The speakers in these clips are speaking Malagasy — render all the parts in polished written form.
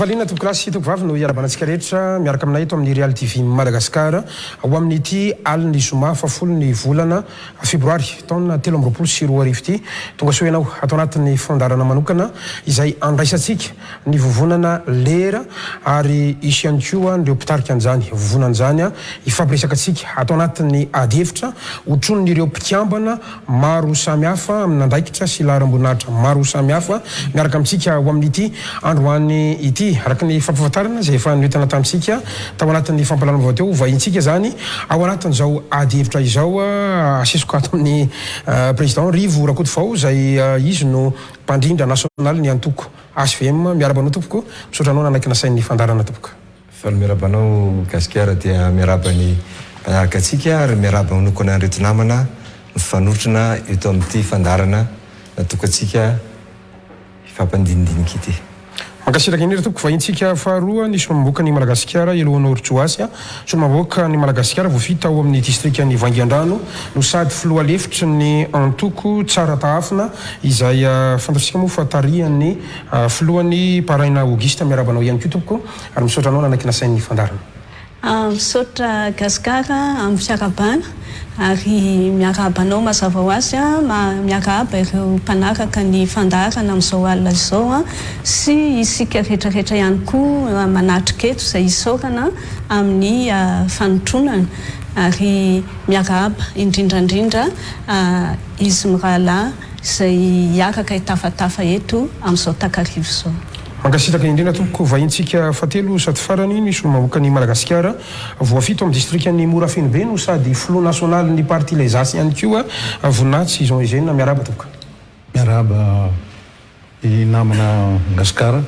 Hafaliana tompokolahy sy tompokovavy no iarahabana antsika rehetra miaraka aminay eto amin'ny Real TV Madagascar ho amin'ity alin'ny zoma fahafolo ny volana febroary taona 2023 ity. Tonga soa ianao ato anatin'ny fandaharana manokana izay andraisantsika ny vovonana Lera ary hisy ihany koa ireo mpitarika an'izany vovonana izany hifampiresaka antsika ato anatin'ny adihevitra hotronin'ireo mpikambana maro samihafa amin'andraikitra sy laharam-boninahitra maro samihafa miaraka amintsika ho amin'ity androany ity. Araka ny fampahafantarana izay efa noentana tamintsika tao anatin'ny fampahalalam-baovao teo, hovahintsika izany ao anatin'izao adihevitra izao. Asesiko ato amin'ny Président Rivo Rakotovao izay izy no mpandrindra nasionaly ny antoko HVM. Miarahaba anao tompoko, misaotra anao nanaiky nasain'ny fandaharana tompoko. Faly miarahaba anao Gasikara dia miarahaba ny mpanaraka antsika ary miarahaba manokana an'ireto namana mifanotrona eto amin'ity fandaharana natokantsika hifampandinidinika ity. Mankasitraka indrindra tompoko. Vahintsika faharoa ny solombavambahoakan'i Madagasikara Eléonore Joasy, solombavambahoakan'i Madagasikara voafidy tao amin'ny distrikan'i Vangiandrano no sady filoha lefitry ny antoko Tsara Tahafina izay fantatsika moa fa tarihan'ny filohany Paraina Auguste. Miarahaba anao ihany koa tompoko ary misaotra anao nanaiky nasain'ny fandaharana. Misaotra Gascar amin'ny fiarahabana ary miarahaba anao mazava ho azy, miarahaba ireo mpanaraka ny fandaharana amin'izao alina izao sy isika rehetra rehetra ihany koa manatrika eto izay isaorana amin'ny fanotronana ary miarahaba indrindra indrindra izy mirahalahy izay hiaraka hitafatafa eto amin'izao takariva izao. Mankasitraka indrindra tompoko vahintsika fahatelo sady farany ny solombavambahoakan'i Madagasikara voafito amin'ny distrikan'i Morafenobe no sady filoha nasionalin'ny parti Les As ihany koa Voninahitsy Jean Eugène miarahaba tompoko. Miarahaba ny namana Gasikara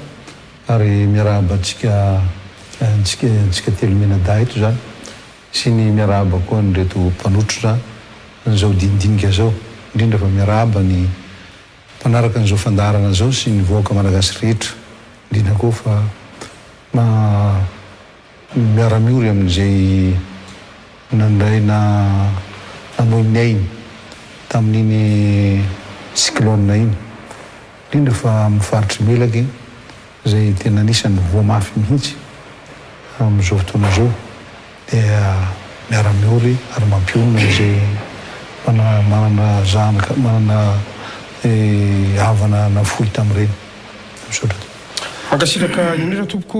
ary miarahaba antsika antsika antsika telomenadahy eto izany sy ny miarahaba koa an'ireto mpanotrona an'izao dinidinika izao indrindra fa miarahaba ny Mpanaraka an'izao fandaharana izao sy ny vahoaka malagasy rehetra, indrindra koa fa miara-miory amin'izay nandray na namoy ny ainy tamin'iny cyclone iny, indrindra fa amin'ny faritr'i Melaky izay tena anisan'ny voa mafy mihitsy amin'izao fotoana izao. dia miara-miory ary mampionona izay manana zanaka, manana havana nafoy tamin'ireny. Misaotra tompoko. Mankasitraka indrindra tompoko.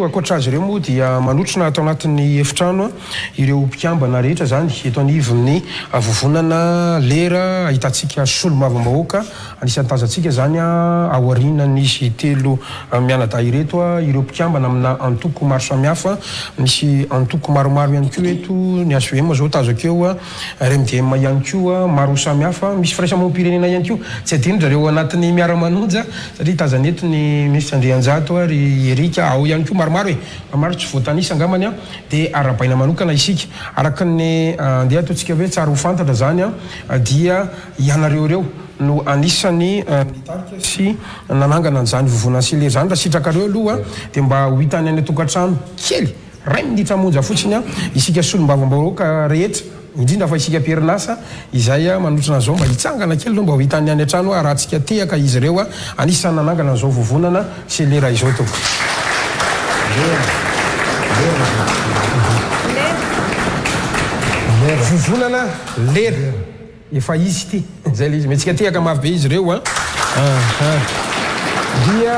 Ankoatra azy ireo moa dia manotrona ato anatin'ny efitrano ireo mpikambana rehetra izany eto anivon'ny vovonana lera ahitantsika solombavambahoaka anisan'ny tazantsika izany aorianan'izy telo mianadahy ireto ireo mpikambana amina antoko maro samihafa. Misy antoko maromaro ihany koa eto, ny HVM izao tazako eo, RMDM ihany koa, maro samihafa. Misy firaisamonim-pirenena ihany koa. Tsy adino ry zareo anatin'ny miara-manonja satria tazana eto ny minisitra Andrianjato ary Eric, ao ihany koa maromaro e! Maromaro tsy voatanisa angambany an! Dia arahabaina manokana isika. Araka ny andeha ataontsika hoe tsara ho fantatra izany dia ianareo ireo no anisany nitarika sy nanangana an'izany vovonana sy lery izany. Raha sitrakareo aloha dia mba ho hitany any an-tokantrano kely, iray minitra monja fotsiny isika solombavambahoaka rehetra, indrindra fa isika am-perinasa izay manotrona an'izao mba hitsangana kely aloha mba ho hitany any an-trano arahantsika tehaka izy ireo anisan'ny nanangana an'izao vovonana sy lera izao tompoko. Vovonana lera. Efa izy ity. Zay le izy. Omentsika tehaka mafy be izy ireo an. Aha. Dia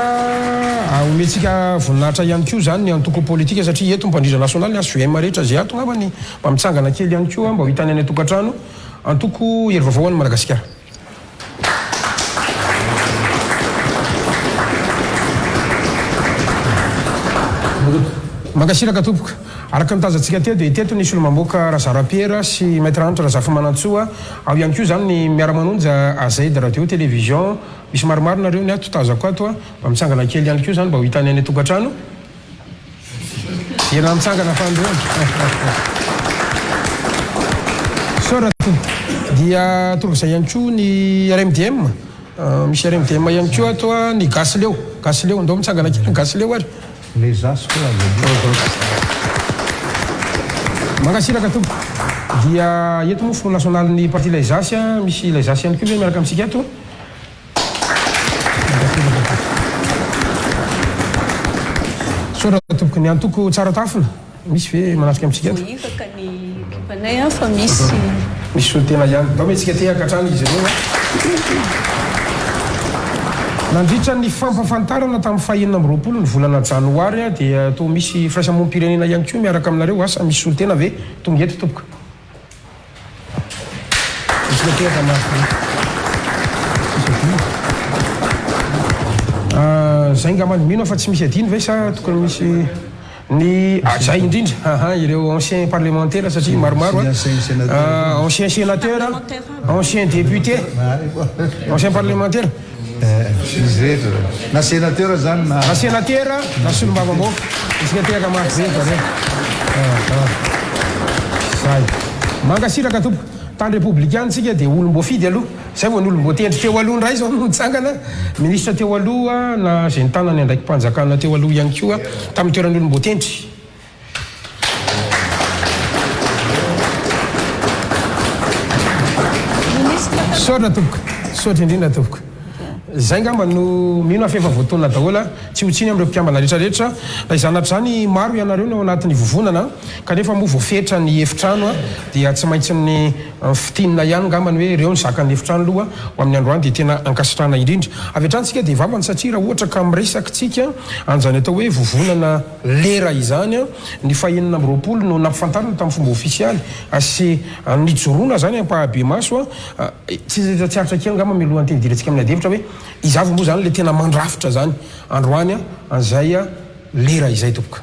omentsika voninahitra ihany koa izany ny antoko politika satria eto ny mpandrindra nasionaly, ny HVM rehetra izay ato angambany mba mitsangana kely ihany koa mba ho hitany any an-tokantrano. Antoko Hery Vaovao an'i Madagasikara. Mankasitraka tompoko. Araka ny tazantsika teo dia teto ny solombamboaka Razara Pierre sy Maître Hanitra Razafimanantsoa, ao ihany koa izany ny Miara-manonja AZ Radio Télévision, misy maromaro nareo ny ato tazako ato a, mba mitsangana kely ihany koa izany mba ho hitany any an-tokantrano. Ela mitsangana fanindroany. Misaotra tompoko. Dia torak'izay ihany koa ny RMDM, misy RMDM ihany koa ato a, ny Gasy Leo, Gasy Leo, ndao mitsangana kely ny Gasy Leo ary. Les as koa aza adino. Mankasitraka tompoko. Dia eto moa filoha nasionalin'ny parti Les As, misy Les As ihany koa ve miaraka amintsika eto? Misaotra tompoko. Ny antoko Tsara Tafona, misy ve manatrika amintsika eto? Voahiraka ny ekipanay fa misy. Misy solontena ihany. Ndao mihetsika tehaka hatrany izy ireo. Nandritra ny fampahafantarana tamin'ny faha 26 ny volana janoary dia toa misy firaisamonim-pirenena ihany koa miaraka aminareo. Asa misy solontena ve tonga eto tompoko? Mihetsika tehaka mafy be. Tsisy adino. Zay ngambany. Mino aho fa tsy misy adino ve sa tokony misy. Ny zay indrindra, aha, ireo ancien parlementaire satria maromaro an, ancien sénateur, ancien député, ancien parlementaire. Izy rehetra zany. Na sénateur zany na. Na sénateur na solombavambahoaka. Isika tehaka mafy be zareo. Zay. Mankasitraka tompoko. Tany repoblikana tsika dia olom-boafidy aloha. Zay vao ny olom-boatendry teo aloha indray izao no nitsangana, minisitra teo aloha na izay nitana ny andraiki-panjakana teo aloha ihany koa tamin'ny toeran'ny olom-boatendry. Misaotra tompoko, misaotra indrindra tompoko. Izay angamba no mino aho fa efa voatonona daholo, tsy ho tsiny amin'ireo mpikambana rehetra rehetra. Na izany na tsy izany, maro ianareo no ao anatin'ny vovonana kanefa moa voafetra ny efitrano dia tsy maintsy ny Fintinina ihany angamba ny hoe ireo ny zakan'ny efitrano aloha ho amin'ny androany dia tena ankasitrahana indrindra. Avy hatrany tsika dia vavany satria raha ohatra ka miresaka tsika an'izany atao hoe vovonana lera izany ny faha 26 no nampifantarina tamin'ny fomba ofisialy sy nijoroana izany ampahabemaso tsy tsy aritra kely angamba mialohan'ny teny hidirantsika amin'ny adihevitra hoe iza avy moa izany ilay tena mandrafitra izany androany an'izay lera izay tompoko.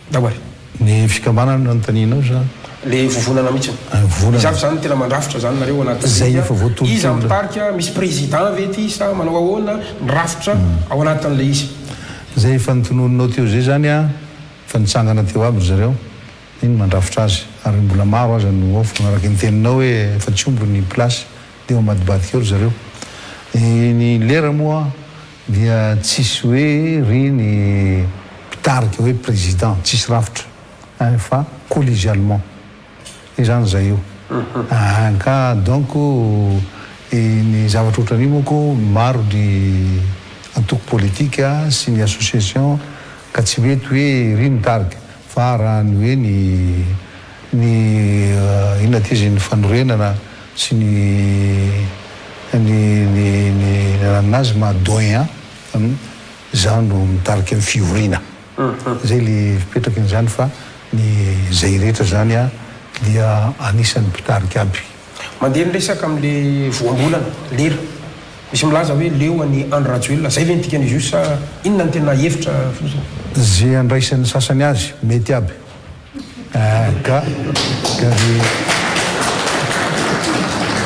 Ndao ary. Ny fikambanana no anontanianao sa? Le vovonana mihitsy. Vovonana. Iza avy zany no tena mandrafitra zany nareo anatin'ny Zay efa voatolotolotra. Iza mitarika, misy président ve ty sa manao ahoana ny rafitra ao anatin'ilay izy? Zay efa notononinao teo zay zany an, efa nitsangana teo aby ry zareo, iny mandrafitra azy, ary mbola maro aza no ao fa araka ny teninao hoe efa tsy omby ny place dia ao ambadibadika ao ry zareo. Ny lera moa Dia tsisy hoe ry ny mpitarika hoe président, tsisy rafitra ein fa collégialement zay zany zay io ein ka donc ny zavatra ohatran'io manko maro ny antoko politique sy ny association ka tsy mety hoe ry mitarika fa raha ny hoe ny ny inona ty izy ny fanorenana sy ny ny ny ny ananazy maha doyen an za no mitarika ny fivoriana zay le fipetraky ny zany fa ny zay rehetra zany an dia anisan'ny mpitarika aby. Mandeha ny resaka amin'le voambolana, lera. Misy milaza hoe leo an'i Andry Rajoelina. Zay ve ny dikan'izy io sa inona no tena hevitra fotsiny? Ze andraisan'ny sasany azy mety aby. Eh ka ka le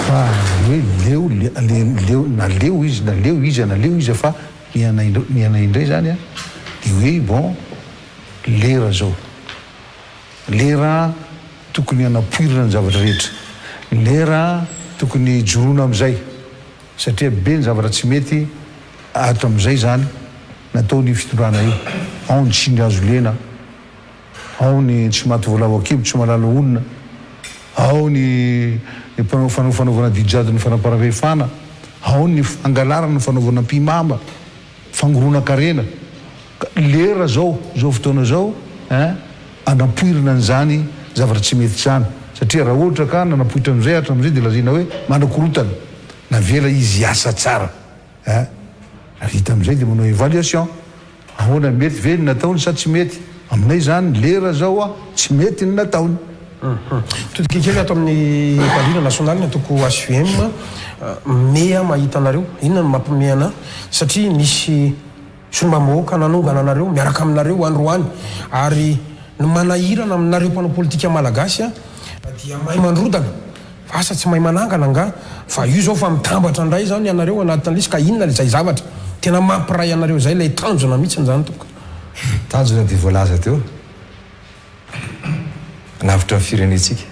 fa hoe leo le leo na leo izy na leo iza na leo iza fa ny anay ny anay indray zany an de hoe bon lera zao lera tokony hanapoirina ny zavatra rehetra lera tokony hijoroana amizay satria be ny zavatra tsy mety hatramizay zany nataon'io fitondrana io ao ny tsindry hazo lena Ao ny tsy maty voalavo an-kibo, tsy mahalala honina. Ao ny mpanao fanao fanaovana didy jadon'ny fanamparam-pahefana. Ao ny fangalarana ny fanaovana ampihimamba, fangoronan-karena. Ka lera zao, zao fotoana zao hein, anampoirina an'izany zavatra tsy mety izany. Satria raha ohatra ka nanapoitra an'izay hatramin'izay dia lazaina hoe manakorontana. Navela izy hiasa tsara hein. Raha vita amin'izay dia manao évaluation. Ahoana, mety ve ny nataony sa tsy mety? Aminay izany lera zao a, tsy mety ny nataony. Mitodika kely ato amin'ny mpandrindra nasionaly ny antoko HVM, mea mahita anareo, inona no mampime anà? Satria nisy solombavambahoaka nanongana anareo miaraka aminareo androany ary ny manahirana aminareo mpanao politika malagasy dia mahay mandrodana Fa asa tsy mahay manangana angaha? Fa io zao fa mitambatra indray zany ianareo anatin'ilay izy ka inona izay zavatra tena mampiray anareo izay ilay tanjona mihitsiny zany tompoko? Tanjona dia voalaza teo, hanavotra ny firenentsika.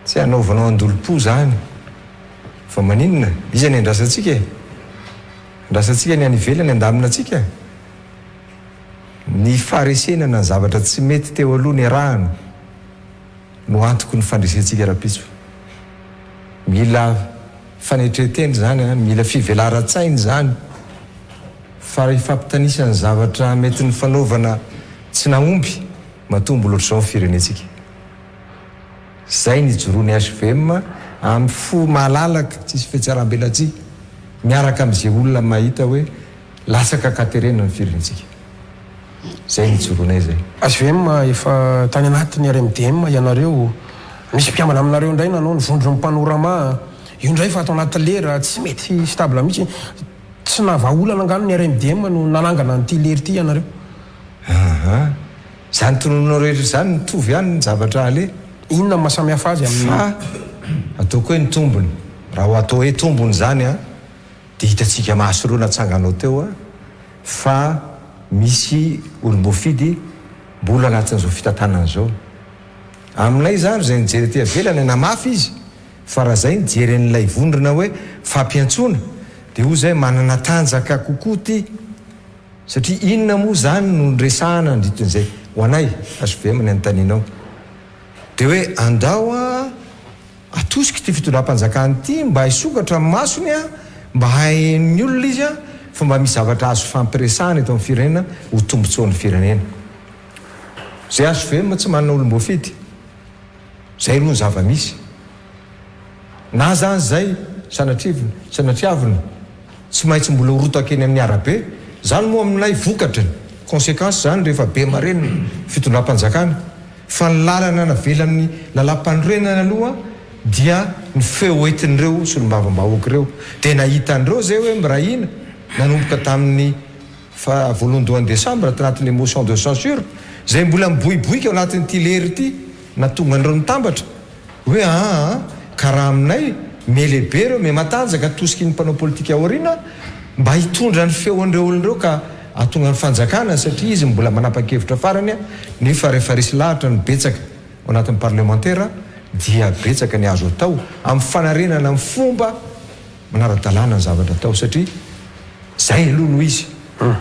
Tsy hanaovanao andolom-po zany fa maninona? Iza ny andrasantsika e? Andrasantsika ny any ivelany handamina antsika? Ny faharesena na ny zavatra tsy mety teo aloha niarahana. no antoky ny fandresentsika rahampitso. Mila fanetren-tena izany an, mila fivelaran-tsaina izany. Fa raha hifampitanisa ny zavatra mety nifanaovana tsy nahomby, matoa mbola ohatr'izao ny firenentsika. Izay ny ijoroan'ny hvm amin'ny fo malalaka, tsisy fihatsarambelatsihy, miaraka amin'izay olona mahita hoe latsaka an-katerena ny firenentsika. Izay ny ijoroanay izay. Hvm, Efa tany anatin'ny RMDM ianareo, misy mpikambana aminareo indray nanao ny vondron'ny Panorama, io indray efa ato anaty lera, tsy mety stable mihitsy. Tsy nahavaha olana angaha ny RMDM no nanangana an'ity lery ity ianareo? Aa! Izany tonononao rehetra izany mitovy ihany ny zavatra aleha. Inona no maha samy hafa azy amin'ny. Fa ataoko hoe ny tombony, raha ho atao hoe tombony izany an, dia hitantsika maso ireo natsanganao teo an, fa misy olom-boafidy mbola anatin'izao fitantanana izao. Aminay izany izay nijery aty ivelany, namafy izy Fa raha zay nijery an'ilay vondrona hoe fampiantsoana dia hoy zay manana tanjaka kokoa ty satria inona moa zany no niresahana nandritrin'izay ho anay hvm ny anontanianao dia hoe andao a atosika ity fitondram-panjakana ity mba hisokatra ny masony a mba hahen'ny olona izy a fa mba misy zavatra azo fampiresahana eto amin'ny firenena ho tombotsoan'ny firenena zay hvm tsy manana olom-boafidy Zay aloha ny zava-misy. Na zany zay, sanatrivina, sanatriavina, tsy maintsy mbola ho rotaka eny amin'ny arabe. Zany moa aminay vokatriny, consequence zany rehefa be marenina fitondram-panjakana. Fa ny lalana navelan'ny lalàmpanorenana aloha dia ny feo entin'ireo solombavambahoaka ireo. Dia nahita an'ireo zay hoe miray hina nanomboka tamin'ny Fa voalohandohan'ny desambra tanatin'ilay motion de censure izay mbola miboiboika ao anatin'ity lery ity nahatonga an'ireo nitambatra hoe aa ka raha aminay me lehibe ireo me matanjaka atosiky ny mpanao politika aoriana mba hitondra ny feon'ireo olona ireo ka hahatonga ny fanjakana satria izy mbola manapa-kevitra farany nefa rehefa resy lahatra ny betsaka ao anatin'ny parlemantera dia betsaka ny azo atao amin'ny fanarenana amin'ny fomba manara-dalàna ny zavatra atao satria zay aloha no izy.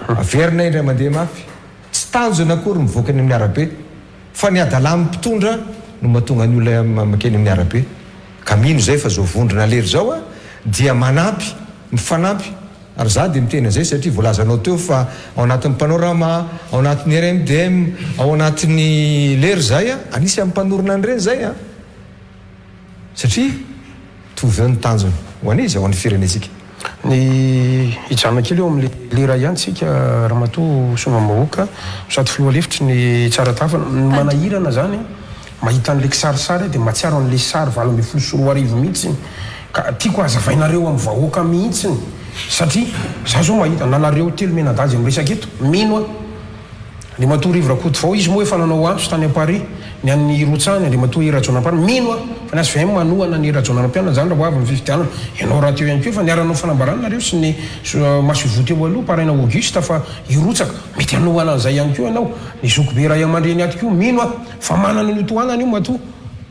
Averina indray mandeha mafy. Tsy tanjona akory mivoaka eny amin'ny arabe fa ny hadalan'ny mpitondra no mahatonga ny olona mankeny amin'ny arabe. Ka mino zay fa zao vondrona lery zao dia manampy, mifanampy ary za dia miteny an'izay satria voalazanao teo fa ao anatin'ny panorama, ao anatin'ny RMDM, ao anatin'ny lery zay, anisan'ny mpanorina an'ireny zay an! Satria mitovy eo ny tanjona. Ho an'iza? Ho an'ny firenentsika. Ny hijanona kely eo amin'ilay lera ihany tsika Ramatoa Solombavambahoaka sady filoha lefitry ny Tsaratafa. Ny manahirana zany mahita an'ilay kisarisary aho dia mahatsiaro an'ilay sary 2018 mihitsy ka tiako hazavainareo amin'ny vahoaka mihitsy satria za zao mahita na nareo telo mianadahy izay miresaka eto mino aho Andriamatoa Rivo Rakotovao, izy moa efa nanao antso tany Paris ny an'ny hirotsahany, Andriamatoa Hery Rajaonampianina, mino aho fa ny hvm manohana an'i Hery Rajaonarimampianina izany raha ho avy ny fifidianana. Ianao rahateo ihany koa efa niara-nanao fanambarana nareo sy ny masoivoho teo aloha, Paraina Auguste, fa hirotsaka. Mety hanohana an'izay ihany koa ianao. Ny zokibe raiamandreny ato koa mino aho fa manana ny ho tohanany io matoa.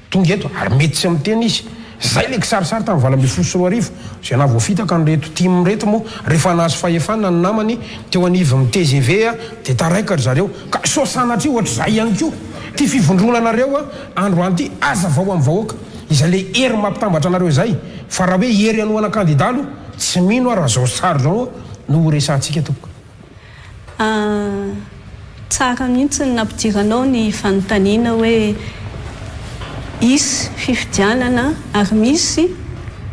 Tonga eto ary mety tsy miteny izy. Zay le kisarisary tamin'ny 2018 izay nahavoafitaka an'ireto tim ireto moa rehefa nahazo fahefana ny namany teo anivon'ny tgv dia taraiky ry zareo. Ka sao sanatria ohatr'izay ihany koa ity fivondronanareo androany ity hazavao amin'ny vahoaka izay le hery mampitambatra anareo izay fa raha hoe hery hanohana kandida aloha tsy mino aho raha zao sary zao no ho resahantsika tompoko. Ah, tsara mihitsy ny nampidiranao ny fanontaniana hoe hisy fifidianana ary misy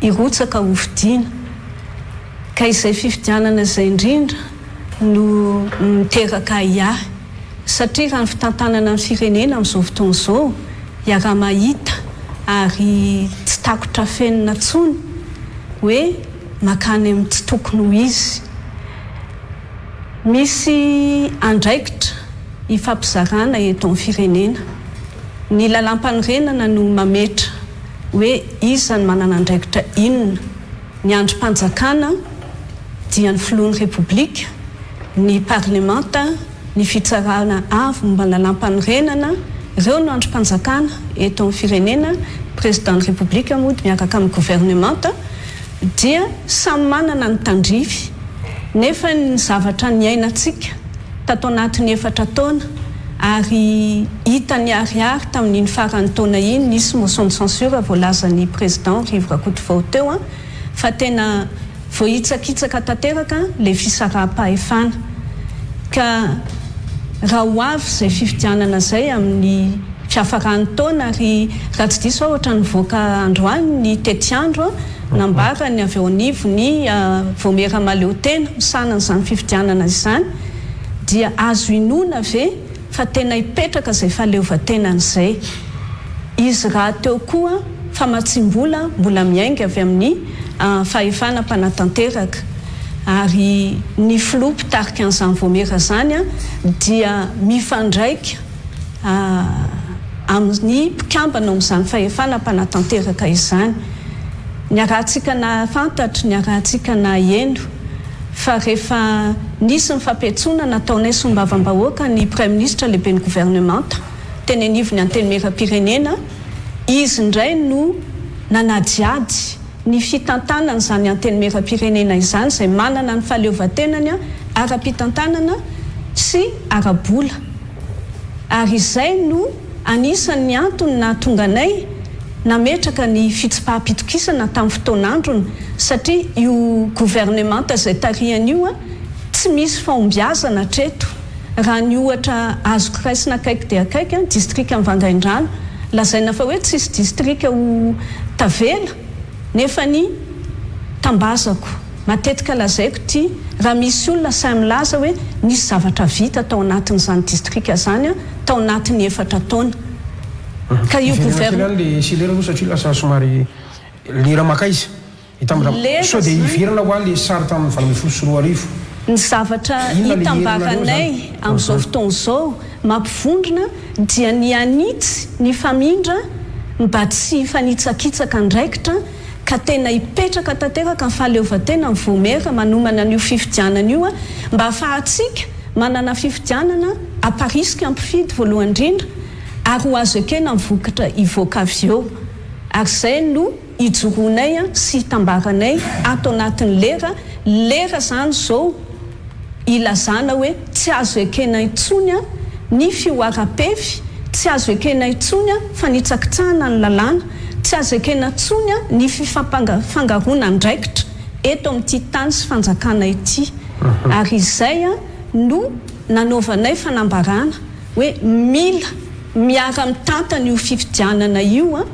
hirotsaka hofidiana. Ka izay fifidianana izay indrindra no miteraka ahiahy. Satria raha ny fitantanana ny firenena amin'izao fotoana izao, iaraha-mahita ary tsy takotra afenina intsony hoe mankany amin'ny tsy tokony ho izy. Misy andraikitra ifampizarana eto amin'ny firenena. Ny lalàmpanorenana no mametra hoe iza no manana andraikitra inona. Ny andrim-panjakana dia ny filohan'ny Repoblika, ny parlemanta, ny fitsarana avo momba ny lalàmpanorenana, ireo no andrim-panjakana eto amin'ny firenena, Président-n'ny Repoblika moa dia miaraka amin'ny governemanta. dia samy manana ny tandrify, nefa ny zavatra niainantsika tato anatin'ny efatra taona ary hita niharihary tamin'iny faran'ny taona iny, nisy motion de censure voalazan'ny Président Rivo Rakotovao teo fa tena. Voahitsakitsaka tanteraka ilay fisaraham-pahefana. Ka raha ho avy izay fifidianana izay amin'ny fiafaran'ny taona ary raha tsy diso aho ohatran'ny nivoaka androany ny tetiandro nambaran'ny avy eo anivon'ny Vaomiera Mahaleotena misahana an'izany fifidianana izany dia azo inoana ve fa tena hipetraka izay fahaleovantenany izay. Izy rahateo koa famatsiam-bola mbola miainga avy amin'ny fahefana mpanatanteraka ary ny filoha mpitarika an'izany vaomiera izany dia mifandraika amin'ny mpikambana ao amin'izany fahefana mpanatanteraka izany. Niarahantsika nahafantatra, niarahantsika naheno. Fa rehefa nisy ny fampiantsoana nataonay solombavambahoaka ny Praiminisitra lehiben'ny governemanta teny anivon'ny Antenimierampirenena, izy indray no nanadihady ny fitantanana izany Antenimierampirenena izany izay manana ny fahaleovantenany ara-pitantanana sy ara-bola. Ary izay no anisan'ny antony nahatonga anay nametraka ny fitsipaham-pitokisana tamin'ny fotoan'androny satria io governemanta izay tarihany io tsy misy fahombiazana hatreto. Raha ny ohatra azoko raisina akaiky dia akaiky, distrikan'i Vangaindrano, lazaina fa hoe tsisy distrika ho tavela nefa ny tambazako matetika lazaiko ity raha misy olona sahy milaza hoe nisy zavatra vita tao anatin'izany distrika izany tao anatin'ny efatra taona ka io Hiverina kely any le selera aloha satria lasa somary lera makaiza Lera Sao dia zany. hiverina hoa le sary tamin'ny 2018. Ny zavatra Inona le herinareo hitambaranay zany? amin'izao fotoana izao mampivondrona dia ny hanitsy ny famindra mba tsy hifanitsakitsaka andraikitra ka tena hipetraka tanteraka ny fahaleovantena ny Voamera manomana an'io fifidianana io mba hahafahantsika manana fifidianana hamparisika ny mpifidy voalohany indrindra ary ho azo ekena ny vokatra hivoaka avy eo ary izay no ijoroanay sy itambaranay ato anatin'ny lera, lera izany izao ilazana hoe tsy azo ekena intsony ny fihoaram-pefy, tsy azo ekena intsony fanitsakitsahana ny lalàna, tsy azo ekena intsony ny fifampangaroana andraikitra eto amin'ity tany sy fanjakana ity. Ary izay no nanaovanay fanambarana hoe mila miara-mitantana io fifidianana io,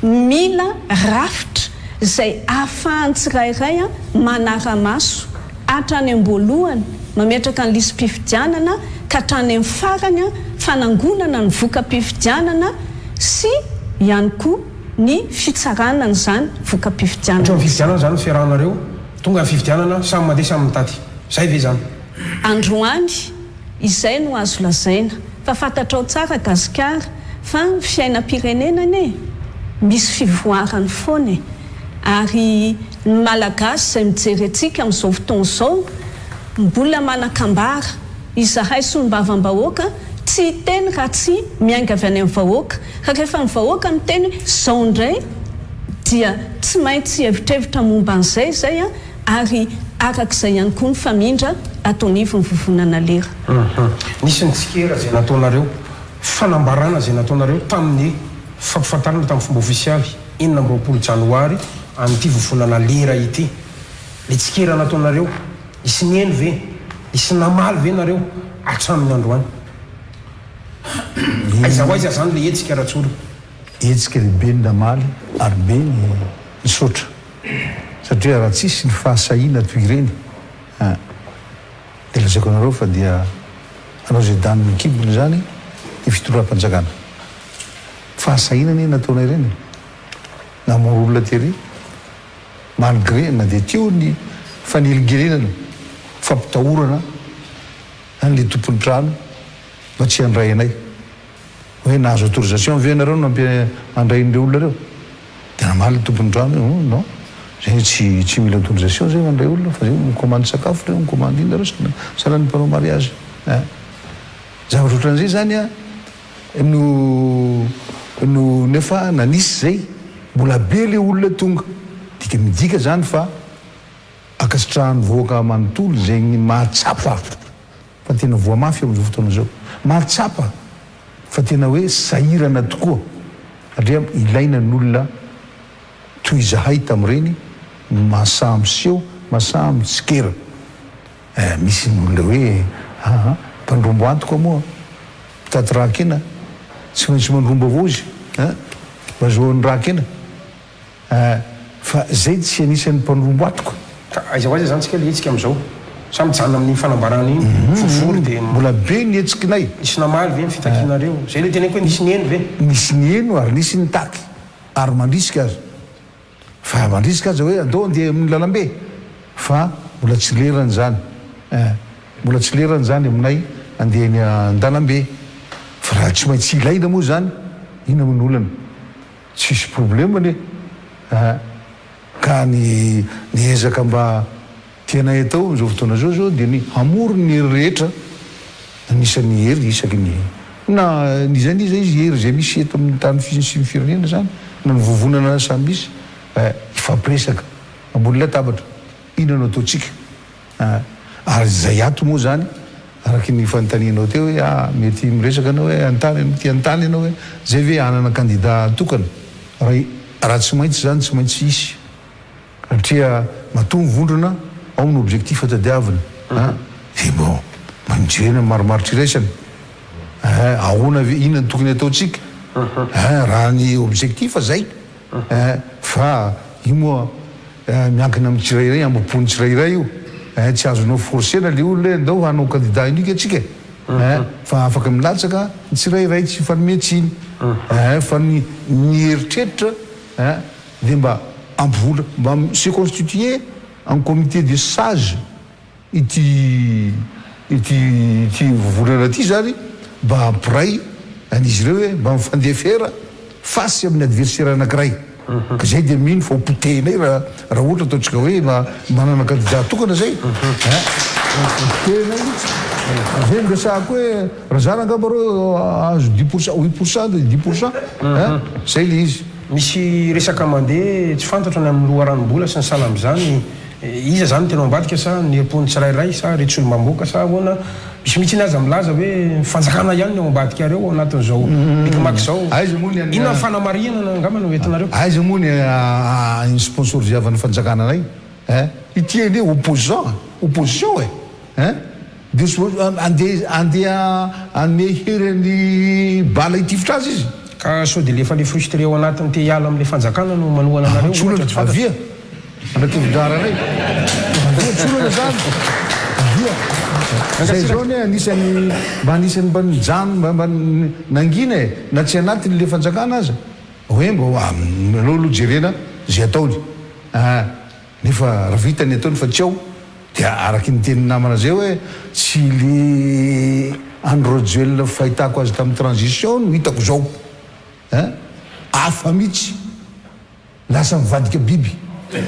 mila rafitra izay ahafahan'ny tsirairay manara-maso hatrany am-boalohany mametraka ny lisi-pifidianana ka hatrany amin'ny farany fanangonana ny voka-pifidianana sy ihany koa ny fitsarana an'izany voka-pifidianana Hatreo amin'ny izany. fifidianana izany ny fiarahanareo, tonga ny fifidianana, samy mandeha samy mitady. Izay ve izany? Androany Izay no azo lazaina. Fa fantatrao tsara Gasikara fa ny fiainam-pirenena anie misy fivoarany foana e! Ary ny Malagasy izay mijery antsika amin'izao fotoana izao mbola manan-kambara. Izahay solombavambahoaka tsy hiteny raha tsy miainga avy any amin'ny vahoaka. Ka rehefa ny vahoaka miteny hoe izao indray dia tsy maintsy hievitrevitra momba an'izay izay an! Ary araka izay ihany koa ny famindra ato anivon'ny vovonana lera. Hum. Nisy ny tsikera izay nataonareo, fanambarana izay nataonareo tamin'ny fampifantarana tamin'ny fomba ofisialy 26 janoary an'ity vovonana lera ity. Ilay tsikera nataonareo, nisy niheno ve? Nisy namaly ve nareo hatramin'ny androany? Aiza ho aiza izany ilay hetsika Ratsorona? Hetsika dia be ny namaly ary be ny nisaotra. Satria raha tsisy ny fahasahiana toy ireny an! Dia lazaiko anareo fa dia hanao izay danin'ny kibony izany ny fitondram-panjakana. Fahasahiana anie nataonay ireny e! Namory olona tery, malgré na dia teo ny fanelingelenana, fampitahorana an'ilay tompon'ny trano mba tsy handray anay. Hoe nahazo autorisation ve ianareo mandray an'ireo olona ireo? Dia namaly ny tompon'ny trano hoe oh non, zay tsy tsy mila autorisation zay mandray olona fa zay mi-commande sakafo reo, mi-commande inona reo sahala ny mpanao mariage eh. Zavatra ohatran'izay zany an no no nefa na nisy zay mbola be le olona tonga. Dika midika zany fa ankasitrahan'ny vahoaka manontolo zegny mahatsapa fa tena voa mafy amin'izao fotoana izao. Mahatsapa fa tena hoe sahirana tokoa satria ilaina ny olona toy izahay tamin'ireny mahasahy miseho, masaha mitsikera. Eh, misy ny olona hoe aa mpandrombo antoka moa, mpitaty rà-kena, tsy maintsy mandrombo avao izy eh, mba azahoany rà-kena eh, fa zay tsy anisan'ny mpandrombo antoka. Ka aiza ho aiza izany tsika le hetsika amin'izao? Sa mijanona amin'iny fanambarana iny? Vovory dia. Mbola be ny hetsikinay. Nisy namaly ve ny fitakianareo? Zay le teneniko hoe nisy niheno ve? Nisy niheno ary nisy nitaky ary mandrisika aza. Fa mandrisika aza hoe andao andeha amin'ny lalambe fa mbola tsy lerany izany eh, mbola tsy lerany izany aminay andeha eny an-dalambe fa raha tsy maintsy ilaina moa izany inona moa ny olana? Tsisy problème anie eh, ka ny ny ezaka mba Tianay atao amin'izao fotoana izao izao dia ny hamory ny hery rehetra, anisan'ny hery isaky ny na n'iza n'iza izy, hery izay misy eto amin'ny tany sy ny firenena izany, na ny vovonana samy misy, hifampiresaka ambony latabatra, inona no ataontsika? Ary izay ato moa izany, araky ny fanontanianao teo hoe ah mety miresaka ianao hoe anontany ianao, te hanontany ianao hoe izay ve hanana kandida tokana? Raha tsy maintsy izany tsy maintsy hisy. Satria matoa mivondrona, ao ny objectif tadiavina a! Dia bon, mba mijerena ny marimaritra iraisana eh, ahoana ve, inona no tokony ataontsika eh, raha ny objectif zay eh, fa io moa miankina amin'ny tsirairay, ambom-pon'ny tsirairay io eh, tsy azonao forcer-na le olona hoe andao hanao candidat unique atsika e eh, fa afaka milatsaka ny tsirairay, tsy hifanome tsiny eh, fa ny ny eritreritra eh, Dia mba ampivola, mba se constituer en comité de sages ity ity ity vovonana ity zany mba hampiray an'izy ireo hoe mba mifandefera face amin'ny adversaire anakiray. Ka zay dia mino fa ho potehinay raha raha ohatra ataontsika hoe mba manana candidat tokana zay hein. Ho potehinay mihitsy. Zay no resahako hoe raha zara angamba reo ahazo dix pour cent, huit pour cent de dix pour cent hein. Zay le izy. Misy resaka mandeha tsy fantatro ny amin'ny loharanom-bola sy ny sahala amin'izany, iza izany no tena ao ambadika sa ny herim-pon'ny tsirairay sa ireto solombamboaka sa ahoana? Misy mihitsy aza milaza hoe ny fanjakana ihany no ao ambadikareo ao anatin'izao micmac izao. Aiza moa ny Inona ny fanamarihana angamba no entinareo? Aiza moa ny sponsorisavan'ny fanjakana anay eh? Ity anie opposant, opposition e! Hein? Dia andeha andeha hanome hery an'i bala hitifitra azy izy? Ka sao dia le efa le frustré ao anatiny te hiala amle fanjakana no manohana anareo Tsy ohatra olana, tsy fantatra. avia andrakevi-draharanay. Avia, tsy olana zany. Avia. Zay zao anie anisan'ny mba anisan'ny mba nijanona mba mba nangina e, na tsy anatiny le fanjakana aza. Hoe mba aleo aloha jerena zay ataony. Aa. Nefa raha vita ny ataony fa tsy ao dia araky ny tenin'ny namana zay hoe tsy le Andry Rajoelina fahitako azy tamin'ny transition no hitako zao hein! Hafa mihitsy! Lasa mivadika biby hein!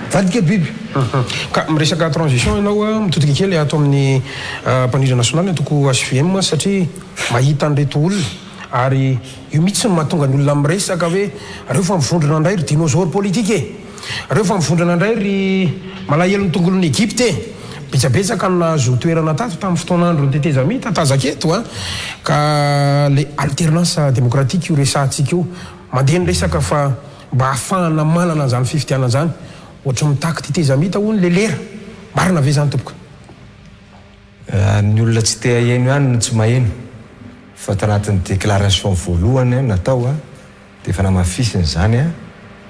Mivadika biby! Ka miresaka transition ianao a, mitodika kely ato amin'ny mpandrindra nasionaly ny antoko HVM satria mahita an'ireto olona Ary io mihitsy no mahatonga ny olona miresaka hoe reo fa mivondrona indray ry dinosaure politique e! Reo fa mivondrona indray ry malahelo ny tongolon'i Egypte e! Betsabetsaka no nahazo toerana tato tamin'ny fotoan'andron'ny tetezamita tazako eto a! Ka le alternance démocratique io resahantsika io. Mandeha ny resaka fa mba hahafahana manana an'izany fifidianana izany ohatry ny mitaky tetezamita hono le lera. Marina ve izany tompoko? Ny olona tsy te haheno ihany no tsy maheno fa tanatin'ny déclaration voalohany natao dia efa namafisiny izany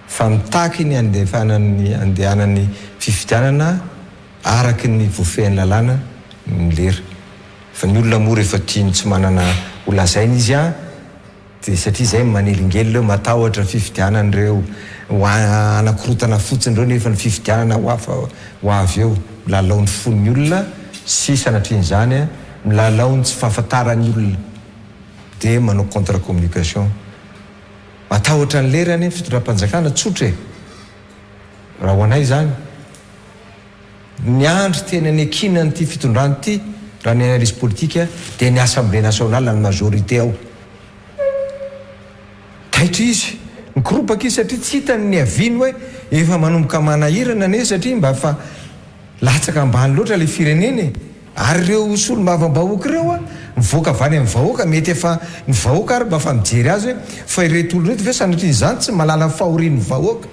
fa mitaky ny handefanany handehanany fifidianana araky ny voafehin'ny lalàna ny lera fa ny olona moa rehefa tiany tsy manana ho lazaina izy an Dia satria izay manelingelina eo, matahotra fifidianana ireo, ho hanakorotana fotsiny ireo nefa ny fifidianana ho hafa ho avy eo. Milalao ny fon'ny olona sy sanatrian'izany milalao ny tsy fahafantaran'ny olona dia manao contre communication. Matahotra ny lery anie ny fitondram-panjakana, tsotra e! Raha ho anay izany. Ny andry tena nekina an'ity fitondrana ity raha ny analyse politique dia ny assemblée nationale ny majorité ao. Taitra izy, nikoropaka izy satria tsy hitany ny niaviany hoe efa manomboka manahirana anie satria mba efa latsaka ambany loatra ilay firenena e! Ary ireo solombavambahoaka ireo a, mivoaka avy any amin'ny vahoaka, mety efa ny vahoaka ary mba efa mijery azy hoe fa ireto olona ireto ve sanatria izany tsy mahalala ny fahorian'ny vahoaka?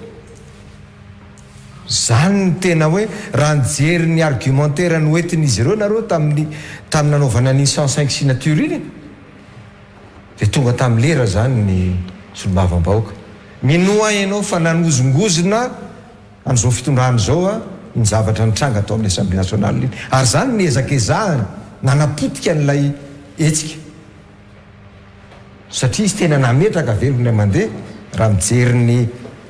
Zany no tena hoe raha nijery ny argumentaire noentin'izy ireo nareo tamin'ny tamin'ny nanaovana an'iny 105 signature iny dia tonga tamin'ny lera zany ny solombavambahoaka. Minoa ahy ianao fa nanozongozona an'izao fitondrana izao iny zavatra nitranga tao amin'ny Assemblée nationale iny. Ary zany no niezakezahany nanapotika an'ilay hetsika. Satria izy tena nametraka velona mandeha raha mijery ny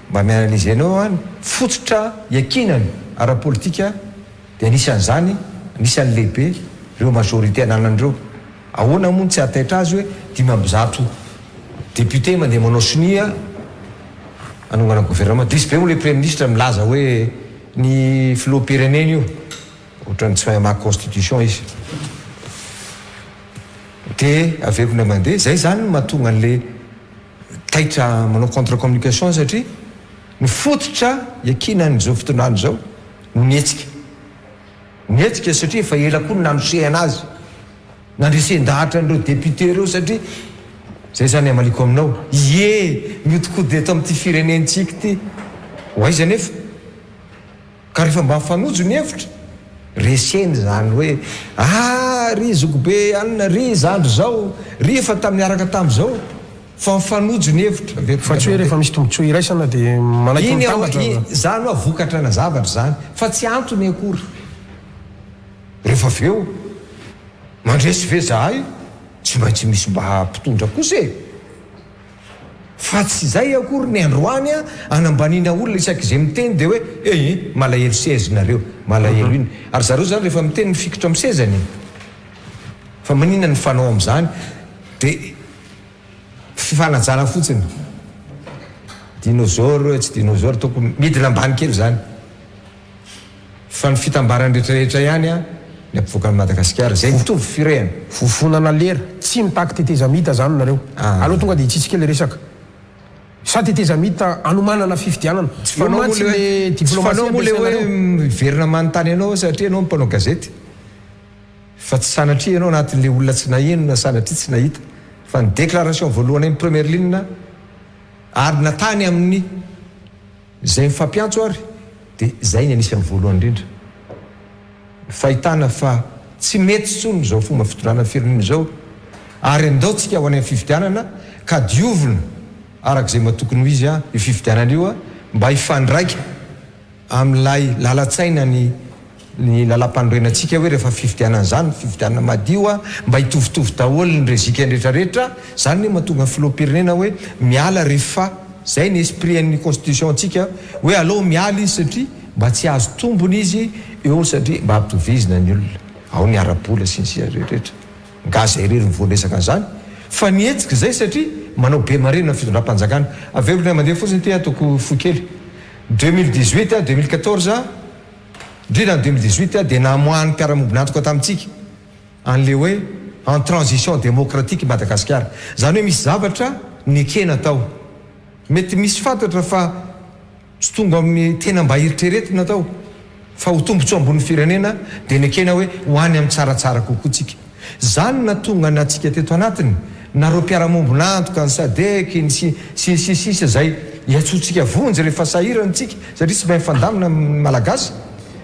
mba mi-analyser anao an, fototra iankinany ara-politika dia anisan'izany, anisan'ny lehibe ireo majorité ananany ireo. Ahoana moa no tsy hahataitra azy hoe 105 député mandeha manao sonia hanongana gouvernement. Diso be moa ilay praiminisitra milaza hoe ny filoham-pirenena io, ohatran'ny tsy mahay mamaky constitution izy. Dia averiko indray mandeha, izay izany no mahatonga an'ilay taitra manao contre communication satria ny fototra iankinan'izao fitondrana izao no nihetsika. Nihetsika satria efa ela koa no nanosehana azy, nandresen-dahatra an'ireo députés ireo satria izay izany hamaliako aminao, ie, mihodinkodina eto amin'ity firenentsika ity, ho aiza anefa? Ka rehefa mba mifanojo ny hevitra, reseny izany hoe, ah ry zokibe anona, ry zandry izao, ry efa tamin'ny niaraka tamin'izao, fa mifanojo ny hevitra. Averiko Fa tsy hoe indray rehefa mandeha. misy tombontsoa iraisana dia manaiky Iny aho, mitambatra. izany hoa vokatrana zavatra izany, fa tsy antony akory. Rehefa avy eo, mandresy ve zahay? Tsy maintsy misy mba mpitondra kosa e! Fa tsy izay akory ny androany a, anambaniana olona isaky izay miteny dia hoe eh malahelo seza nareo, malahelo inona. Ary zareo zany rehefa miteny mifikitra amin'ny sezany e. Fa maninona ny fanao amin'izany dia fifanajana fotsiny. Dinosaure tsy dinosaure tokony midina ambany kely zany. Fa ny fitambarany rehetra rehetra ihany an, ny ampivoaka an'i Madagasikara, izay mitovy firehana. Vovonana lera, tsy mitaky tetezamita zany nareo. Aleo tonga dia hitsitsy kely resaka. Sa tetezamita hanomanana fifidianana. Tsy Eo fanao moa mantsy le hoe, le tsy diplomatie fanao moa le hoe ampiasainareo. miverina manontany anao satria ianao mpanao gazety. Fa tsy sanatria ianao anatin'le olona tsy naheno na sanatria tsy nahita. Fa ny déclaration voalohany amin'ny première ligne ary na tany amin'ny. Izay mifampiantso ary dia izay ny anisan'ny voalohany indrindra. Ny fahitana fa tsy mety intsony izao fomba fitondrana ny firenena izao ary andao tsika ho any amin'ny fifidianana ka diovina araka izay mba tokony ho izy io fifidianana io mba hifandraika amin'ilay lalan-tsaina ny ny lalampanorenantsika hoe rehefa fifidianana izany fifidianana madio mba hitovitovy daholo ny rezika rehetra rehetra, izany anie mahatonga ny filoham-pirenena hoe miala rehefa izay ny esprit an'ny constitution ntsika hoe aleo miala izy satria mba tsy hahazo tombony izy eo satria mba hampitovizina ny olona, ao ny ara-bola sy ny sisa rehetra rehetra, nga zay irery no voaresaka an'izany fa ny hetsika izay satria manao be marenina ny fitondram-panjakana, averiko indray mandeha fotsiny ity ataoko fohy kely, 2018 2014. Indrindra ny 2018 dia namoahan'ny mpiara-miombon'antoka tamintsika an'ilay hoe en transition démocratique i Madagasikara. Izany hoe misy zavatra nekena tao. Mety misy fantatra fa tsy tonga amin'ny tena mba eritreretina tao fa ho tombontsoa ambonin'ny firenena dia nekena hoe ho any amin'ny tsaratsara kokoa tsika. Izany no nahatonga ny antsika teto anatiny, nareo mpiara-mombon'antoka, ny sadec, ny sy sy ny sisa izay iantsoantsika vonjy rehefa sahirana isika satria tsy mahay mifandamina ny Malagasy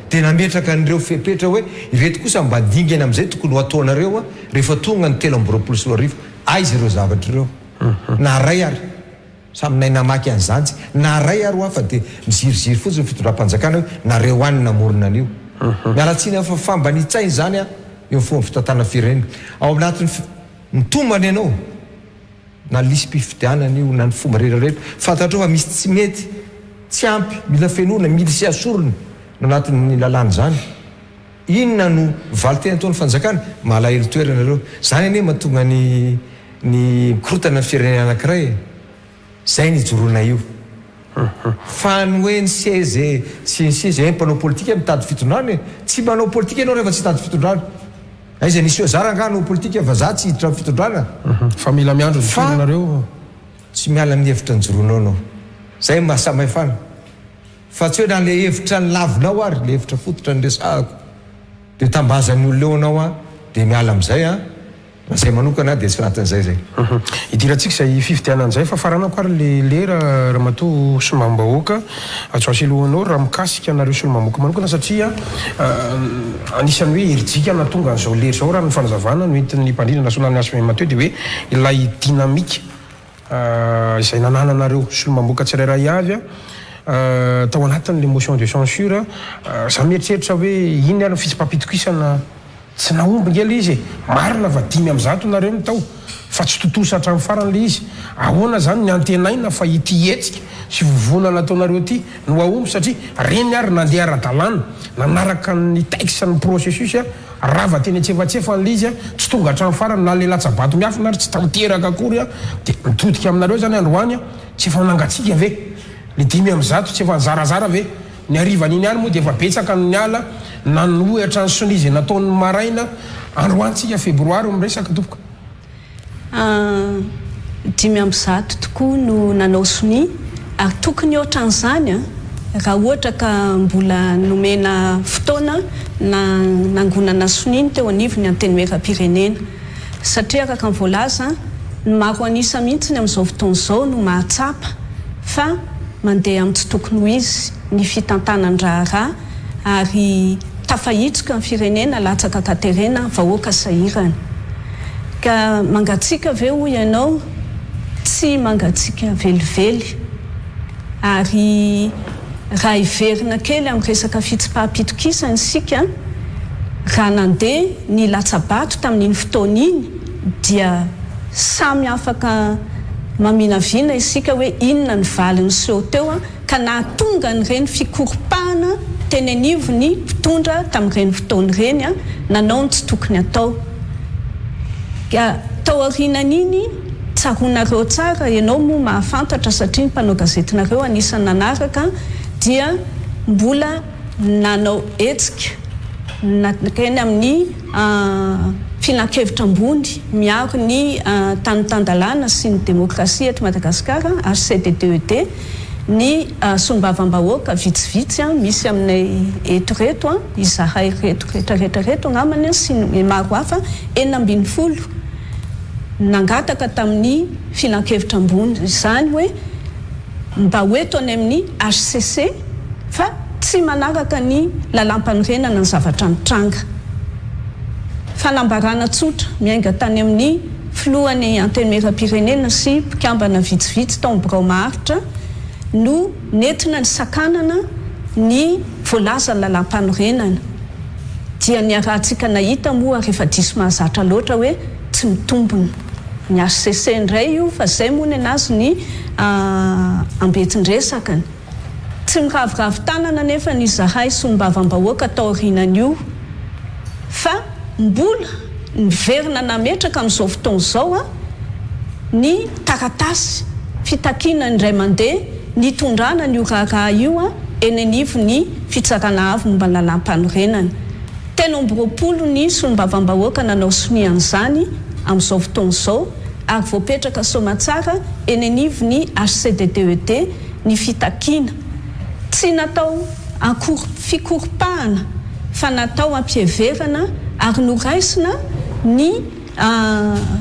dia nametraka an'ireo fepetra hoe ireto kosa mba dingana amin'izay tokony ho ataonareo rehefa tonga ny 2023. Aiza ireo zavatra ireo? Na ray ary. Samy nahay namaky an'izany tsy naharay ary hoa fa dia miziriziry fotsiny ny fitondram-panjakana hoe nareo any namorona an'io. Miala tsiny aho fa fambanian-tsaina izany eo amin'ny fomba fitantanana firenena. Ao anatin'ny mitombana ianao na lisi-pifidianana io na ny fomba rehetra rehetra, fantatrao fa misy tsy mety, tsy ampy, mila fenoina, mila sy asorina no anatin'ny lalàna izany. Inona no valinteny ataon'ny fanjakana? Malahelo toerana ireo. Zany anie mahatonga ny ny mikorotana ny firenena anakiray e. Zay ny ijoroanay io. Fa ny hoe ny seza e sy ny sisa e, mpanao politika mitady fitondrana e. Tsy manao politika ianao rehefa tsy hitady fitondrana. Aiza nisy hoe za rangaha hanao politika fa za tsy hiditra amin'ny fitondrana. Fa mila miandry ny Fa toeranareo. tsy miala amin'ny hevitra nijoroanao ianao. Zay maha samihafa. Fa tsy hoe na le hevitra nilavinao ary le hevitra fototra niresahako de tambazan'ny olona eo anao an de miala amizay an! Izay manokana dia tsy anatin'izay izay. Hidirantsika izay fifidianana izay fa faranako ary le lera Ramatoa Solombavambahoaka Joaselo Honor raha mikasika anareo Solombavambahoaka manokana satria anisan'ny hoe herijika nahatonga an'izao lera izao raha ny fanazavana noentin'ny mpandrindra nasionalin'ny HVM teo dia hoe ilay dynamique izay nanananareo solombamboaka tsirairay avy tao anatin'ilay motion de censure, za mieritreritra hoe iny ary ny fitsipaham-pitokisana tsy nahomby nge ilay izy e! Marina fa 105 nareo no tao fa tsy tontosa hatramin'ny farany ilay izy, ahoana izany ny antenaina fa ity hetsika sy vovonana ataonareo ity no hahomby satria reny ary nandeha ara-dalàna nanaraka ny texte ny processus Rava teny antsefatsefany ilay izy a, tsy tonga hatramin'ny farany na ilay latsa-bato miafina ary tsy tanteraka akory a, dia mitodika aminareo izany androany a, tsy efa nangatsiaka ve? Ilay 105 tsy efa nizarazara ve? Ny harivan'iny ihany moa dia efa betsaka no niala nanohitra ny sonia izay nataony maraina, androany tsika febroary no miresaka tompoko. 105 tokoa no nanao sonia ary tokony ohatran'izany raha ohatra ka mbola nomena fotoana nangonana sonia ny teo anivon'ny Antenimierampirenena satria araka ny voalaza ny maro an'isa mihitsy ny amin'izao fotoana izao no mahatsapa fa mandeha amin'ny tsy tokony ho izy ny fitantanan-draharaha ary tafahitsoka ny firenena latsaka an-katerena vahoaka sahirana. Ka mangatsiaka ve hoy ianao? Tsy mangatsiaka velively. Ary raha hiverina kely amin'ny resaka fitsipaham-pitokisana isika, raha nandeha ny latsa-bato tamin'iny fotoana iny dia samy afaka maminavina isika hoe inona ny valiny niseho teo ka nahatonga an'ireny fikoropahana teny anivon'ny mpitondra tamin'ireny fotoana ireny nanao ny tsy tokony hatao. Ka tao aorianan'iny, tsaroanareo tsara, ianao moa mahafantatra satria ny mpanao gazetinareo anisan'ny nanaraka, dia mbola nanao hetsika nankeny amin'ny Filankevitra ambony miaro ny tany tan-dalàna sy ny demokrasia eto Madagasikara, HCDDED, ny solombavambahoaka vitsivitsy misy aminay eto ireto, izahay ireto rehetra rehetra ireto angambany sy ny maro hafa, 16 nangataka tamin'ny filankevitra ambony izany hoe mba ho eto any amin'ny hcc fa tsy manaraka ny lalàmpanorenana ny zavatra nitranga. Fanambarana tsotra miainga tany amin'ny filohan'ny Antenimierampirenena sy mpikambana vitsivitsy tao amin'ny birao maharitra no nentina nisakanana ny voalazan'ny lalàmpanorenana dia niarahantsika nahita moa ary efa diso mahazatra loatra hoe tsy mitombina ny hcc indray io fa izay moa nenazy ny ambentin-dresakany. Tsy miraviravy tanana anefa ny izahay solombavambahoaka taorianan'io fa mbola niverina nametraka amin'izao fotoana izao ny taratasy fitakiana indray mandeha nitondrana an'io raharaha io eny anivon'ny Fitsarana Avo momba ny Lalàmpanorenana. 23 ny solombavambahoaka nanao sonia an'izany amin'izao fotoana izao ary voapetraka soamatsara eny anivon'ny HCDDED ny fitakiana. Tsy natao akory fikoropahana fa natao ampiheverana ary noraisina ny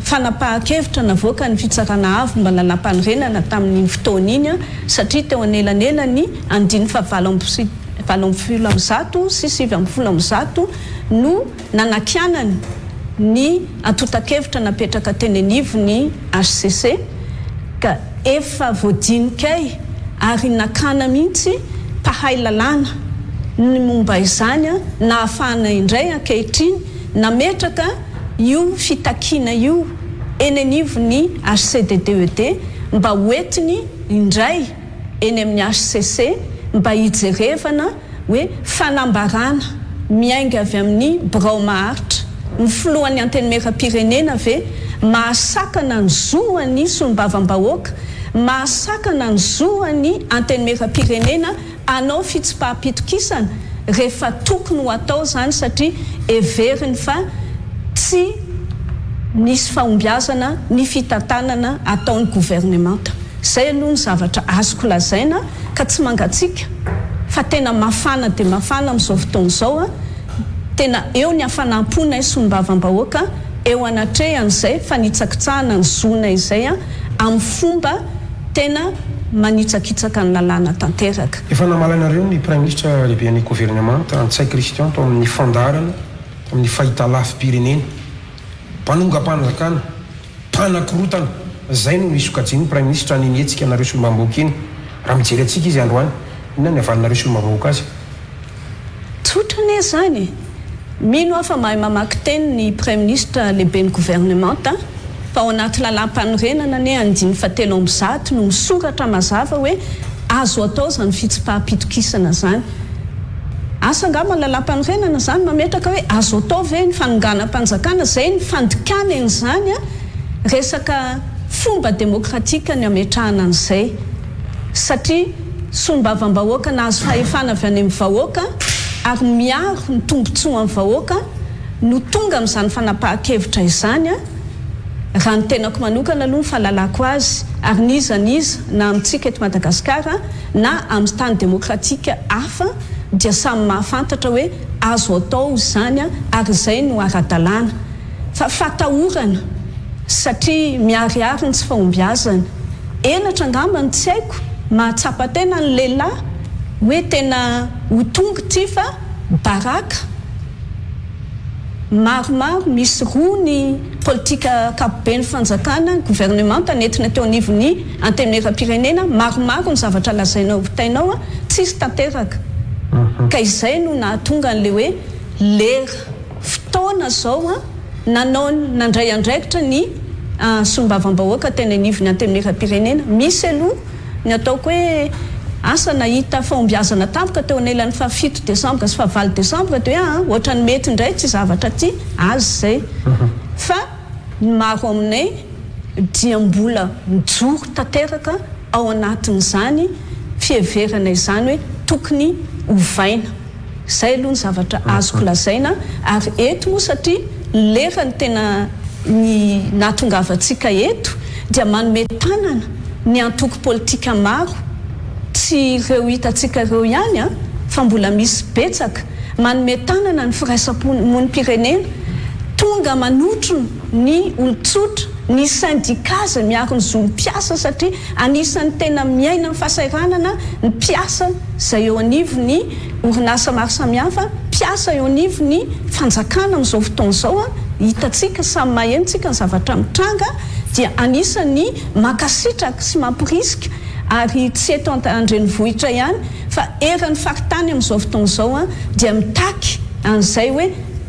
fanapahan-kevitra navoakan'ny Fitsarana Avo momba ny Lalàmpanorenana tamin'iny fotoana iny satria teo anelanelan'ny andininy fahavalo 118 sy 119 no nanakianany ny antontan-kevitra napetraka teny anivon'ny hcc ka efa voadinikay ary nakana mihitsy mpahay lalàna ny momba izany nahafahana indray ankehitriny nametraka io fitakiana io eny anivon'ny HCDDED mba hoentiny indray eny amin'ny hcc mba hijerevana hoe fanambarana miainga avy amin'ny birao maharitra ny filohan'ny Antenimierampirenena ve mahasakana ny zo an'ny solombavambahoaka, mahasakana ny zo an'ny Antenimierampirenena hanao fitsipaham-pitokisana rehefa tokony ho atao izany satria heveriny fa tsy nisy fahombiazana ny fitantanana ataon'ny governemanta. Izay aloha ny zavatra azoko lazaina ka tsy mangatsiaka fa tena mafana dia mafana amin'izao fotoana izao a! Tena eo ny hafanam-ponay solombavambahoaka, eo anatrehan'izay fanitsakitsahana ny zonay izay amin'ny fomba tena manitsakitsaka ny lalàna tanteraka. Efa namaly anareo ny Praiminisitra lehiben'ny governemanta, Ntsay Christian, tao amin'ny fandaharana tamin'ny fahitalavi-pirenena. Mpanongam-panjakana, mpanakorotana, izay no nisokajian'ny Praiminisitra an'iny hetsika anareo solombavambahoaka iny. Raha mijery antsika izy androany, inona ny havalinareo solombavambahoaka azy? Tsotra anie izany e! Mino aho fa mahay mamaky teny ny Praiminisitra lehiben'ny governemanta fa ao anaty lalàmpanorenana anie andininy fahatelo amby zato no misoratra mazava hoe azo atao izany fitsipaham-pitokisana izany. Asa angamba ny lalàmpanorenana izany mametraka hoe azo atao ve ny fanonganam-panjakana, izay ny fandikana an'izany resaka fomba demokratika ny ametrahana an'izay satria solombavambahoaka nahazo fahefana avy any amin'ny vahoaka ary miaro ny tombotsoan'ny vahoaka no tonga amin'izany fanapahan-kevitra izany raha ny tenako manokana aloha ny fahalalako azy ary n'iza n'iza na amintsika eto Madagasikara na amin'ny tany demokratika hafa dia samy mahafantatra hoe azo atao izany ary izay no ara-dalàna fa fatahorana satria miharihary ny tsy fahombiazana. Henatra angamba no tsy haiko, mahatsapa tena ny lehilahy hoe tena ho tonga ity fa baraka. Maromaro, misy roa ny politika ankapoben'ny fanjakana, governemanta nentina teo anivon'ny Antenimierampirenena, maromaro ny zavatra lazainao vitainao tsisy tanteraka. Ka izay no nahatonga an'ilay hoe lera, fotoana izao nanao nandray andraikitra ny solombavambahoaka teny anivon'ny Antenimierampirenena. Misy aloha ny ataoko hoe asa nahita fahombiazana tampoka teo anelan'ny faha fito desambra sy faha valo desambra dia hoe aa ohatran'ny mety indray ity zavatra ity, azy izay. Fa ny maro aminay dia mbola mijoro tanteraka ao anatin'izany fiheverana izany hoe tokony ovaina. Izay aloha ny zavatra azoko lazaina ary eto moa satria ny lera no tena ny nahatongavantsika eto dia manome tanana ny antoko politika maro, tsy ireo hitantsika ireo ihany an, fa mbola misy betsaka, manome tanana ny firaisamonim-pirenena, tonga manotrona ny olon-tsotra, ny sendika izay miaro ny zon'ny mpiasa satria anisan'ny tena miaina ny fahasahiranana ny mpiasa izay eo anivon'ny orinasa maro samihafa, mpiasa eo anivon'ny fanjakana amin'izao fotoana izao, hitantsika, samy maheno tsika ny zavatra mitranga dia anisan'ny mankasitraka sy mamporisika ary tsy eto an-drenivohitra ihany fa eran'ny faritany amin'izao fotoana izao dia mitaky an'izay hoe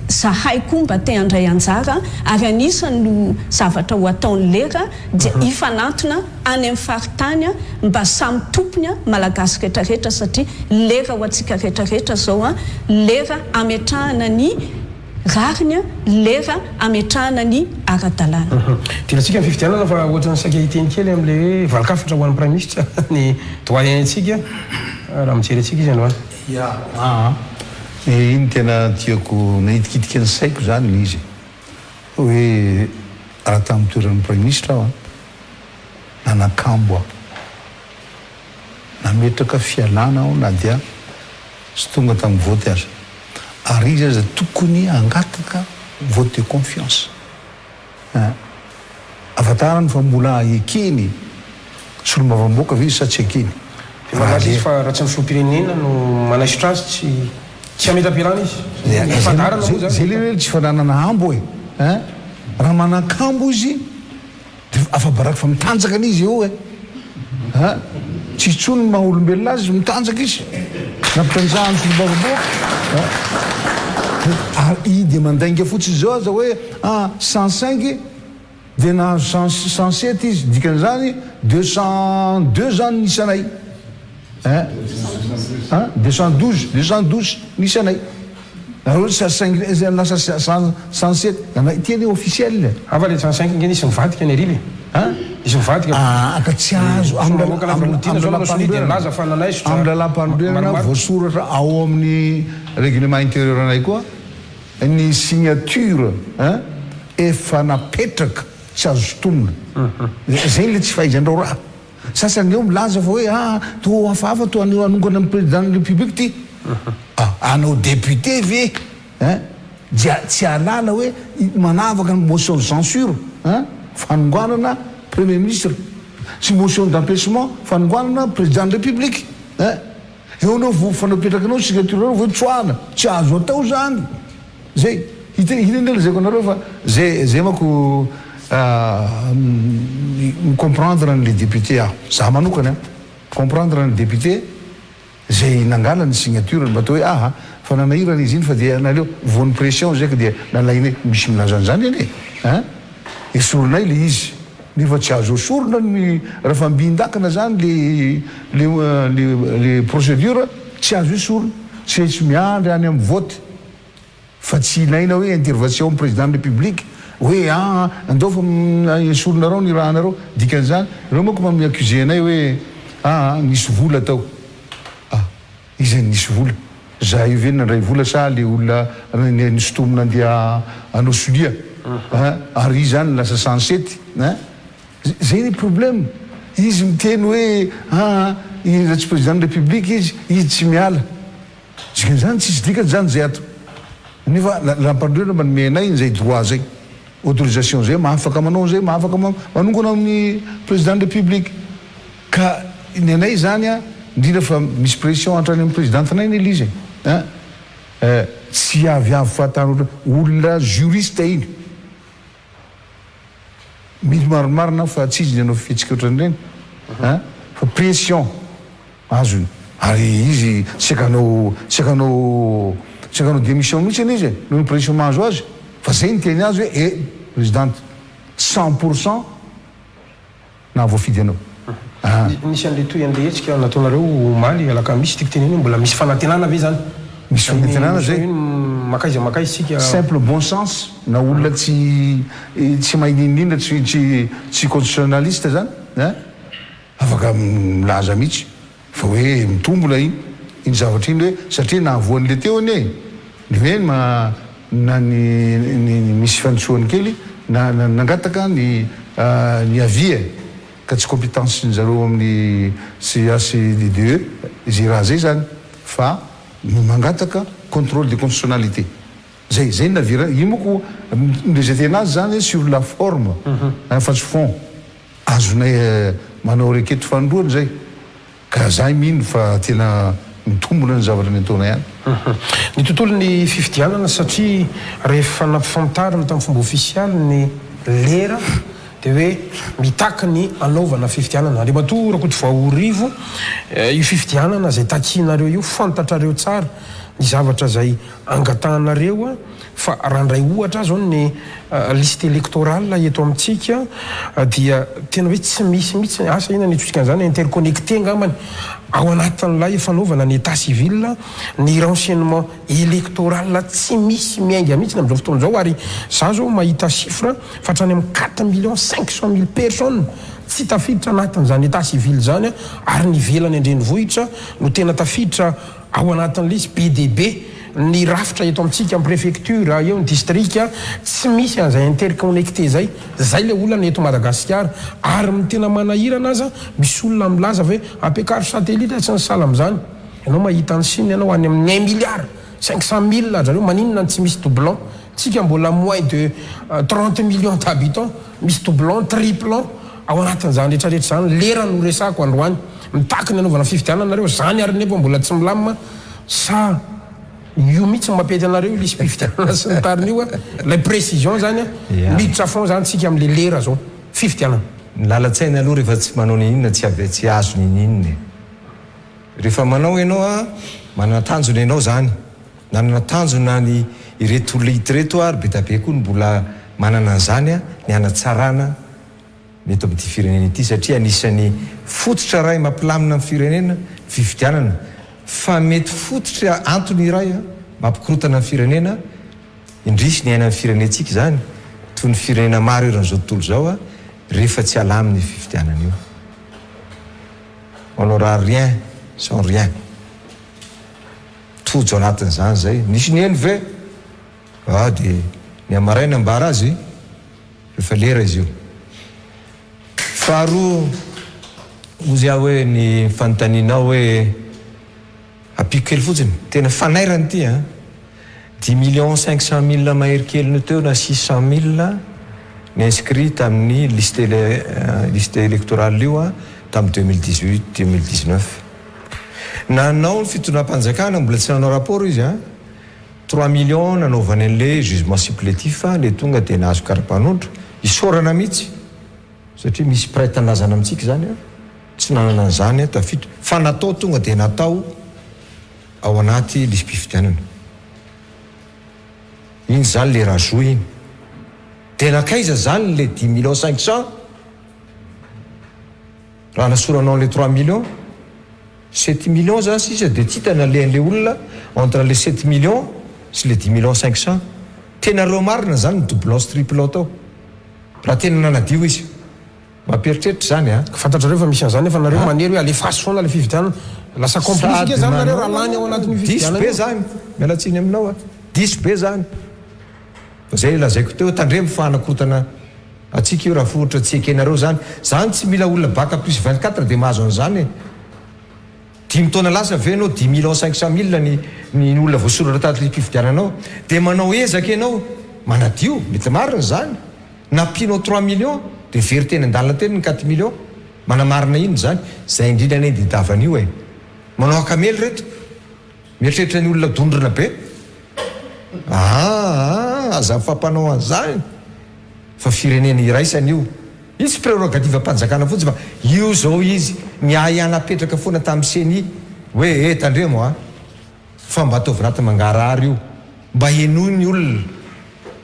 zahay koa mba te handray anjara ary anisan'ny zavatra ho ataon'ny lera dia hifanantona any amin'ny faritany mba samy tompony Malagasy retraretra satria lera ho antsika retraretra zao lera ametrahana ny rariny lera ametrahana ny ara-dalàna. Tiantsika ny fifidianana fa ohatran'ny saika hiteny kely amin'ilay hoe valin-kafatra ho an'ny Praiminisitra ny doyen-tsika raha mijery antsika izy androany. Ya aa iny tena tiako nahitikitika ny saiko zany le izy e! Hoe raha tamin'ny toeran'ny Praiminisitra aho an, nanakambo aho, nametraka fialana aho na dia tsy tonga tamin'ny vote aza, ary izy aza tokony hangataka vote de confiance. An! Ahafantarany fa mbola ekeny solombavambahoaka ve izy sa tsy ekeny? Dia malaza izy fa raha tsy ny filoham-pirenena no manaisotra azy tsy tsy hametra-pialana izy. Ny fandaharana moa izany. Zay le hoe tsy fananana hambo e! Ein! Raha manan-kambo izy dia afa-baraka fa mitanjaka anie izy eo e! Ein! Tsy intsony ny maha olombelona azy, mitanjaka izy. Nampitanjahany solombavambahoaka. Ein! Ary i dia mandainga fotsiny izao aza hoe ah 105 dia nahazo 107 izy, dikan'izany 202 zany ny isanay. Ein! Ein! 212, 212 ny isanay. Nareo 105 lasa 107, ity anie officiel e. Hafa le 105 nge nisy nivadika ny ariva e. Ein? Nisy nivadika. Ah ka tsy azo amin'ny lalàm-panorenana, amin'ny lalàm-panorenana voasoratra ao amin'ny règlement intérieur anay koa ny signature ein efa napetraka tsy azo sintomina. Zay le tsy fahaizandrao raha. Sasany eo milaza fa hoe ah toa hafahafa toa hanongana ny président ny république ty. Ah hanao député ve ein? Dia tsy hahalala hoe manavaka ny motion de censure hein, fanonganana premier ministre sy motion d'empechement fanonganana président de république hein. Eo anao vao fanapetrakanao signature anao vao tsoahana, tsy azo atao zany. Zay, ity iny anie lazaiko anareo fa zay zay manko mi comprendre an'le député aho, za manokana comprendre an'le député. Zay nangala ny signature mba atao hoe aha fa nanahirana izy iny fa dia naleo voan'ny pression zay ka dia nalainay, misy milaza an'izany anie ein! Esorinay le izy nefa tsy azo esorina ny raha mbin-dakana zany le le le le procédure tsy azo esorina, tsy maintsy miandry any amin'ny vote fa tsy ilaina hoe intervention président de république hoe aa andao fa esorinareo ny rahanareo, dikan'izany reo manko mba mi-accuser anay hoe aa nisy vola tao, ah iza no nisy vola? Za io ve no nandray vola sa le olona nisintomina andeha hanao sonia ah ary izy zany lasa cent sept hein, zay ny problème, izy miteny hoe aa raha tsy président de république izy, izy tsy miala. Dikan'izany tsisy dikany zany zay ato. Nefa lalàmpanorenana manome anay an'izay droit zay, autorisation zay, mahafaka manao an'izay, mahafaka manongana amin'ny président de république. Ka ny anay zany an, indrindra fa misy pression hatrany amin'ny présidente-nay anie le izy e, an, tsy aviavy fahatany ohatran'ny olona juriste iny. Mino marimarina aho fa tsy izy ny hanao fihetsika ohatran'ireny an! Fa pression azony ary izy saika hanao saika hanao saika hanao démission mihitsy anie izy e! Noho ny pression mahazo azy fa zay niteny azy hoe eh présidente 100 % nahavoafidy anao ah. Nisy an'ilay toy an'ilay hetsika nataonareo omaly alakamisy, tiako tenenina hoe mbola misy fanantenana ve zany? Misy fanantenana zay. Mankaiza mankaiza isika? Simple bon sens na olona tsy tsy mahay n'inon'inona tsy tsy tsy constitutionnaliste zany ein afaka milaza mihitsy fa hoe mitombona iny iny zavatra iny hoe satria nahavoa an'le teo anie ny hoe ma na ny ny misy fandisoany kely na nangataka ny ny avis e ka tsy compétence ny zareo amin'ny CHDDE izay raha zay zany fa mangataka contrôle de constitutionnalité zay zay ny avis io manko mi-rejeter anazy zany sur la forme fa tsy fond azonay manao requête fanindroany zay. Ka zahay mino fa tena mitombona ny zavatra nataonay any. Ny tontolon'ny fifidianana satria rehefa nampifantarina tamin'ny fomba ofisialy ny lera dia hoe mitaky ny hanaovana fifidianana. Andriamatoa Rakotovaorivo, io fifidianana izay takianareo io fantatrareo tsara ny zavatra izay angatahanareo Fa raha handray ohatra aho zao ny liste électorale eto amintsika dia tena hoe tsy misy mihitsy, asa inona ny antsointsika an'izany, interconnecté angambany ao anatin'ilay fanaovana ny état civil, ny renseignement électoral tsy misy miainga mihitsy amin'izao fotoana izao ary za zao mahita chiffre fa hatrany amin'ny 4 millions 500 mille personnes tsy tafiditra anatin'izany état civil izany ary ny ivelany an-drenivohitra no tena tafiditra Ao anatin'ilay izy be dia be ny rafitra eto amintsika, ny préfecture, eo ny distrika, tsy misy an'izay interconnecté izay. Izay ilay olana eto Madagasikara. Ary ny tena manahirana aza, misy olona milaza fa hoe ampiakaro satellite, tsy ny sahala amin'izany. Ianao mahita any Chine ianao any amin'ny un milliard 500 mille ry zareo, maninona no tsy misy doublon? Tsika mbola moins de 30 millions d'habitants, misy doublon, triplon ao anatin'izany rehetra rehetra izany. Lera no resahako androany. Mitaky ny hanaovana fifidianana nareo, zany ary nefa mbola tsy milamina sa io mihitsy no mampety anareo io lisi-pifidianana sy ny tariny io a, ilay précision zany a, miditra fond zany tsika amle lera zao, fifidianana. Ny lalan-tsaina aloha rehefa tsy manao n'inona tsy avy tsy azo n'inon'inona e. Rehefa manao ianao a, manana tanjona ianao zany, nanana tanjona ny ireto olona hita ireto ary be da be koa ny mbola manana an'izany a, ny hanatsarana ny eto amin'ity firenena ity satria anisan'ny fototra iray mampilamina ny firenena ny fifidianana fa mety fototra antony iray mampikorontana ny firenena indrisy ny iainan'ny firenentsika izany toy ny firenena maro eran'izao tontolo izao rehefa tsy alamina io fifidianana io on aura rien sans rien tojo anatin'izany izay nisy niheno ve ah dia ny amaraina ambara azy Efa lera izy io. Faharoa, hozy aho hoe ny fanontanianao hoe, ampiako kely fotsiny, tena fanairana ity an! Dix millions 500 mille mahery kely no teo na 600 mille ny inscrit tamin'ny liste liste électorale io a tamin'ny 2018, 2019. Nanao ny fitondram-panjakana, mbola tsy nanao rapport izy a, 3 millions nanaovany an'le jugement supplétif, le tonga de nahazo karapanondro. Isaorana mihitsy satria misy mpiray tanindrazana amintsika zany a tsy nanana an'izany tafiditra, fa natao tonga de natao ao anaty lisi-pifidianana iny zany. Le rajout iny de nakaiza zany le 10 millions 500 raha nasoranao le 3 millions? 7 millions zany sisa de tsy hitana le an'le olona entre le 7 millions sy le 10 millions 500. Tena reo marina zany ny doublon sy triplon tao raha tena nanadio izy. Mampieritreritra zany a. Fantatrareo fa misy an'izany efa nareo manery hoe alefaso foana le fifidianana. Lasa complice zany nareo raha lany ao anatin'io Diso fifidianana be io. Zany mialatsiny aminao a, diso be zany. Fa zay lazaiko teo, tandremo fa anakorotana atsika io raha fohatra tsy ekenareo zany. Zany tsy mila olona bac plus 24 de mahazo an'izany e. 5 taona lasa ve anao 10 millions 500 mille ny olona voasoratra taty fifidiananao, de manao ezaka ianao manadio, mety marina zany, nampinao 3 millions de very teny an-dalana teny ny 4 millions, manamarina ino zany? Zay indrindra ane didavana io e. Manao akamely reto, mieritreritra ny olona dondrona be aa aza mifampanao an'izany fa firenena iraisana io. Izy prérogative mpanjakana fotsiny, fa io zao izy ny ahy anapetraka foana tamin'ny CENI hoe e, tandremo a, fa mba ataovy anaty mangarahara io, mba henoy ny olona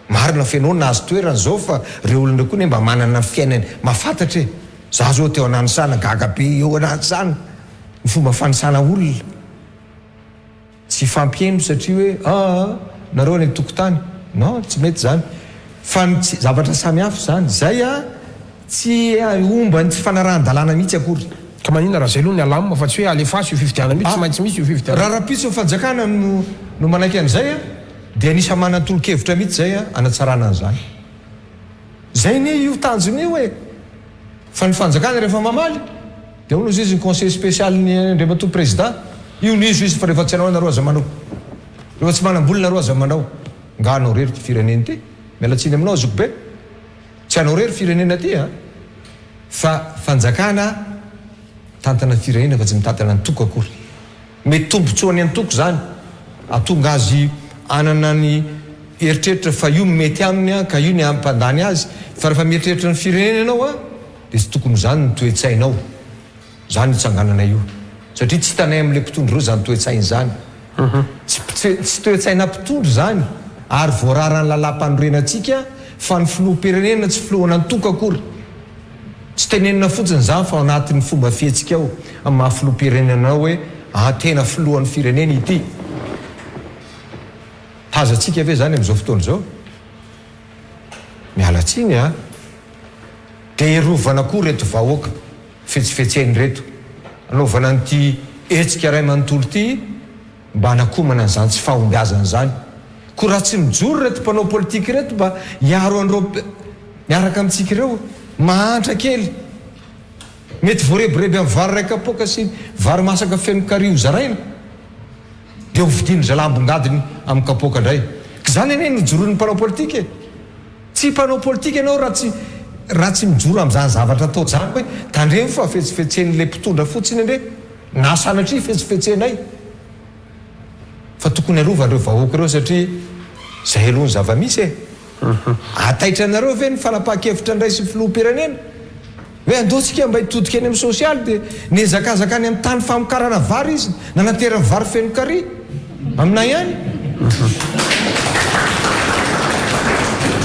marina fenao nahazo toerana zao, fa reo olona koa ne mba manana ny fiainany mahafantatra e. Za zao teo ananisana, gaga be eo ananisana ny fomba fanisana olona tsy fampieno satria hoe aa nareo any tokotany non, tsy mety zany, fa ny tsy zavatra samy hafa zany zay a, tsy omba ny tsy fanarahan-dalàna mihitsy akory. Ka maninona raha zay aloha ny alamina fa tsy hoe alefaso io fifidianana io, tsy maintsy misy io fifidianana? Raha rahampitso ny fanjakana no manaiky an'izay a, de anisa manantolo-kevitra mihitsy zay a anatsarana an'izany. Zay ny io tanjona io e. Fa ny fanjakana rehefa mamaly de hono izy ny conseil spécial ny andriamatoa président io ny izy fa rehefa tsy anao nareo aza manao, rehefa tsy manam-bola nareo aza manao. Nga anao rery ty firenena ty? Mialatsiny aminao azoko be, tsy anao rery firenena ty a, fa fanjakana tantana firenena fa tsy mitantana ny toko akory. Mety tombotsoany antoko zany atonga azy anana ny eritreritra fa io mety aminy a, ka io ny ampandany azy, fa rehefa mieritreritra ny firenena ianao a, de tsy tokony zany ny toetsainao zany itsanganana io, satria tsy hitanay am'le mpitondro reo zany toetsainy zany. Tsy toetsaina mpitondro zany ary voarara ny lalam-panorenantsika fa ny filoham-pirenena tsy filohana antoko akory. Tsy tenenina fotsiny zany fa ao anatin'ny fomba fihetsika ao amin'ny maha filoham-pirenena hoe ah, tena filohan'ny firenena ity. Tazantsika ve zany am'izao fotoana izao? Mialatsiny a, de erovana koa reto vahoaka fetsifetseny reto anaovana an'ity hetsika ray manontolo ity mba hanakomana an'izany tsy fahombiazana zany ko. Raha tsy mijoro reto mpanao politika reto mba hiaro an'ireo miaraka amintsika ireo mahantra kely, mety voarebireby amin'ny vary ray kapoaka sy vary masaka feno kary ho zaraina, de ho vidiny zalambongadiny amin'ny kapoaka indray ka zany anie nijoroan'ny mpanao politika e. Tsy mpanao politika ianao raha tsy mijoro amin'izany zavatra atao zany hoe tandremo fa fetsifetsen'le mpitondra fotsiny andre na sanatria fetsifetsenay, fa tokony arova ireo vahoaka ireo satria zay aloha ny zava-misy e. Ataitra anareo ve ny fanapahan-kevitra indray sy filoham-pirenena hoe andeontsika mba hitodika any amin'ny sosialy, de niezakazaka any amin'ny tany famokarana vary izy nanaterany vary feno kary aminay ihany?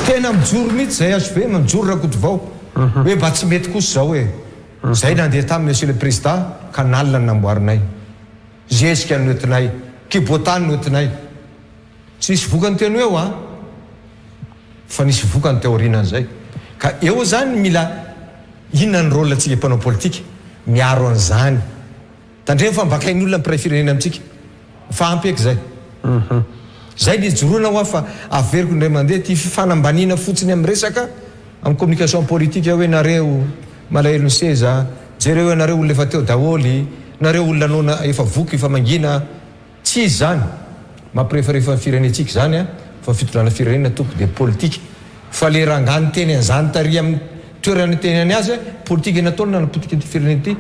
Tena mijoro mihitsy zay HV, mijoro Rakotovao hoe mba tsy mety kosa zao e. Zay nandeha tamy monsieur le président, canal namboarinay, zezika noentinay, kibotany noentinay, tsy nisy vokany teny eo a, fa nisy vokany teo aorianan'izay. Ka eo zany mila inona ny rôle antsika mpanao politika miaro an'izany? Tandremo fa mbakain'ny olona mpiray firenena amintsika fa ampy eky zay. Zay ny ijoroana hoa, fa averiko indray mandeha ty fifanambaniana fotsiny amin'ny resaka amin'ny communication politique hoe nareo malahelo ny seza, jereo hoe nareo olona efa teo daholy, nareo olona noana efa voky efa mangina. Tsy izy zany. Mampirefarefa ny firenentsika izany an, fa ny fitondrana firenena tompoko dia politika. Fa le rangahy niteny an'izany tary amin'ny toerana nitenenany azy, politika nataony nanapotika ity firenena ity.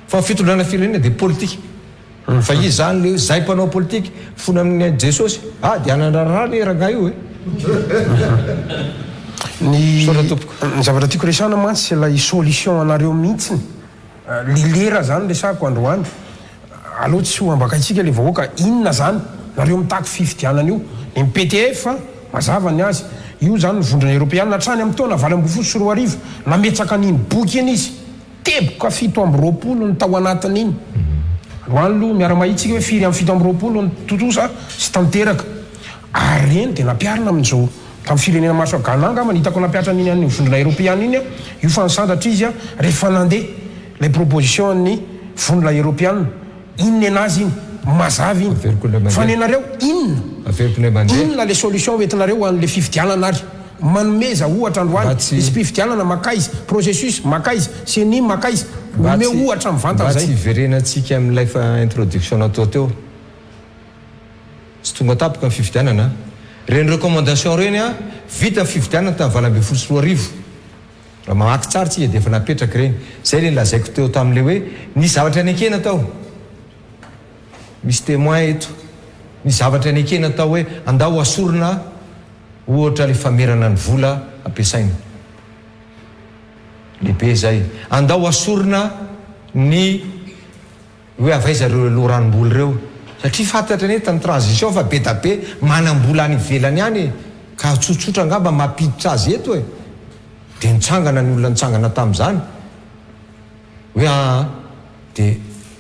Fa ny fitondrana firenena dia politika. Fa izy izany le hoe zay mpanao politika, mifona amin'i Jesosy, ah dia hanandrara anie rangahy io e. Ny Misaotra tompoko. Ny zavatra tiako resahana mantsy ilay solution anareo mihitsiny. Le lera zany resahako androany, aleo tsy ho ambakaintsika le vahoaka, inona zany nareo mitaky fifidianana io, ny MPTF mazava ny azy, io zany ny vondrona eropeana hatrany amin'ny taona 2018 nametraka an'iny boky iny izy, teboka 27 ny tao anatin'iny, androany aloha miara-mahita tsika hoe firy amin'ny 27 no tontosa sy tanteraka, ary ireny dia nampiharina amin'izao. Tamin'ny firenena maso Ghana angamba no hitako nampihatra an'iny an'ny vondrona eropeana iny, io fa nisantatra izy rehefa nandeha ilay proposition an'ny vondrona eropeana, iny nenazy iny, mazava iny. Averiko indray Fa mandeha. nenareo inona? Averiko indray mandeha. Inona le solution hoentinareo ho an'le fifidianana ary? Manomeza ohatra androany, Mba tsy. lisi-pifidianana makaiza, processus makaiza, ceni makaiza, Mba omeo tsy, ohatra mivantana mba tsy zay. hiverenantsika amin'ilay fa introduction natao teo. Tsy tonga tampoka ny fifidianana an! Ireny recommandation ireny an, vita ny fifidianana tamin'ny 2018. Raha mamaky tsara tsika dia efa napetraka ireny. Izay ilay lazaiko teo tamin'ilay hoe nisy zavatra nekena tao. Misy témoin eto. Nisy zavatra nekena tao hoe andao asorina ohatra ilay famerana ny vola ampiasaina. Lehibe izay. Andao asorina ny. Hoe avy aiza ireo loharanom-bola ireo? Satria fantatra anie tamin'ny transition fa be da be manam-bola any ivelany any e! Ka tsotsotra angamba mampiditra azy eto e! Dia nitsangana ny olona nitsangana tamin'izany hoe aa dia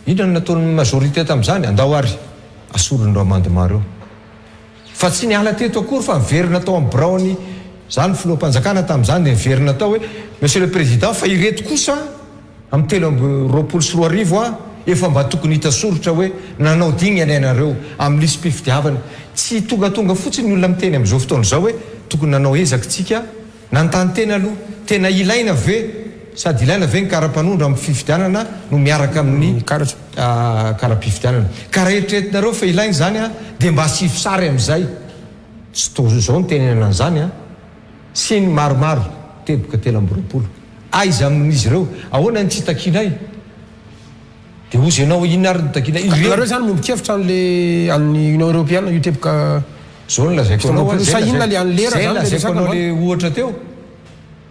inona no nataon'ny majorité tamin'izany? Andao ary asorin'ireo amendement ireo. Fa tsy niala teto akory fa niverina tao amin'ny biraon'ny, za no filoham-panjakana tamin'izany dia niverina tao hoe Monsieur le Président fa ireto kosa amin'ny 2023 an efa mba tokony hita soritra hoe nanao dingana ianareo amin'ny lisi-pifidiavana. Tsy tongatonga fotsiny ny olona miteny amin'izao fotoana izao hoe tokony nanao ezaka tsika, nanontany tena aloha, tena ilaina ve sady ilaina ve ny kara-panondro amin'ny fifidianana no miaraka amin'ny kara-pifidianana. Ka raha eritreretinareo fa ilaina izany an dia mba asivo sary amin'izay. Tsy toa izao no tenenana an'izany an. Sy ny maromaro, teboka 23. Aiza amin'izy ireo? Ahoana ny tsy takianay? Dia hozy ianao hoe inona ary no takianay? Ireo. Nareo izany miombon-kevitra an'le an'ny Union Europeana io teboka Zao no lazaiko anao 27. Zay Sa inona le an'i lera zay zany le lazaiko resaka anao androany? le ohatra teo.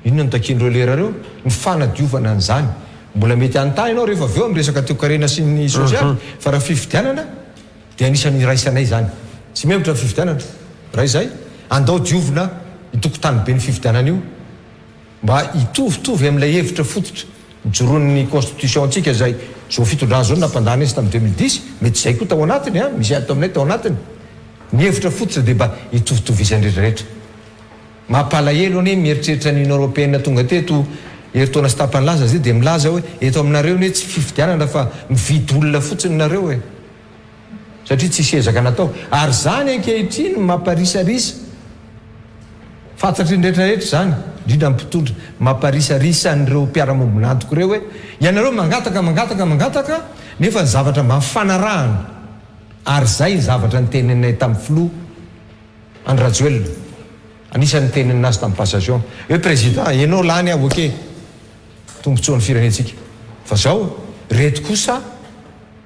Inona no takian'ireo lera ireo? Ny fanadiovana an'izany. Mbola mety hanontany ianao rehefa avy eo amin'ny resaka toekarena sy ny sosialy fa raha fifidianana dia anisan'ny iraisanay izany. Tsy mihemotra ny fifidianana. Raha izay, andao diovina io tokotaniben'ny fifidianana io mba hitovitovy amin'ilay hevitra fototra nijoroan'ny constitution-ntsika izay izao fitondrana izao no nampandany azy tamin'ny 2010, mety izay koa tao anatiny an, misy ato aminay tao anatiny. Ny hevitra fototra dia mba hitovitovizan'ny rehetrarehetra. Mampalahelo anie mieritreritra ny Union Européenne tonga teto herintaona sy tapany lasa zay dia milaza hoe eto aminareo anie tsy fifidianana fa mividy olona fotsiny nareo e! Satria tsisy ezaka natao. Ary zany ankehitriny no mamparisarisa, fantatry ny rehetrarehetra izany, indrindra ny mpitondra, mamparisarisa an'ireo mpiara-mombon'antoko ireo hoe ianareo mangataka mangataka mangataka nefa ny zavatra mba nifanarahana ary zay ny zavatra niteneninay tamin'ny filoha Andry Rajoelina, anisan'ny nitenenina azy tamin'ny passation hoe président ianao lany aho ok, tombotsoan'ny firenentsika fa zao reto kosa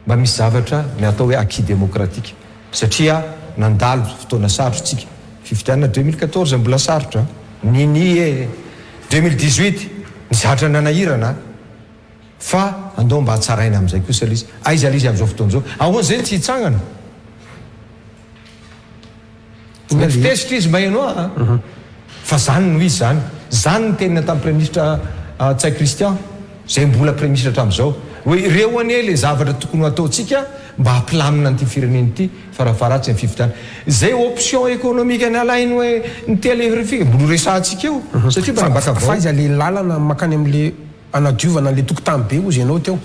mba misy zavatra ny atao hoe acquis démocratique satria nandalo fotoana sarotra tsika, fifidianana 2014 mbola sarotra, nini e, 2018 ny zatra nanahirana fa andao mba hatsaraina amin'izay kosa ilay izy, aiza ilay izy amin'izao fotoana izao, ahoana izay no tsy hitsangana? Mety tezitra izy maheno ahy an! Fa zany no izy zany. Zany ny teniny tamin'ny Praiminisitra Ntsay Christian, izay mbola Praiminisitra hatramin'izao. Hoe ireo anie ilay zavatra tokony ho ataontsika mba hampilamina an'ity firenena ity farafaharatsiny ny fifidianana. Izay option économique nalainy hoe ny téléphérique mbola ho resahantsika eo satria mbola mbaka Fa vao. aiza le lalana makany amle Hanadiovana an'ilay tokotany be hozy ianao teo.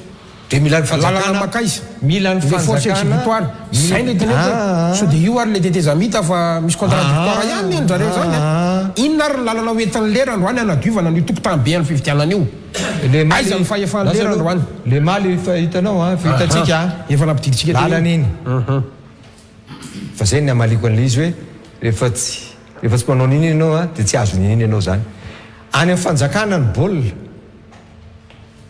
Dia mila ny Lalana fanjakana, makaiza? mila ny Ilay force fanjakana, exécutoire. mila Zay le teneniko hoe aa. sao dia io ary ilay tetezamita fa misy contradictoire ihany ny an-dRareo zany a. Aa. Inona ary ny lalana ho entin'ny lera androany hanadiovana an'io tokotany be an'ny fifidianana io? Le Aiza maly, ny fahefan'ny lasa lera aloha, androany? le maly efa hitanao an, efa hitantsika Aha, an. efa nampidirintsika teo Lalana iny. iny. Fa zay ny hamaliako an'ilay izy hoe rehefa tsy rehefa tsy manao n'inona ianao a dia tsy azo n'inona ianao zany. Any amin'ny fanjakana ny baolina.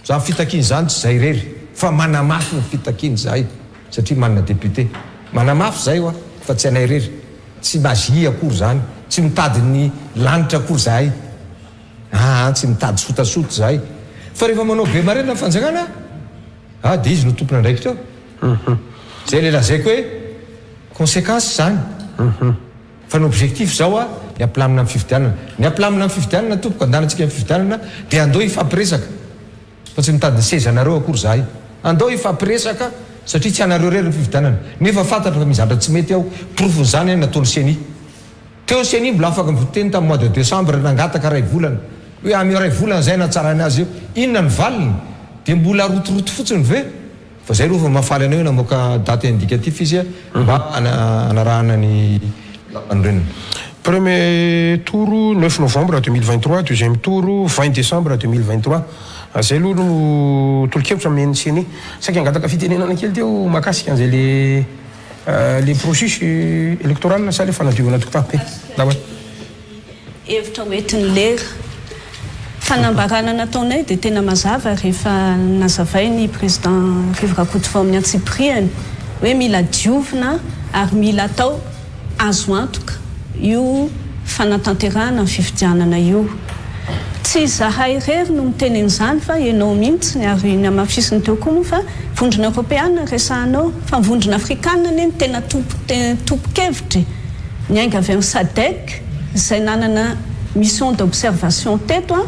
Zany fitakiana izany tsy zay irery fa manamafy ny fitakiana izahay satria manana député. Manamafy zay hoa fa tsy anay irery. Tsy magie akory zany. Tsy mitady ny lanitra akory zahay. Aa tsy mitady sotasota izahay. Fa rehefa manao be marina ny fanjakana ah dia izy no tompon'andraikitra eo. Zay le lazaiko hoe consequence izany. Fa ny objectif izao ah ny hampilamina ny fifidianana. Ny hampilamina ny fifidianana tompoko andanantsika ny fifidianana dia andao hifampiresaka fa tsy mitady ny sezanareo akory izahay. Andao hifampiresaka satria tsy anareo irery ny fifidianana. Nefa fantatra fa misy zavatra tsy mety ao. Porofon'izany nataon'ny ceni. Teo ny ceni mbola afaka niteny tamin'ny mois de décembre nangataka iray volana hoe ameo iray volana izay hanatsarana azy eo. Inona ny valiny? Dia mbola rotoroto fotsiny ve? Fa zay aloha fa mahafaly anay hoe namoaka date indicatif izy mba hanarahana ny lalàmpanorenana. Premier tour 9 novembre 2023, deuxième tour 20 décembre 2023. Zay aloha no tolo-kevitra omen'ny ceni. Saika hangataka fitenenana kely teo mahakasika an'izay le le processus électoral sa le fanadiovana tokotany. Ndao e. Hevitra ho entin'i Lera. Fanambarana nataonay dia tena mazava rehefa nazavain'i Président Rivo Rakotovao amin'ny antsipirihany hoe mila diovina ary mila atao azo antoka io fanatanterahana ny fifidianana io. Tsy izahay irery no miteny an'izany fa ianao mihitsy ary namafisiny teo koa moa fa Vondrona Eoropeana no resahanao fa ny Vondrona Afrikana anie no tena tompon-kevitra e! Niainga avy amin'ny Sadec izay nanana mission d'observation teto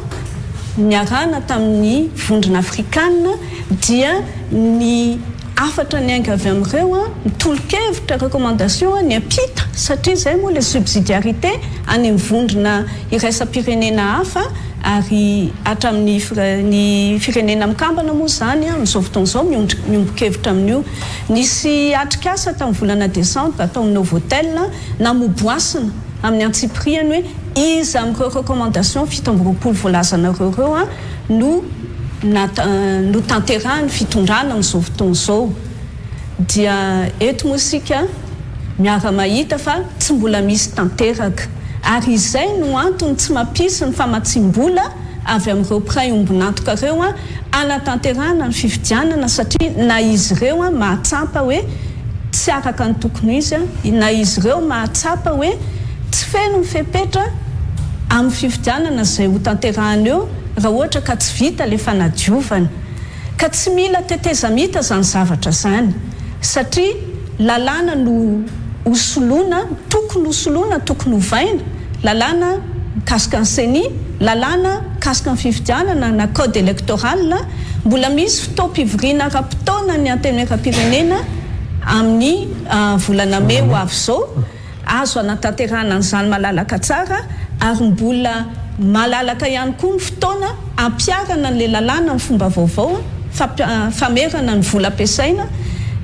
niarahana tamin'ny Vondrona Afrikana dia ny hafatra niainga avy amin'ireo, ny tolo-kevitra, recommandation, niampita satria izay moa ilay subsidiarité any amin'ny vondrona iraisam-pirenena hafa ary hatramin'ny ny firenena mikambana moa izany amin'izao fotoana izao miombon-kevitra amin'io. Nisy atrikasa tamin'ny volana desambra tao amin'ny Novotel namoboasina amin'ny antsipirihany hoe iza amin'ireo recommandations 27 voalazanareo ireo no notanterahin'ny fitondrana amin'izao fotoana izao. Dia eto moa isika miara-mahita fa tsy mbola misy tanteraka. Ary izay no antony tsy mampisy ny famatsiam-bola avy amin'ireo mpiray ombon'antoka ireo hanatanterahana ny fifidianana satria na izy ireo mahatsapa hoe tsy araka ny tokony ho izy, na izy ireo mahatsapa hoe tsy feno ny fepetra amin'ny fifidianana izay hotanterahana eo raha ohatra ka tsy vita ilay fanadiovana. Ka tsy mila tetezamita izany zavatra izany satria lalàna no hosoloina, tokony hosoloina, tokony hovaina, lalàna mikasika ny ceni, lalàna mikasika ny fifidianana na code électoral, mbola misy fotoam-pivoriana ara-potoana ny Antenimierampirenena amin'ny volana mey ho avy izao. Azo anatanterahana an'izany malalaka tsara ary mbola malalaka ihany koa ny fotoana ampiharana an'ilay lalàna amin'ny fomba vaovao, famerana ny vola ampiasaina.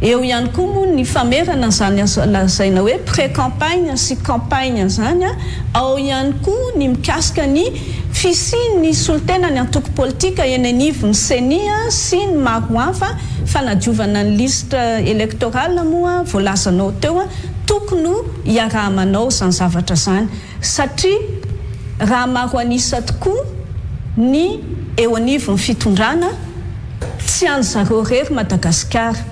Eo ihany koa moa ny famerana an'izany azo lazaina hoe pré-campagne sy campagne izany. Ao ihany koa ny mikasika ny fisian'ny solontenan'ny antoko politika eny anivon'ny ceni sy ny maro hafa, fanadiovana ny liste électorale moa voalazanao teo. Tokony ho iaraha-manao izany zavatra izany satria raha maro an'isa tokoa ny eo anivon'ny fitondrana, tsy an'i zareo irery Madagasikara,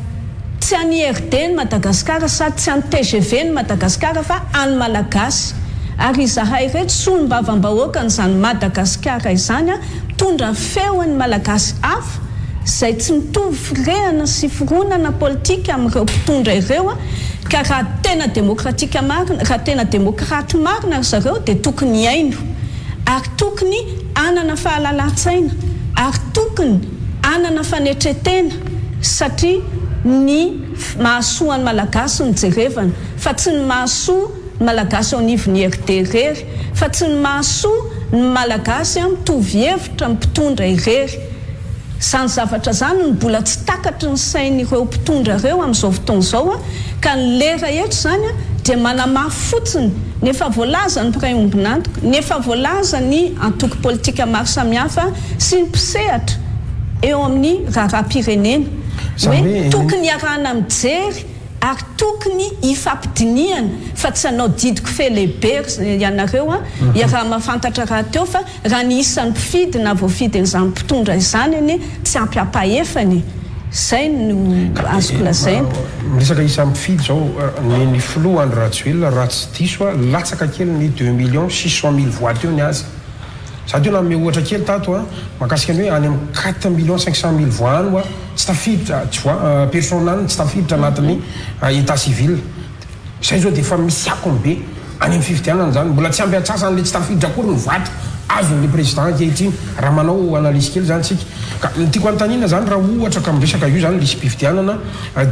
tsy an'i IRD ny Madagasikara sady tsy an'i tgv ny Madagasikara fa an'ny Malagasy ary izahay ireto solombavambahoakan'izany Madagasikara izany mitondra feon'ny Malagasy hafa izay tsy mitovy firehana sy fironana politika amin'ireo mpitondra ireo ka raha tena demokratika marina, raha tena demokraty marina ry zareo dia tokony hihaino ary tokony hanana fahalalan-tsaina ary tokony hanana fanetren-tena satria ny mahasoa ny Malagasy no jerevana fa tsy ny mahasoa ny Malagasy eo anivon'ny IRD irery fa tsy ny mahasoa ny Malagasy mitovy hevitra amin'ny mpitondra irery. Izany zavatra izany no mbola tsy takatry ny sain'ireo mpitondra ireo amin'izao fotoana izao ka ny lera eto izany dia manamafy fotsiny ny efa voalazan'ny mpiray ombon'antoka, ny efa voalazan'ny antoko politika maro samihafa sy ny mpisehatra eo amin'ny raharaham-pirenena hoe tokony hiarahana mijery. Ary tokony hifampidinihana fa tsy hanao didiko fe lehibe ry ianareo a! Iaraha-mahafantatra rahateo fa raha ny isan'ny mpifidy na voafidin'izany mpitondra izany anie tsy ampy ampahefany e! Izay no azoko lazaina. Miresaka isan'ny mpifidy izao, ny ny filoha Andry Rajoelina raha tsy diso aho latsaka kely ny deux millions six cent mille voix teo ny azy. Za teo nanome ohatra kely tato a, mahakasika ny hoe any amin'ny quatre millions 500 mille voix any hoa tsy tafiditra, tsy voix, personne any tsy tafiditra anatin'ny état civil. Zay zao dia efa misy akony be any amin'ny fifidianana zany. Mbola tsy ampy antsasan'le tsy tafiditra akory ny vato azon'le président ankehitriny raha manao analyse kely zany tsika. Ka ny tiako anontaniana zany raha ohatra ka miresaka io zany lisi-pifidianana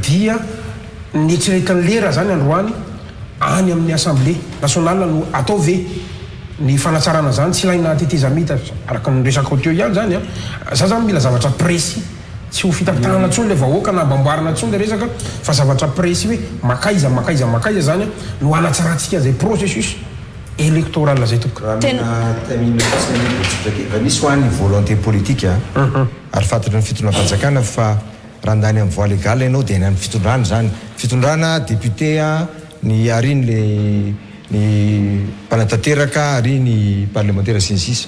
dia ny eritreretin'i lera zany androany any amin'ny assemblée nationale no atao ve ny fanatsarana zany? Tsy ilaina tetezamita araka ny resakao teo ihany zany an! Za zany mila zavatra précis, tsy ho fitapitahana intsony le vahoaka na ambamboarina intsony le resaka fa zavatra précis hoe makaiza makaiza makaiza zany no hanatsarantsika an'izay processus électoral zay tompoko. Raha mila timing fotsiny anie dia tsotra kely. Efa misy hoa ny volonté politique ary fantatry ny fitondram-panjakana fa Raha handany amin'ny voie légale ianao dia any amin'ny fitondrana izany. Fitondrana, député ny ary ny le ny mpanatanteraka ary ny parlemantera sy ny sisa.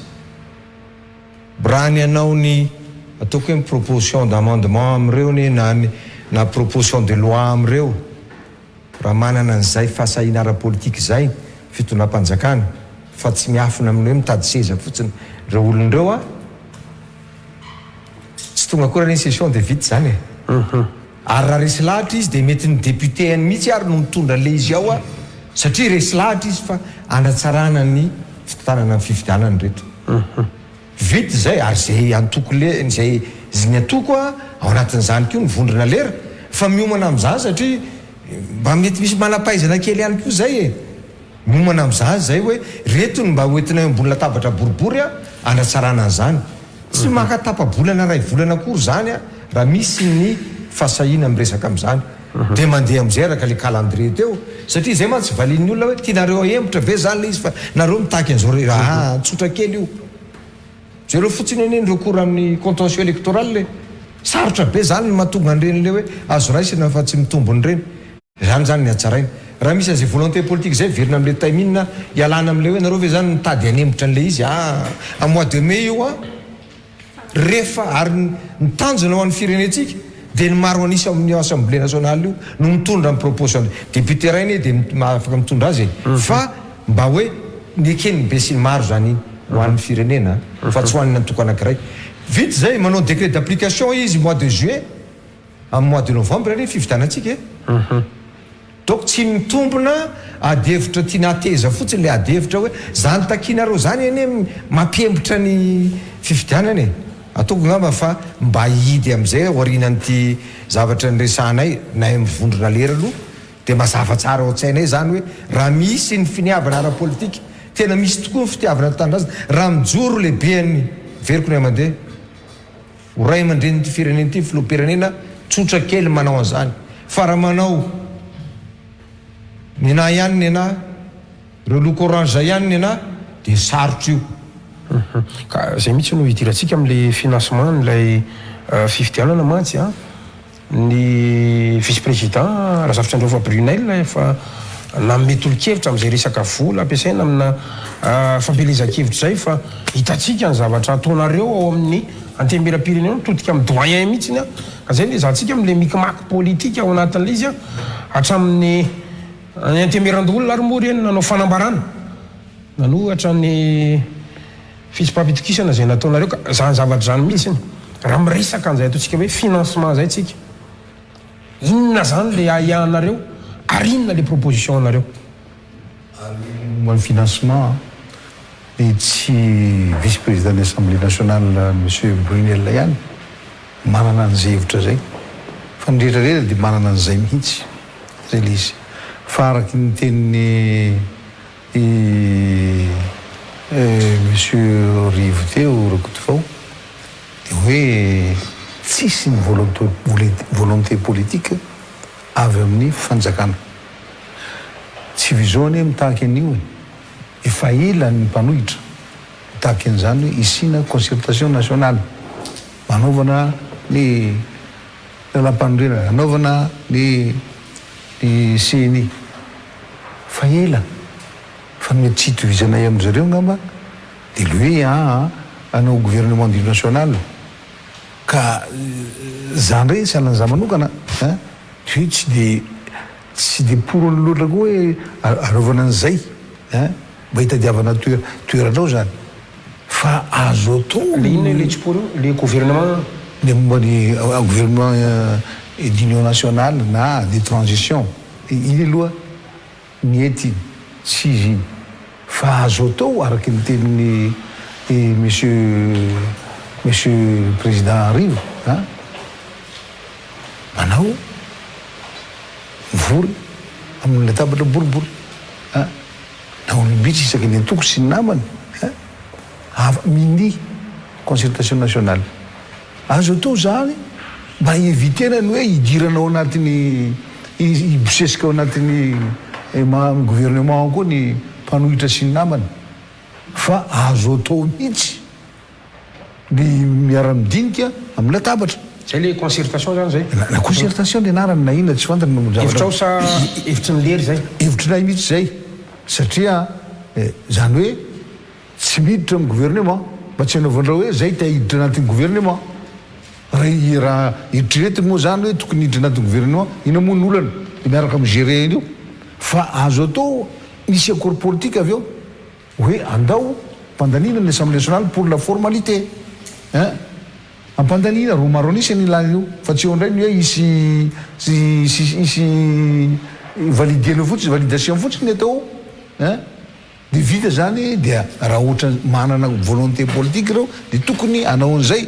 Raha ny hanao ny ataoko hoe ny proposition d'amendement amin'ireo anie na ny na proposition de loi amin'ireo, raha manana an'izay fahasahiana ara-politika izay ny fitondram-panjakana fa tsy miafina amin'ny hoe mitady seza fotsiny ireo olona ireo an, Tsy tonga akory anie ny session dia vita izany e. Ary raha resy lahatra izy dia mety ny député-ny mihitsy ary no mitondra an'ilay izy ao satria resy lahatra izy fa hanatsarana ny fitantanana ny fifidianana ireto. Vita izay ary izay antoko le izay ny antoko ao anatin'izany koa ny vondrona lera fa miomana amin'izany satria mba mety misy manam-pahaizana kely ihany koa izay e. Miomana amin'izany izay hoe reto no mba hoentinay eo ambony latabatra boribory hanatsarana an'izany. Tsy maka tapa-bolana iray volana akory izany raha misy ny fahasahiana miresaka amin'izany. Dia mandeha amin'izay araka ilay calendrier teo. Satria izay mantsy valian'ny olona hoe tianareo ahemotra ve izany ilay izy fa nareo mitaky an'izao re. Aa tsotra kely io. Jereo fotsiny anie ny recours amin'ny contentieux électoral e. Sarotra be izany ny mahatonga an'ireny ilay hoe azo raisina fa tsy mitombina ireny. Zany zany ny hatsaraina. Raha misy an'izay volonté politique zay miverina amin'ilay timing hialana amin'ilay hoe nareo ve zany mitady hanembotra an'ilay izy aa à mois de mai io an! Rehefa ary ny tanjona ho an'ny firenentsika dia ny maro an'isa ao amin'io assemblée nationale io no mitondra ny proposition député iray anie dia afaka mitondra azy e! Fa mba hoe neken'ny besinimaro zany iny ho an'ny firenena fa tsy ho an'ny antoko anankiray. Vita izay, manao décret d'application izy mois de juillet. Amin'ny mois de novembre anie ny fifidianantsika e! Donc tsy mitombina ady hevitra tiana hateza fotsiny ilay ady hevitra hoe zany takianareo zany anie mampiembotra ny fifidianana e! Ataoko angamba fa mba hihidy amin'izay aorianan'ity zavatra niresahanay nay amin'ny vondrona lera aloha dia mazava tsara ao an-tsainay zany hoe raha misy ny finiavana ara-politika tena misy tokoa ny fitiavana ny tanindrazana raha mijoro lehibean'ny veriko ny aman-dia Ho ray aman-drenin'ity firenena ity ny filoham-pirenena tsotra kely manao an'izany fa raha manao nenà ihany nenà, ireo loko orange ihany nenà dia sarotra io. Ka izay mihitsy no hidirantsika amin'ilay financement n'ilay fifidianana mantsy an! Ny vice président Razafitrandrofa Brunel efa nanome tolo-kevitra amin'izay resaka vola ampiasaina amina fampielezan-kevitra izay fa hitantsika ny zavatra ataonareo ao amin'ny antenimierampirenena mitodika amin'ny doyen mihitsy an! Ka izay no ezahantsika amin'ilay micmac politique ao anatin'ilay izy an! Hatramin'ny ny antenimierandoholona ary moa ireny nanao fanambarana nanohatra ny Fitsipaham-pitokisana izay nataonareo ka zany zavatra zany mihitsiny raha miresaka an'izay ataontsika hoe financement zay tsika, inona zany le ahiahinareo ary inona le proposition anareo? Ary momba ny financement dia tsy vice président ny assemblée nationale monsieur Brunel ihany manana an'izay hevitra izay fa ny rehetra rehetra dia manana an'izay mihitsy, zay le izy fa araky ny tenin'i I Monsieur Rivo teo Rakotovao dia hoe tsisy ny volonté politique avy amin'ny fanjakana. Tsy vision anie mitaky an'io e! Efa ela ny mpanohitra mitaky an'izany hoe hisiana concertation nationale hanaovana ny lalampanorenana, hanaovana ny. ny ceni fa ela fa ny mety tsy hitovizanay amin-dry zareo angamba dia le hoe aa hanao gouvernement d'union nationale ka za ndray sahalan'ny za manokana an de hoe tsy de tsy de pour loatra koa hoe anaovana an'izay an mba hitadiavana toer- toerana ao zany fa azo atao Le inona le tsy pour io? Le gouvernement? Le momba ny gouvernement d'union nationale na de transition iny aloha Ny ety tsy izy iny fa azo atao araky ny tenin'i monsieur monsieur président Rivo a! Manao mivory amin'ny latabatra boribory a! Na olom-bitsy isaky ny antoko sy ny namany a! Ava mini concertation nationale. Azo atao izany mba hi-eviter-na ny hoe hidirana ao anatin'ny, hibosesika ao anatin'ny gouvernement ao koa ny mpanohitra sy ny namany fa azo atao mihitsy ny miara-midinika amin'ny latabatra. Zay le concertation zany zay? Na concertation ny anarany na inona tsy fantany ny zavatra. Hevitrao sa hevitry ny lery zay? Hevitrinay mihitsy zay satria zany hoe. Tsy miditra amin'ny gouvernement, mba tsy hanaovan-drao hoe zay te hiditra anatin'ny gouvernement. Raha raha eritreretiny moa zany hoe tokony hiditra anatin'ny gouvernement, inona moa ny olana? De miaraka mi-gerer an'io. Fa azo atao misy accord politique avy eo hoe andao ampandaniana ny assemblée nationale pour la formalité hein. Ampandaniana roa maro an'isa ny ilana io fa tsy eo indray ny hoe hisy hisy hisy valider-na fotsiny, validation fotsiny ny atao hein. Dia vita zany dia raha ohatra manana volonté politique ireo dia tokony hanao an'izay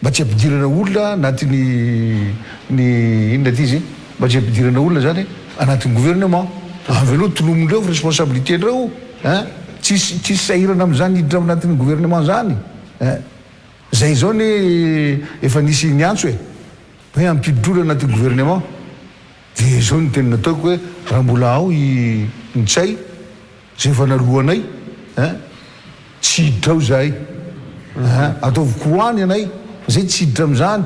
mba tsy hampidirana olona anatin'ny ny inona ty izy mba tsy hampidirana olona zany anatin'ny gouvernement. Avy aloha tolomindreo fa responsabilité ndreo hein, tsisy tsisy sahirana amin'izany hiditra ao anatin'ny gouvernement zany hein. Zay zao anie efa nisy niantso e, hoe hampiditra olona anatin'ny gouvernement. Dia izao no teny nataoko hoe raha mbola ao i Ntsay izay efa naloanay hein, tsy hiditra ao izahay hein, ataovy croix ny anay fa izay tsy hiditra amin'izany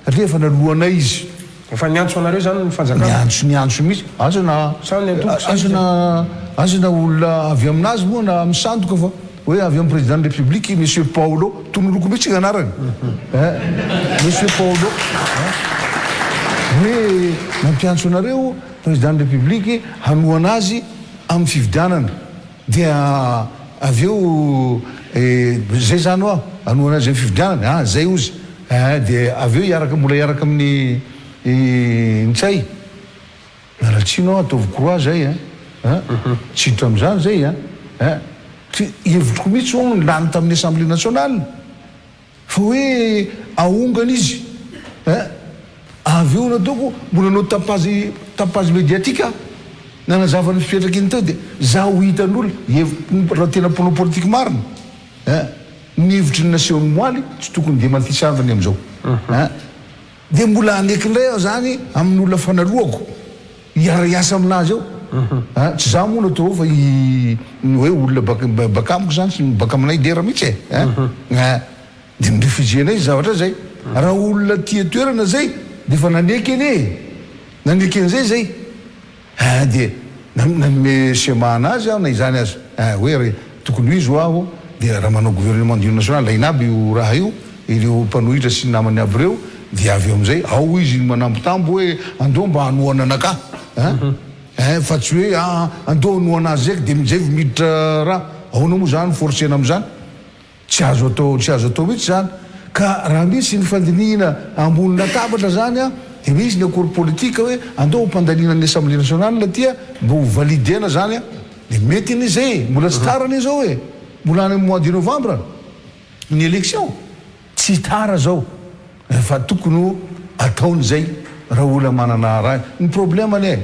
satria efa naloanay izy. Efa niantso anareo izany ny fanjakana? Niantso niantso mihitsy, aza na Sa ny antoko sa aza iza? na aza na olona avy aminazy moa na misandoka fa. Hoe avy amin'ny président ny république i monsieur Paolo, tononoko mihitsy ny anarany eh, monsieur Paolo eh, hoe nampiantso anareo président ny république hanohana azy amin'ny fifidianana, dia avy eo eh, zay zany hoa, hanohana azy amin'ny fifidianana, ah zay ozy eh, dia avy eo hiaraka, mbola hiaraka amin'ny Ntsay. Miala tsiny aho ataovy croix zay a! A! Tsy hiditra amizany zay a! A! Tsy hevitriko mihitsy hono ny lany tamin'ny assemblée nationale fa hoe ahongana izy a! Avy eo nataoko mbola nanao tapage tapage mediatique aho nanazava ny fipetraky ny teo dia za ho hitan'olona hevi raha tena mpanao politique marina a! Ny hevitry ny nasehon'i Moaly tsy tokony demantisavany amizao a! Dia mbola haneky indray aho zany amin'olona fanalohako hiara-hiasa aminazy eo a! Tsy za moa no atao eo fa i ny hoe olona baka baka amiko zany sy ny baka aminay dera mihitsy e! A! Dia ni-refuser-nay zay zavatra zay. Raha olona tia toerana zay dia efa naneky anie e! Naneky an'izay zay. Eeh dia nanome schéma anazy aho na izany aza eeh hoe ry tokony ho izy ho aho dia raha manao gouvernement d'union nationale alaina aby io raha io ireo mpanohitra sy ny namany aby ireo dia avy eo amin'izay ao izy no manambitamby hoe andao mba hanohana anakahy eeh eeh fa tsy hoe aa andao hanohana azy zay dia zay vao miditra raha ahoana moa zany forcena amin'izany Tsy azo atao, tsy azo atao mihitsy izany. Ka raha misy ny fandinihina ambony latabatra izany an, dia misy ny accord politique hoe andao hampandaniana ny Assemblée nationale aty an, mba ho valider-na izany an, dia mety anie izay e! Mbola tsy tara anie izao e! Mbola any amin'ny mois de novembre ny élection. Tsy tara izao fa tokony ho ataony izay raha olona manana raha. Ny problème anie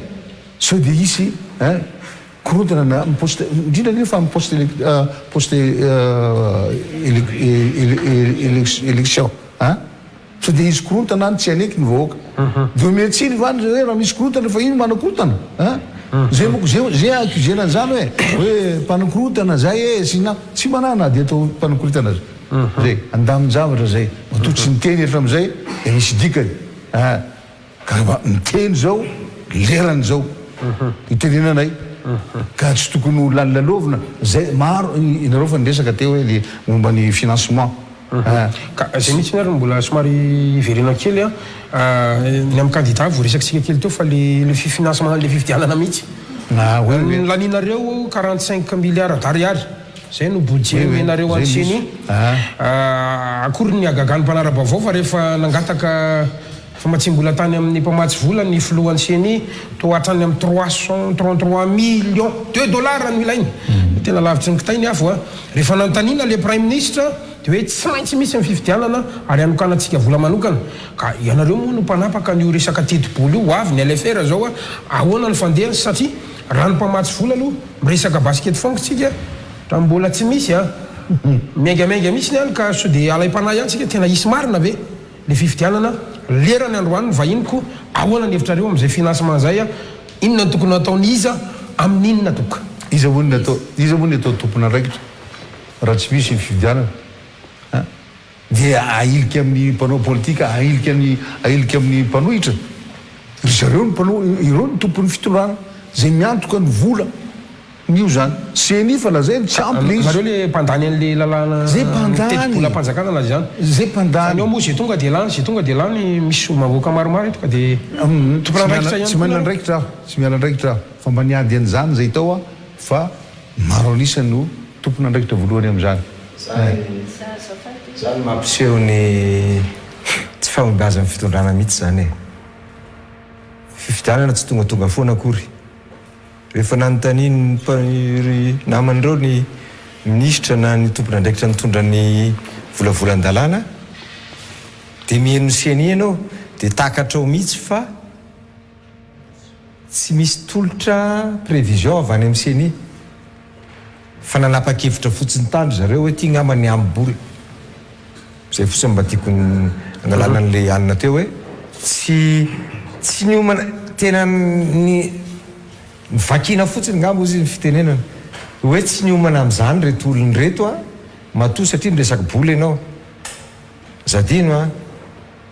sao dia hisy ein! Korontana na ny poste indrindra indrindra fa ny poste poste election an! Sao dia hisy korontana any tsy haneky ny vahoaka. Dia omen-tsiny va ny hoe raha misy korontana fa ino manakorontana an! Zay manko zay zay accusena an'izany hoe hoe mpanakorontana zay e sy na tsy manahy na dia atao mpanakorontana aza. Zay, andamin-javatra zay. Matoa tsy niteny hatramin'izay dia misy dikany an! Ka raha miteny izao, lerany izao. itenenanay ka tsy tokony ho lalilalaovina zay maro ianareo fa niresaka teo hoe le momba ny financement eh. Ka zay mihitsy ary no mbola somary hiverenako kely an, ny amin'ny candidat voaresakitsika kely teo fa le le financement an'le fifidianana mihitsy. Ah oui oui. Ny laninareo 45 milliards d'ariary, zay no budget Oui oui, omenareo an'ny zay ceni. misy. Ah. Akory ny hagagan'ny mpanara-baovao fa rehefa nangataka Famatsiam-bola tany amin'ny mpamatsy vola ny filohan'ny Ceni, toa hatrany amin'ny 333 millions de dollars no ilainy. Tena lavitry ny kitay ny afo a! Rehefa nanontaniana ilay praiminisitra dia hoe tsy maintsy misy ny fifidianana ary hanokanantsika vola manokana. Ka ianareo moa no mpanapaka an'io resaka tetibola io, ho avy ny LFR izao a! Ahoana ny fandehany satria raha ny mpamatsy vola aloha miresaka basket fonk tsika raha mbola tsy misy a! Miaingamiainga mihitsy ny any ka sao dia alaim-panahy ihany tsika, tena hisy marina ve? Le fifidianana, lerany androany ny vahiny ko ahoana ny hevitrareo amizay financement zay a, inona no tokony hataony iza amin'inona toka? Iza moa no atao iza moa no atao tompon'andraikitra raha tsy misy ny fifidianana a? Dia ahilika amin'ny mpanao politika, ahilika ny ahilika amin'ny mpanohitra? Ry zareo no mpanao ireo no tompon'ny fitondrana izay miantoka ny vola. Io zany. Ceni fa lazainy tsy ampy le izy. Nareo le mpandany an'le lalàna Zay mpandany. tetibolam-panjakana na izany. Zay mpandany. Fa ny ao moa ze tonga de lany, ze tonga de lany, misy solombavambahoaka maromaro eto ka de tompon'andraikitra ihany Tsy koa miala nareo. andraikitra aho, tsy miala andraikitra aho fa mba niady an'izany zay tao aho fa maro an'isa no tompon'andraikitra voalohany amin'izany. Zany mampiseho ny tsy fahombiazan'ny fitondrana mihitsy zany e. Fifidianana tsy tongatonga foana akory. Rehefa nanontanian'ny namany ireo ny minisitra na ny tompon'andraikitra nitondra ny volavolan-dalàna dia mihaino ny ceni ianao dia takatrao mihitsy fa tsy misy tolotra prévision avy any amin'ny ceni fa nanapa-kevitra fotsiny tany ry zareo hoe ity angamba ny amim-bola. Izay fotsiny mba tiako nangalana an'ilay anona teo hoe tsy tsy niomana tena ny nivakiana fotsiny ngamba ozy ny fitenenana hoe tsy niomana amin'izany ireto olona ireto an, matoa satria miresaka bola ianao, aza adino an,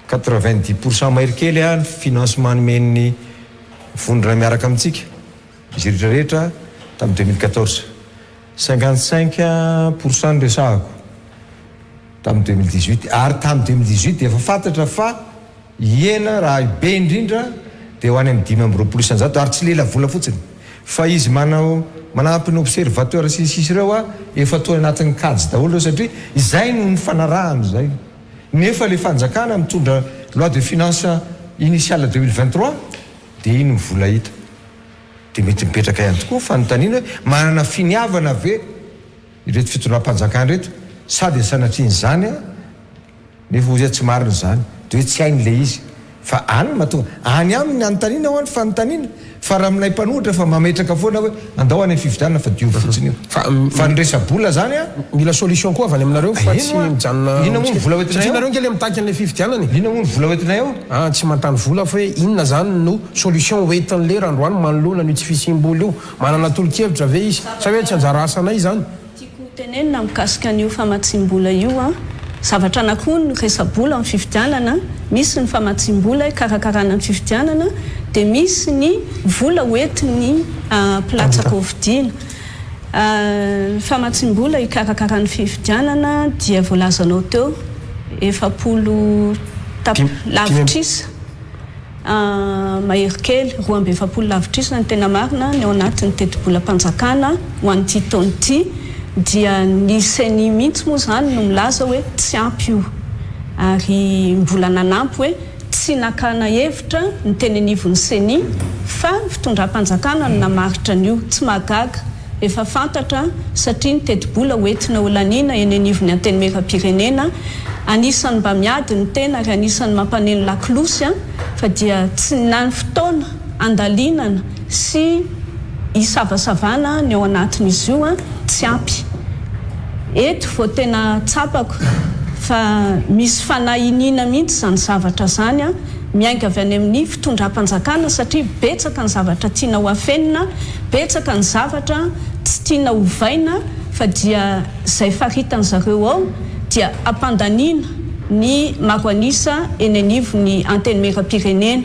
90 pour cent mahery kely an ny financement nomen'ny vondrona miaraka amintsika izy rehetra rehetra tamin'ny 2014, 55 pour cent no resahako. Tamin'ny 2018, ary tamin'ny 2018 dia efa fantatra fa hihena raha be indrindra dia ho any amin'ny 25% ary tsy lelavola fotsiny fa izy manao manampy ny observateur sy ny sisa ireo a efa toa anatin'ny kajy daholo ireo satria izay no nifanarahana izay nefa le fanjakana mitondra loi de finance initiale 2023 dia iny ny vola hita dia mety mipetraka ihany tokoa fanontaniana hoe manana finiavana ve Ireto fitondram-panjakana ireto sa dia sanatrian'izany an, nefa hozy aho tsy marina izany, dia hoe tsy hainy ilay izy, fa any no mahatonga, any aminy ny anontaniana hoa ny fanontaniana, fa raha aminay mpanohitra efa mametraka foana hoe andao any amin'ny fifidianana fa diovy fotsiny io, fa ny resa-bola izany an. Mila solution koa avy any aminareo fa tsy mijanona Inona moa ny vola hoentinay satria ao? nareo ange le mitaky an'ilay fifidianana e. Inona moa ny vola hoentinay ao? Ah tsy manontany vola fa hoe inona izany no solution hoentin'lera androany manoloana an'io tsy fisiam-bola io? Manana tolo-kevitra ve izy? Sa hoe tsy anjara asanay izany? Tiako ho tenenina mikasika an'io famatsiam-bola io an, zavatra anankiroa ny resa-bola amin'ny fifidianana, misy ny famatsiam-bola hikarakarana ny fifidianana, dia misy ny vola ho entin'ny mpilatsaka hofidiana. Ny famatsiam-bola hikarakarana ny fifidianana dia voalazanao teo, 40 tap lavitrisa. Mahery kely, 42 lavitrisa ny tena marina, ny ao anatin'ny tetibolam-panjakana ho an'ity taona ity, dia ny ceni mihitsy moa izany no milaza hoe tsy ampy io, ary mbola nanampy hoe tsy nakana hevitra ny teny anivon'ny ceni fa ny fitondram-panjakana no namaritra an'io, tsy mahagaga, efa fantatra satria ny tetibola hoentina holaniana eny anivon'ny Antenimierampirenena, anisan'ny mba miady ny tena ary anisan'ny mampaneno lakolosy fa dia tsy na ny fotoana handalinana sy hisavasavana ny ao anatin'izy io tsy ampy. Eto vao tena tsapako fa misy fanahy iniana mihitsy izany zavatra izany. Miainga avy any amin'ny fitondram-panjakana satria betsaka ny zavatra tiana ho afenina, betsaka ny zavatra tsy tiana hovaina fa dia izay faritan zareo ao dia ampandaniana ny maro an'isa eny anivon'ny Antenimierampirenena.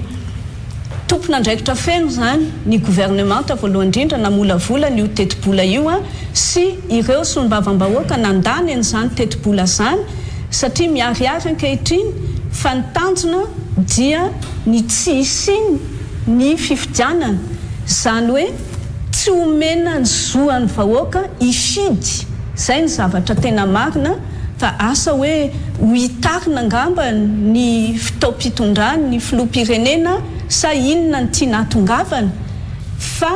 Tompon'andraikitra feno izany ny governemanta voalohany indrindra namolavola an'io tetibola io sy ireo solombavambahoaka nandany an'izany tetibola izany satria miharihary ankehitriny fa ny tanjona dia ny tsy hisian' ny fifidianana, izany hoe tsy omena ny zo an'ny vahoaka hifidy, izay ny zavatra tena marina fa asa hoe ho hitarina angamba ny fotoam-pitondran' ny filoham-pirenena sa inona no tiana hahatongavana fa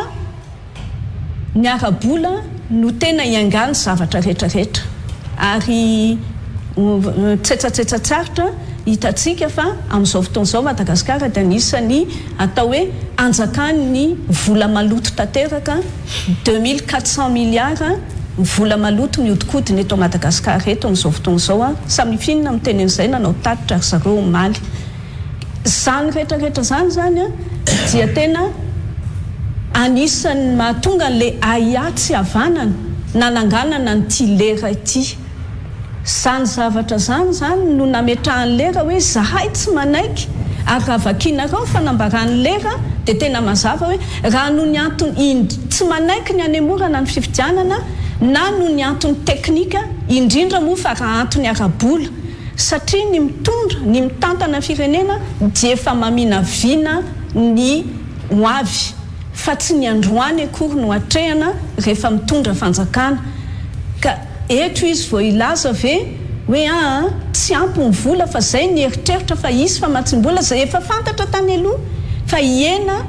Ny ara-bola no tena iangan'ny zavatra rehetra rehetra ary tsetsatsetsa tsy aritra hitantsika fa amin'izao fotoana izao Madagasikara dia anisan'ny atao hoe anjakan'ny vola maloto tanteraka, 2400 milliards ny vola maloto mihodinkodina eto Madagasikara eto amin'izao fotoana izao, samy finina miteny an'izay nanao tatitra ry zareo omaly. Izany rehetra rehetra izany izany dia tena anisan'ny mahatonga an'ilay ahiahy tsy havanana nananganana an'ity lera ity. Izany zavatra izany izany no nametrahan'ny lera hoe izahay tsy manaiky ary raha vakianareo ny fanambaran'ny lera dia tena mazava hoe raha noho ny antony ind tsy manaiky ny hanemorana ny fifidianana na noho ny antony teknika indrindra moa fa raha antony ara-bola Satria ny mitondra, ny mitantana ny firenena dia efa maminavina ny ho avy fa tsy ny androany akory no atrehana rehefa mitondra fanjakana. Ka eto izy vao hilaza ve hoe aa tsy ampy ny vola fa zay ny eritreritra fa hisy famatsiam-bola zay efa fantatra tany aloha fa hihena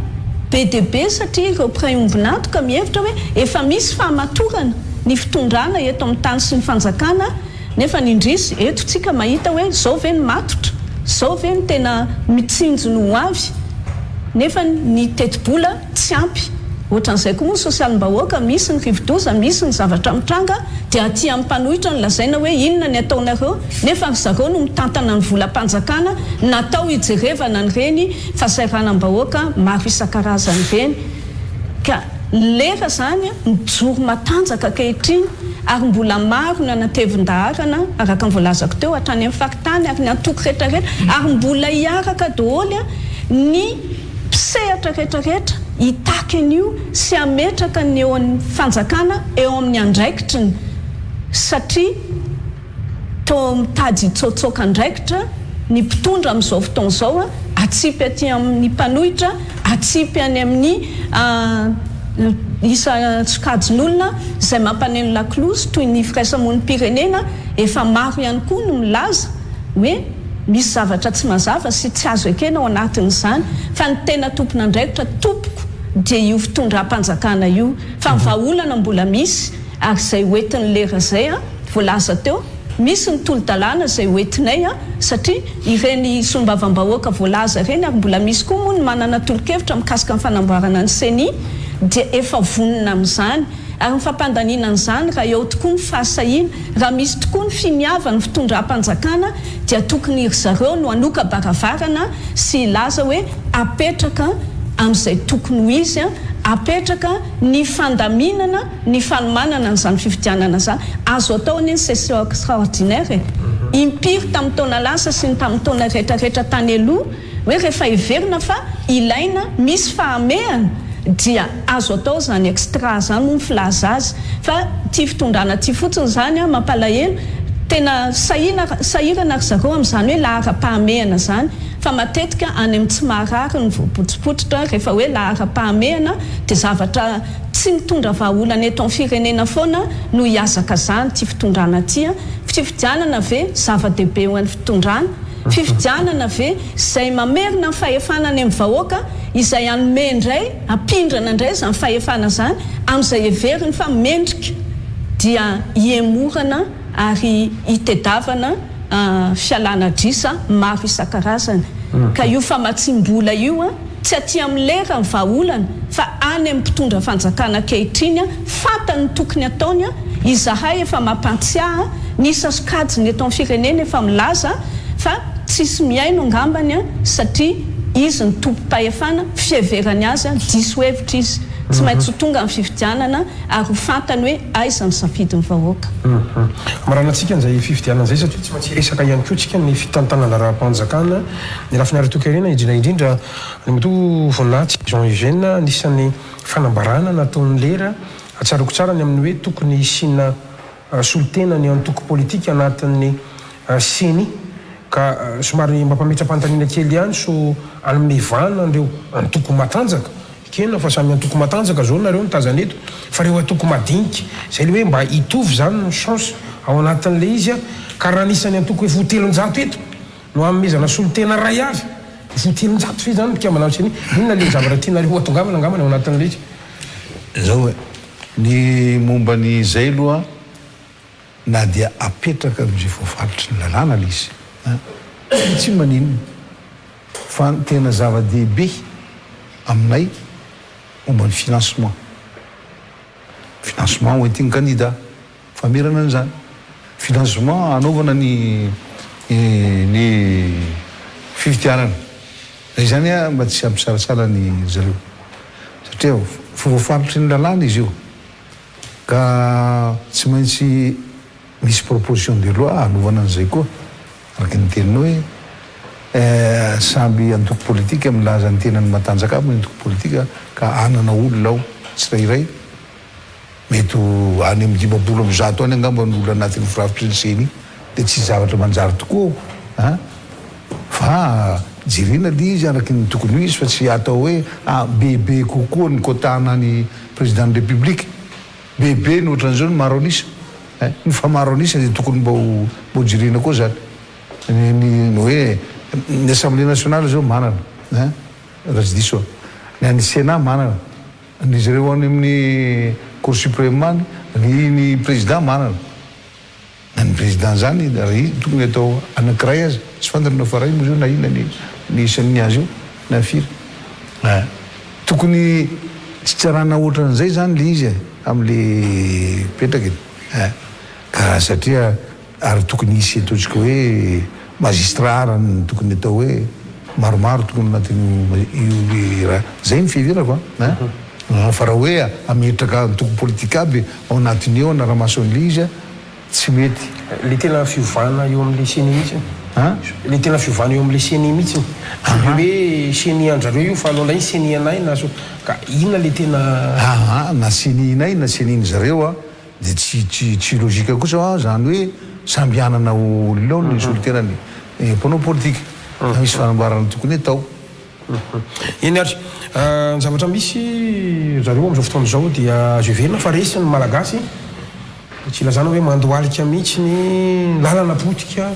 be dia be satria ireo mpiray ombon'antoka mihevitra hoe efa misy fahamatorana ny fitondrana eto amin'ny tany sy ny fanjakana Nefa ny indrisy, eto tsika mahita hoe zao ve ny matotra, zao ve ny tena mitsinjo ny ho avy, nefa ny tetibola tsy ampy. Ohatran'izay koa moa ny sosialim-bahoaka, misy ny rivodoza, misy ny zavatra mitranga, dia aty amin'ny mpanohitra no lazaina hoe inona ny ataonareo, nefa ry zareo no mitantana ny volam-panjakana natao hijerevana an'ireny fahasahiranam-bahoaka maro isan-karazany ireny. Ka lera izany mijoro matanjaka ankehitriny ary mbola maro ny anatevin-daharana araka ny voalazako teo hatrany amin'ny faritany ary ny antoko rehetra rehetra ary mbola hiaraka daholo ny mpisehatra rehetra rehetra hitaky an'io sy hametraka ny eo ny fanjakana eo amin'ny andraikitriny satria Toa mitady hitsaotsaoka andraikitra ny mpitondra amin'izao fotoana izao, atsipy aty amin'ny mpanohitra, atsipy any amin'ny isan-tsokajin'olona izay mampaneno lakolosy toy ny firaisamonim-pirenena. Efa maro ihany koa no milaza hoe misy zavatra tsy mazava sy tsy azo ekena ao anatin'izany fa ny tena tompon'andraikitra tompoko dia io fitondram-panjakana io fa ny vahaolana mbola misy ary izay hoentin'ny lera izay voalaza teo, misy ny tolo-dalàna izay hoentinay satria ireny solombavambahoaka voalaza ireny ary mbola misy koa moa ny manana tolo-kevitra mikasika ny fanamboarana ny ceni dia efa vonona amin'izany ary ny fampandaniana an'izany raha eo tokoa ny fahasahiana, raha misy tokoa ny finiavan'ny fitondram-panjakana dia tokony ry zareo no hanoka-baravarana sy hilaza hoe apetraka amin'izay tokony ho izy, apetraka ny fandaminana. Ny fanomanana an'izany fifidianana izany, azo atao anie ny session extraordinaire e! Impiry tamin'ny taona lasa sy ny tamin'ny taona rehetra rehetra tany aloha hoe rehefa heverina fa ilaina, misy fahamehana dia azo atao izany extra izany moa ny filaza azy fa ity fitondrana ity fotsiny izany an, mampalahelo, tena sahina sahirana ry zareo amin'izany hoe laharam-pahamehana izany fa matetika any amin'ny tsy maharary ny voapotsipotsitra rehefa hoe laharam-pahamehana dia zavatra Tsy mitondra vahaolana eto amin'ny firenena foana no hihazakazahan'ity fitondrana ity a! Fifidianana ve zava-dehibe ho an'ny fitondrana? Fifidianana ve izay mamerina ny fahefana any amin'ny vahoaka, izay hanome indray, hampindrana indray izany fahefana izany amin'izay heveriny fa mendrika dia hihemorana ary hitedavana fialana adrisa maro isan-karazany. Ka io famatsiam-bola io a! Tsy aty amin'ny lera ny vahaolana fa any amin'ny mpitondra fanjakana ankehitriny, fantany ny tokony ataony, izahay efa mampantsiahy ny isan-sokajiny eto amin'ny firenena efa milaza fa tsisy mihaino angambany satria izy no tompom-pahefana, fiheverany azy diso hevitra izy. Tsy maintsy ho tonga ny fifidianana ary ho fantany hoe aiza ny safidin'ny vahoaka. Hamaranantsika an'izay fifidianana izay satria tsy maintsy hiresaka ihany koa tsika ny fitantanan-draharaham-panjakana, ny lafiny ara-toekarena indrindra indrindra Andriamatoa Voninahitsy Jean Eugène, anisan'ny fanambarana nataon'i Lera, tsaroako tsara ny amin'ny hoe tokony hisiana solontena ny antoko politika anatin'ny Ceni ka somary mampametra-panontaniana kely ihany so hanome vahana an'ireo antoko matanjaka, ekena fa samy antoko matanjaka zao nareo mitazana eto fa ireo antoko madinika zay le hoe mba hitovy zany ny chance ao anatin'le izy ka raha anisan'ny antoko efa ho 300 eto no hanomezana solontena ray avy efa ho 300 ve zany ny mpikambana amin'ny Ceni? Inona le zavatra tianareo hatongavana angambany ao anatin'le izy? Zao e, ny momba ny zay aloha na dia apetraka amin'izay voafaritry ny lalàna ilay izy an, tsy maninona fa ny tena zava-dehibe aminay momba ny financement, financement ho entin'ny kandida, famerana an'izany, financement hanaovana ny ny fifidianana, izay izany an mba tsy hampisalasala ny zareo satria voafaritry ny lalàna izy io. Ka tsy maintsy misy proposition de loi hanovana an'izay koa, araka ny teninao hoe samby antoko politika milaza ny tenany matanjaka aby ny antoko politika ka hanana olona ao tsirairay, mety ho any amin'ny 150 any angamba ny olona anatin'ny firafitry ny ceni, dia tsy zavatra manjary tokoa ao an! Fa jerena le izy araky ny tokony ho izy fa tsy atao hoe ah bebe kokoa ny quota anany président ny république, bebe ny ohatran'izao ny maro an'isa eh, ny fa maro an'isa dia tokony mba ho mba ho jerena koa zany ny ny hoe ny assemblée nationale zao manana eh raha tsy diso aho, ny an'ny sénat manana, ny zareo any amin'ny cour suprême any, ny ny président manana. Na ny président zany raha izy tokony atao anakiray aza tsy fantany na fa ray moa zao na inona ny ny isan'ny azy io na firy eh. Tokony tsy tsarana otran'izay zany le izy e amle petraka e eh. Ka satria ary tokony hisy ataontsika hoe magistrat ary ny tokony atao hoe maromaro tokony anatin'io io raha zay ny fiheverako an eh. Fa raha hoe ametraka antoko politika aby ao anatiny eo anaramaso an'le izy a tsy mety. Le tena fiovana eo amle ceni mihitsy. An? Le tena fiovana eo amle ceni mihitsy. Tsy le hoe ceni andrareo io fa aleo ndray ny ceni anay na so ka inona le tena. Aa na ceni nay na ceni ny zareo a de tsy tsy tsy logique kosa hoa zany hoe samby hanana olona ao ny solontenany mpanao politika fa misy fanamboarana tokony atao. Eny ary, ny zavatra misy ry zareo amin'izao fotoana izao dia azo heverina fa resy ny Malagasy, tsy ilazana hoe mandohalika mihitsy ny lalana potika,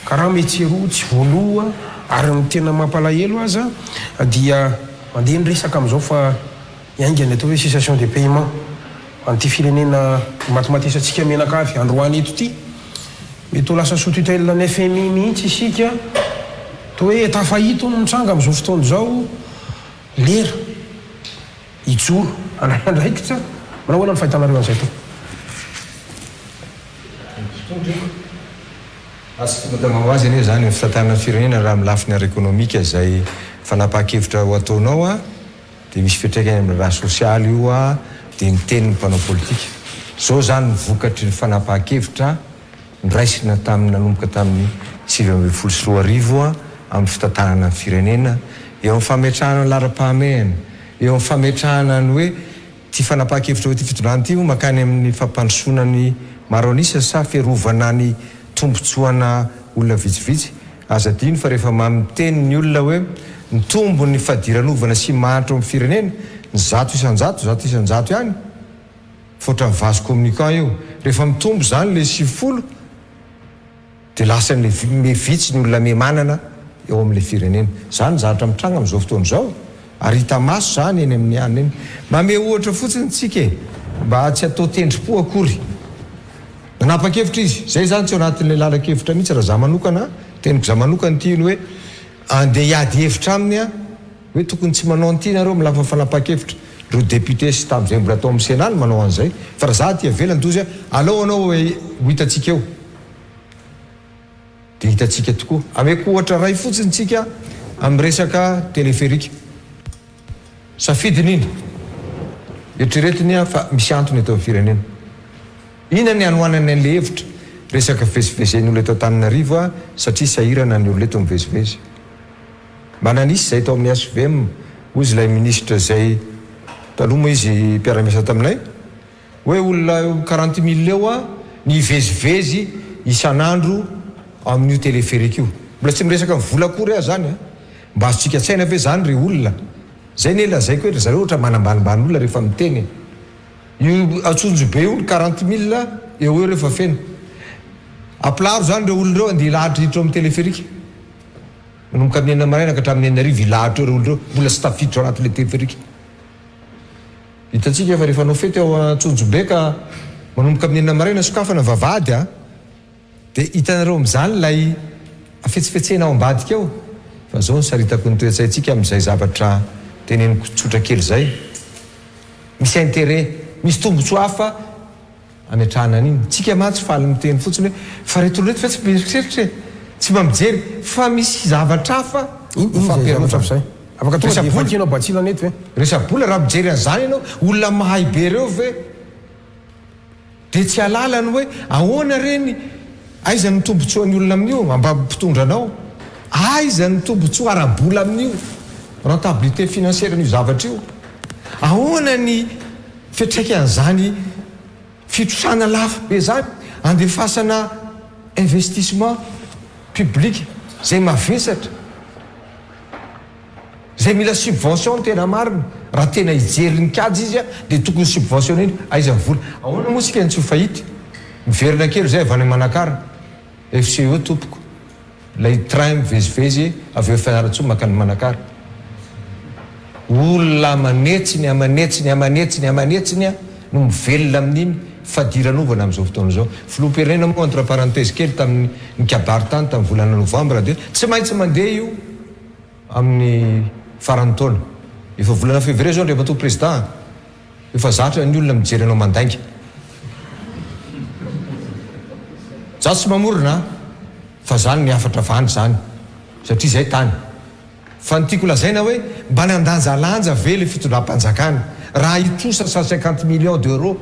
karama etsy eroa tsy voaloa ary ny tena mampalahelo aza dia mandeha ny resaka amin'izao fa hiainga ny atao hoe cessation de paiement an'ity firenena imatimatesantsika mianakavy androany eto ity. Mety ho lasa sous tutelle ny fmi mihitsy isika, toa hoe tafaito no mitranga amin'izao fotoana izao, lera hijoro handray andraikitra, manao ahoana ny fahitanareo an'izay to? Mpitondra io. Azo tonga tonga ho azy anie izany ny fitantanana ny firenena raha amin'ny lafiny ara-ekonomika izay fanapahan-kevitra ho ataonao a, dia misy fiantraikany amin'ny raharaha sosialy io a, dia miteny ny mpanao politika. Izao izany ny vokatry ny fanapahan-kevitra noraisina tamin'ny nanomboka tamin'ny 2019 amin'ny fitantanana ny firenena, eo amin'ny fametrahana ny laharam-pahamehana, eo amin'ny fametrahana ny hoe ity fanapahan-kevitra ho ity fitondrana ity mankany amin'ny fampandrosoana ny maro an'isa sa fiarovana ny tombontsoana olona vitsivitsy. Aza adino fa rehefa miteny ny olona hoe mitombo ny fadiranovana sy mahantra ao amin'ny firenena, ny 100%, 100% ihany, fa ohatran'ny vase communicant io. Rehefa mitombo izany ilay 90 dia lasa miha vitsy ny olona miha manana eo amin'ilay firenena. Izany ny zavatra mitranga amin'izao fotoana izao ary hita maso izany eny amin'ny any eny. Mamehy ohatra fotsiny tsika e, mba tsy atao tendrim-po akory. Nanapa-kevitra izy, izay izany tsy ao anatin'ilay lalan-kevitra mihitsy raha za manokana, teniko za manokana ity iny hoe andeha hiady hevitra aminy aho hoe tokony tsy manao an'ity nareo amin'ny lafiny fanapahan-kevitra, ireo député sy tamin'izay mbola tao amin'ny Sénat no manao an'izay, fa raha za aty ivelany toa izy hoe alao anao ho hitantsika eo. Dia hitantsika tokoa. Ameko ohatra iray fotsiny tsika amin'ny resaka téléphérique. Safidiny iny. Eritreretiny fa misy antony eto amin'ny firenena. Inona ny hanohanany an'ilay hevitra? Resaka fivezivezen'ny olona eto Antananarivo satria sahirana ny olona eto mivezivezy. Mba nanisy izay tao amin'ny HVM, hoy izy ilay minisitra izay taloha moa izy mpiara-miasa taminay, hoe olona eo quarante mille eo ny hivezivezy isan'andro amin'io téléphérique io. Mbola tsy miresaka ny vola akory aho izany an! Mba azontsika an-tsaina ve izany ry olona? Izay anie lazaiko hoe ry zareo ohatra manambanimbany olona rehefa miteny e! Io Antsonjobe io ny 40 mille eo ho eo rehefa feno. Ampilaharo izany ireo olona ireo andeha hilahatra hiditra ao amin'ny téléphérique. Manomboka amin'ny enina maraina ka hatramin'ny 60 hilahatra eo ireo olona ireo, mbola tsy tafiditra ao anatin'ilay téléphérique. Hitantsika fa rehefa hanao fety ao Antsonjobe ka manomboka amin'ny enina maraina sokafana vavahady a! Dia hitanareo amin'izany ilay hafetsifetsena ao ambadika ao? Fa izao no saritako ny toe-tsaintsika amin'izay zavatra teneniko tsotra kely izay. Misy intérêt, misy tombotsoa hafa ametrahana an'iny. Tsika mantsy faly miteny fotsiny hoe fa reto olona reto ve tsy mieritreritra e? Tsy mba mijery fa misy zavatra hafa Inona izay zavatra hafa izay? Afaka tonga dia vakianao batsilana eto ve? Resa-bola, raha mijery an'izany ianao, olona mahay be ireo ve? Dia tsy halala ny hoe ahoana re ny aiza ny tombotsoan'ny olona amin'io mba mpitondra anao? Aiza ny tombotsoa ara-bola amin'io? Rentabilité financière an'io zavatra io? Ahoana ny fiantraikan'izany fitrosana lafo be izany andefasana investissement public izay mavesatra? Izay mila subvention no tena marina, raha tena hijery ny kajy izy dia tokony subventionner-na, aiza ny vola? Ahoana moa isika no tsy ho fahita? Miverina kely izay avy any Manakara, FCE tompoko, ilay train mivezivezy avy eo Fianarantsoa mankany Manakara. Olona aman'hetsiny, aman'hetsiny, aman'hetsiny, aman'hetsiny no mivelona amin'iny fadiranovana amin'izao fotoana izao. Filoham-pirenena moa entre parenthèse kely tamin'ny nikabary tany tamin'ny volana novambra dia tsy maintsy mandeha io. Amin'ny faran'ny taona. Efa volana février zao Andriamatoa Président a! Efa zatra ny olona mijery anao mandainga. Za tsy mamorona a! Fa zany ny hafatra avy any zany. Satria zay tany. Fa ny tiako lazaina hoe mba nandanjalanja ve le fitondram-panjakana raha hitrosa 150 millions d'euros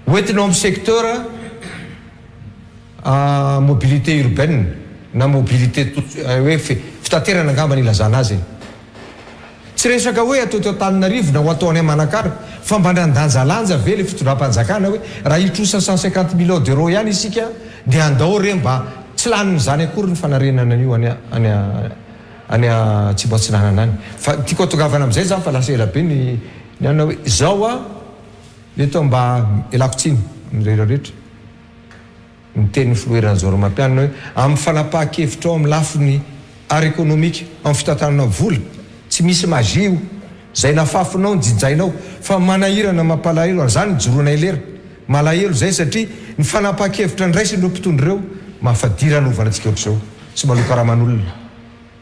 hoentina ao amin'ny secteur Mobilité urbaine na mobilité hoe fitaterana angamba ny ilazana azy e. Tsy resaka hoe atao eto Antananarivo na ho atao any Manakara fa mba nandanjalanja ve le fitondram-panjakana hoe raha hitrosa 150 millions d'euros ihany isika dia andao re mba tsy lanin'izany akory ny fanarenana an'io any any any Atsimo Atsinanana any. Fa tiako hatongavana amin'izay izany fa lasa ela be ny ny anona hoe izao aho eto mba ialako tsiny amin'ny rehetra rehetra. Niteny ny Filoha Rajaonarimampianina hoe amin'ny fanapahan-kevitrao amin'ny lafiny ara-ekonomika, amin'ny fitantanana vola, tsy misy magie io. Izay nafafinao no jinjainao. Fa manahirana mampalahelo, ary izany nijoroanay lera. Malahelo izay satria ny fanapahan-kevitra ndraisin'ireo mpitondra ireo mahafadiranovana antsika ohatr'izao. Tsy maloa karaman'olona.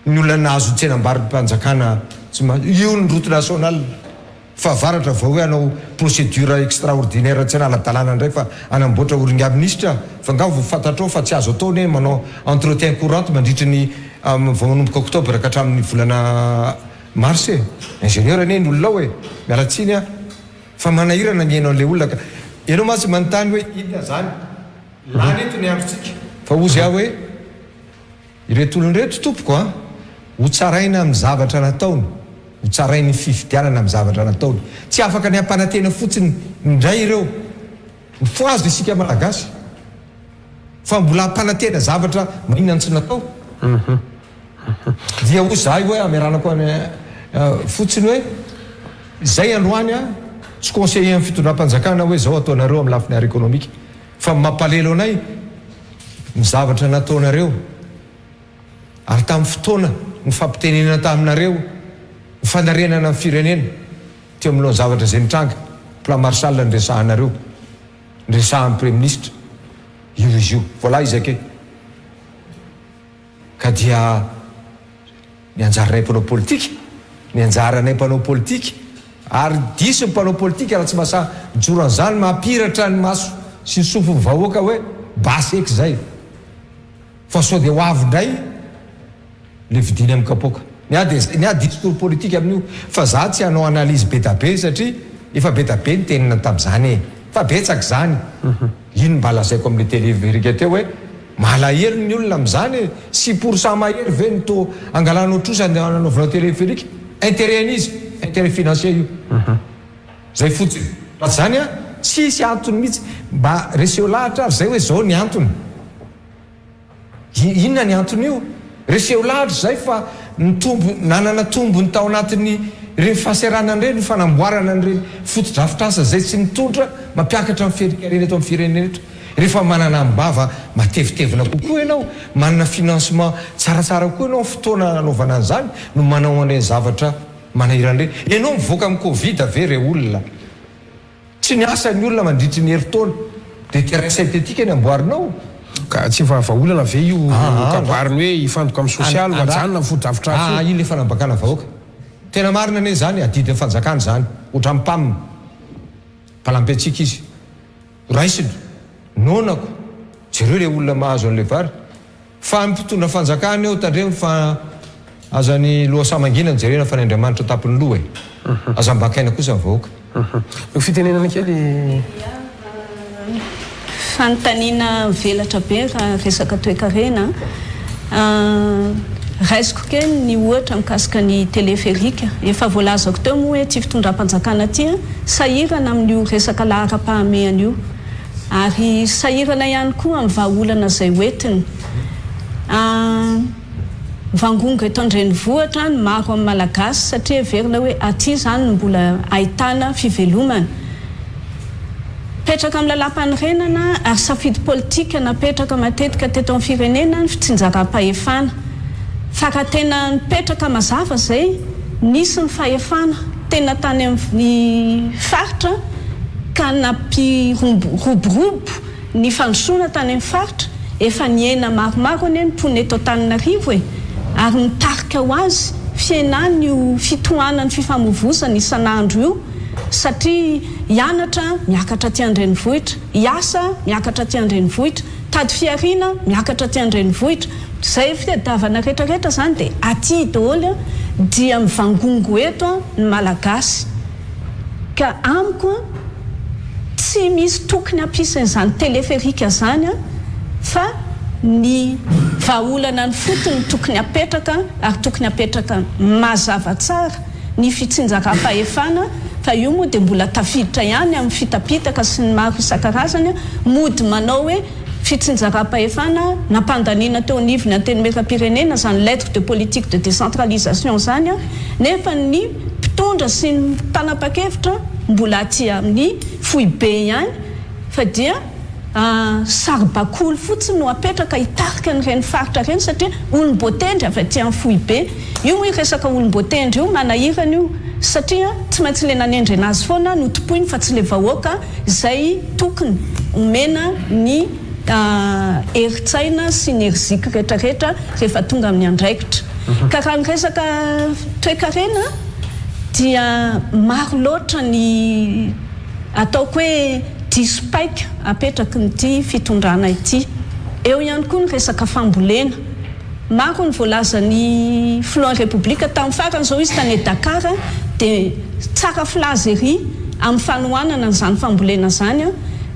Ny olona nahazo ny tsenam-barom-panjakana tsy ma, io ny route nationale. Fahavaratra vao hoe hanao procédure extraordinaire tsy hanala-dalàna indray fa hanamboatra oringa minisitra fa nga vao fantatrao fa tsy azo atao anie ny manao entretien courante mandritry ny vao manomboka octobre ka hatramin'ny volana mars e! Ingénieur anie ny olona ao e! Miala tsiny aho fa manahirana ny mihaino an'ilay olona ka ianao mantsy manontany hoe inona zany lany eto ny androntsika fa hozy aho hoe Ireto olona ireto tompoko a! Ho tsaraina amin'ny zavatra nataony, ho tsarain'ny fifidianana amin'ny zavatra nataony. Tsy afaka ny hampanantena fotsiny indray ireo. Mifohaza isika Malagasy fa mbola hampanantena zavatra maninona no tsy natao? Dia hoy izahay hoe hameranako any fotsiny hoe izay androany a! Tsy conseiller amin'ny fitondram-panjakana hoe izao ataonareo amin'ny lafiny ara-ekonomika. Fa mampalelo anay ny zavatra nataonareo ary tamin'ny fotoana nifampitenenana taminareo ny fanarenana ny firenena teo amin'ireo zavatra izay nitranga, plan Marshall niresahanareo, niresahan'ny Praiminisitra, io izy io. Voilà izy ake. Ka dia ny anjaranay mpanao politika, ny anjaranay mpanao politika, ary diso ny mpanao politika raha tsy mahasahy mijoro an'izany, mampiratra ny maso sy ny sofin'ny vahoaka hoe basy eky izay, fa sao dia ho avy indray le vidiany amin'ny kapoaka. Ny ahy dia ny ahy discours politique amin'io fa za tsy hanao analyse be da be satria efa be da be ny tenina tamin'izany e! Fa betsaka izany. Iny mba lazaiko amin'ilay téléphérique teo hoe malahelo ny olona amin'izany e! Six pour cent mahery ve no to angalanao trosa andehananaovanao téléphérique? Intérêt an'iza? Intérêt financier io. Zay fotsiny. Raha tsy izany an, tsisy antony mihitsy. Mba reseo lahatra ary zay hoe zao ny antony. Inona ny anton'io? Reseo lahatra izay fa nitombo, nanana tombony tao anatin'ny ireny fahaseranana ireny ny fanamboarana an'ireny fotodrafitrasa izay tsy mitondra mampiakatra ny ferin-karena eto amin'ny firenena eto. Rehefa manana am-bava matevitevina kokoa ianao, manana financement tsaratsara kokoa ianao amin'ny fotoana nanaovana an'izany no manao an'ireny zavatra manahirana ireny. Ianao mivoaka amin'ny covid ve re olona? Tsy niasa ny olona mandritry ny herintaona dia terrain synthétique ny amboarinao? Ka tsy efa vahaolana ve io kabariny hoe hifantoka amin'ny sosialy ho ajanona ny fotodrafitrasa io? Aa iny le fanambakana vahoaka. Tena marina anie izany, adidin'ny fanjakana izany. Ohatran'ny pam. Mpanampy antsika izy. Raisiny. Noana ko. Jereo le olona mahazo an'le vary. Fa ny mpitondra fanjakana eo tandremo fa aza ny lohasaha mangina no jerena fa ny Andriamanitra an-tampon'ny loha e! Aza ambakaina kosa ny vahoaka. Io fitenenana kely. Fanontaniana mivelatra be raha resaka toekarena an. Raisiko kely ny ohatra mikasika ny teleferika. Efa voalazako teo moa hoe ity fitondram-panjakana ity sahirana amin'io resaka laharam-pahamehana io. Ary sahirana ihany koa amin'ny vahaolana izay hoentiny. Mivangongo eto an-drenivohitra ny maro amin'ny Malagasy satria heverina hoe aty izany no mbola ahitana fivelomana. Mipetraka amin'ny lalàmpanorenana ary safidy politika napetraka matetika teto amin'ny firenena ny fitsinjaram-pahefana. Fa raha tena nipetraka mazava izay, nisy ny fahefana tena tany amin'ny faritra, ka nampiroborobo ny fandrosoana tany amin'ny faritra, efa nihena maromaro anie ny mponina eto Antananarivo e! ary nitarika ho azy fihenany io fitohanan'ny fifamoivozana isan'andro io satria hianatra miakatra aty an-drenivohitra, hiasa miakatra aty an-drenivohitra, tady fihariana miakatra aty an-drenivohitra, izay fitadiavana rehetrarehetra izany dia aty daholo dia mivangongo eto ny Malagasy. Ka amiko an, tsy misy tokony hampisy an'izany téléphérique izany an, fa ny vahaolana any fotony tokony hapetraka ary tokony hapetraka mazava tsara ny fitsinjaram-pahefana fa io moa dia mbola tafiditra ihany amin'ny fitapitaka sy ny maro isan-karazany mody manao hoe Fitsinjaram-pahefana nampandaniana teo anivon'ny Antenimierampirenena izany lettre de politique de décentralisation izany nefa ny mpitondra sy ny mpanapa-kevitra mbola aty amin'ny foibe ihany fa dia saribakoly fotsiny no apetraka hitarika an'ireny faritra ireny satria olom-boatendry avy aty amin'ny foibe. Io moa io resaka olom-boatendry io manahirana io satria tsy maintsy ilay nanendrena azy foana no tompoiny fa tsy ilay vahoaka izay tokony omena ny herin-tsaina sy ny herizika rehetrarehetra rehefa tonga amin'ny andraikitra. Ka raha ny resaka toekarena dia maro loatra ny ataoko hoe diso paika apetrakin'ity fitondrana ity. Eo ihany koa ny resaka fambolena. Maro ny voalazan'ny filohan'ny Repoblika tamin'ny farany izao izy tany Dakar dia tsara filaza ery amin'ny fanohanana an'izany fambolena izany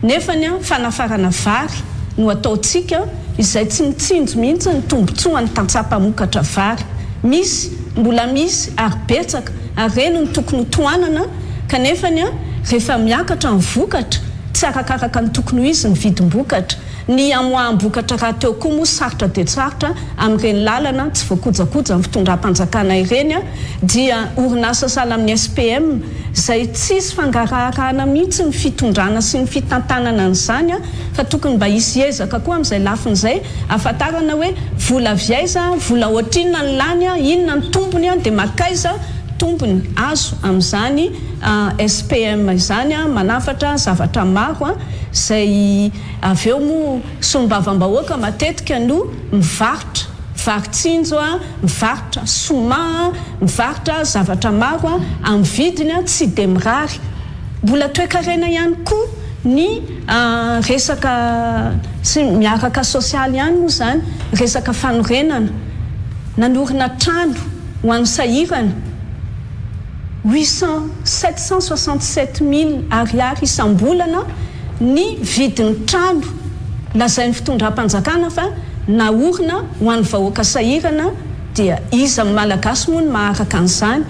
nefa ny fanafarana vary no ataontsika izay tsy mitsinjo mihitsy ny tombotsoan'ny tantsaha mpamokatra vary. Misy, mbola misy ary betsaka ary ireny no tokony ho tohanana kanefa ny rehefa miakatra ny vokatra tsy arakaraka ny tokony ho izy ny vidim-bokatra. Ny hamoaham-bokatra rahateo koa moa sarotra dia sarotra amin'ireny lalana tsy voakojakoja ny fitondram-panjakana ireny dia orinasa sahala amin'ny SPM izay tsisy fangaraharahana mihitsy ny fitondrana sy ny fitantanana an'izany fa tokony mba hisy ezaka koa amin'izay lafiny izay ahafantarana hoe vola avy aiza, vola ohatrinona ny lany, inona ny tombony dia makaiza tombony azo amin'izany SPM izany manafatra zavatra maro izay Avy eo moa solombavambahoaka matetika no mivarotra vary tsinjo, mivarotra soma, mivarotra zavatra maro amin'ny vidiny tsy dia mirary. Mbola toekarena ihany koa ny resaka sy miaraka sosialy ihany moa izany, resaka fanorenana. Nanorina trano. ho an'ny sahirana, 800, 767 mille ariary isam-bolana ny vidin'ny trano lazain'ny fitondram-panjakana fa naorina ho an'ny vahoaka sahirana dia iza amin'ny Malagasy moa no maharaka an'izany?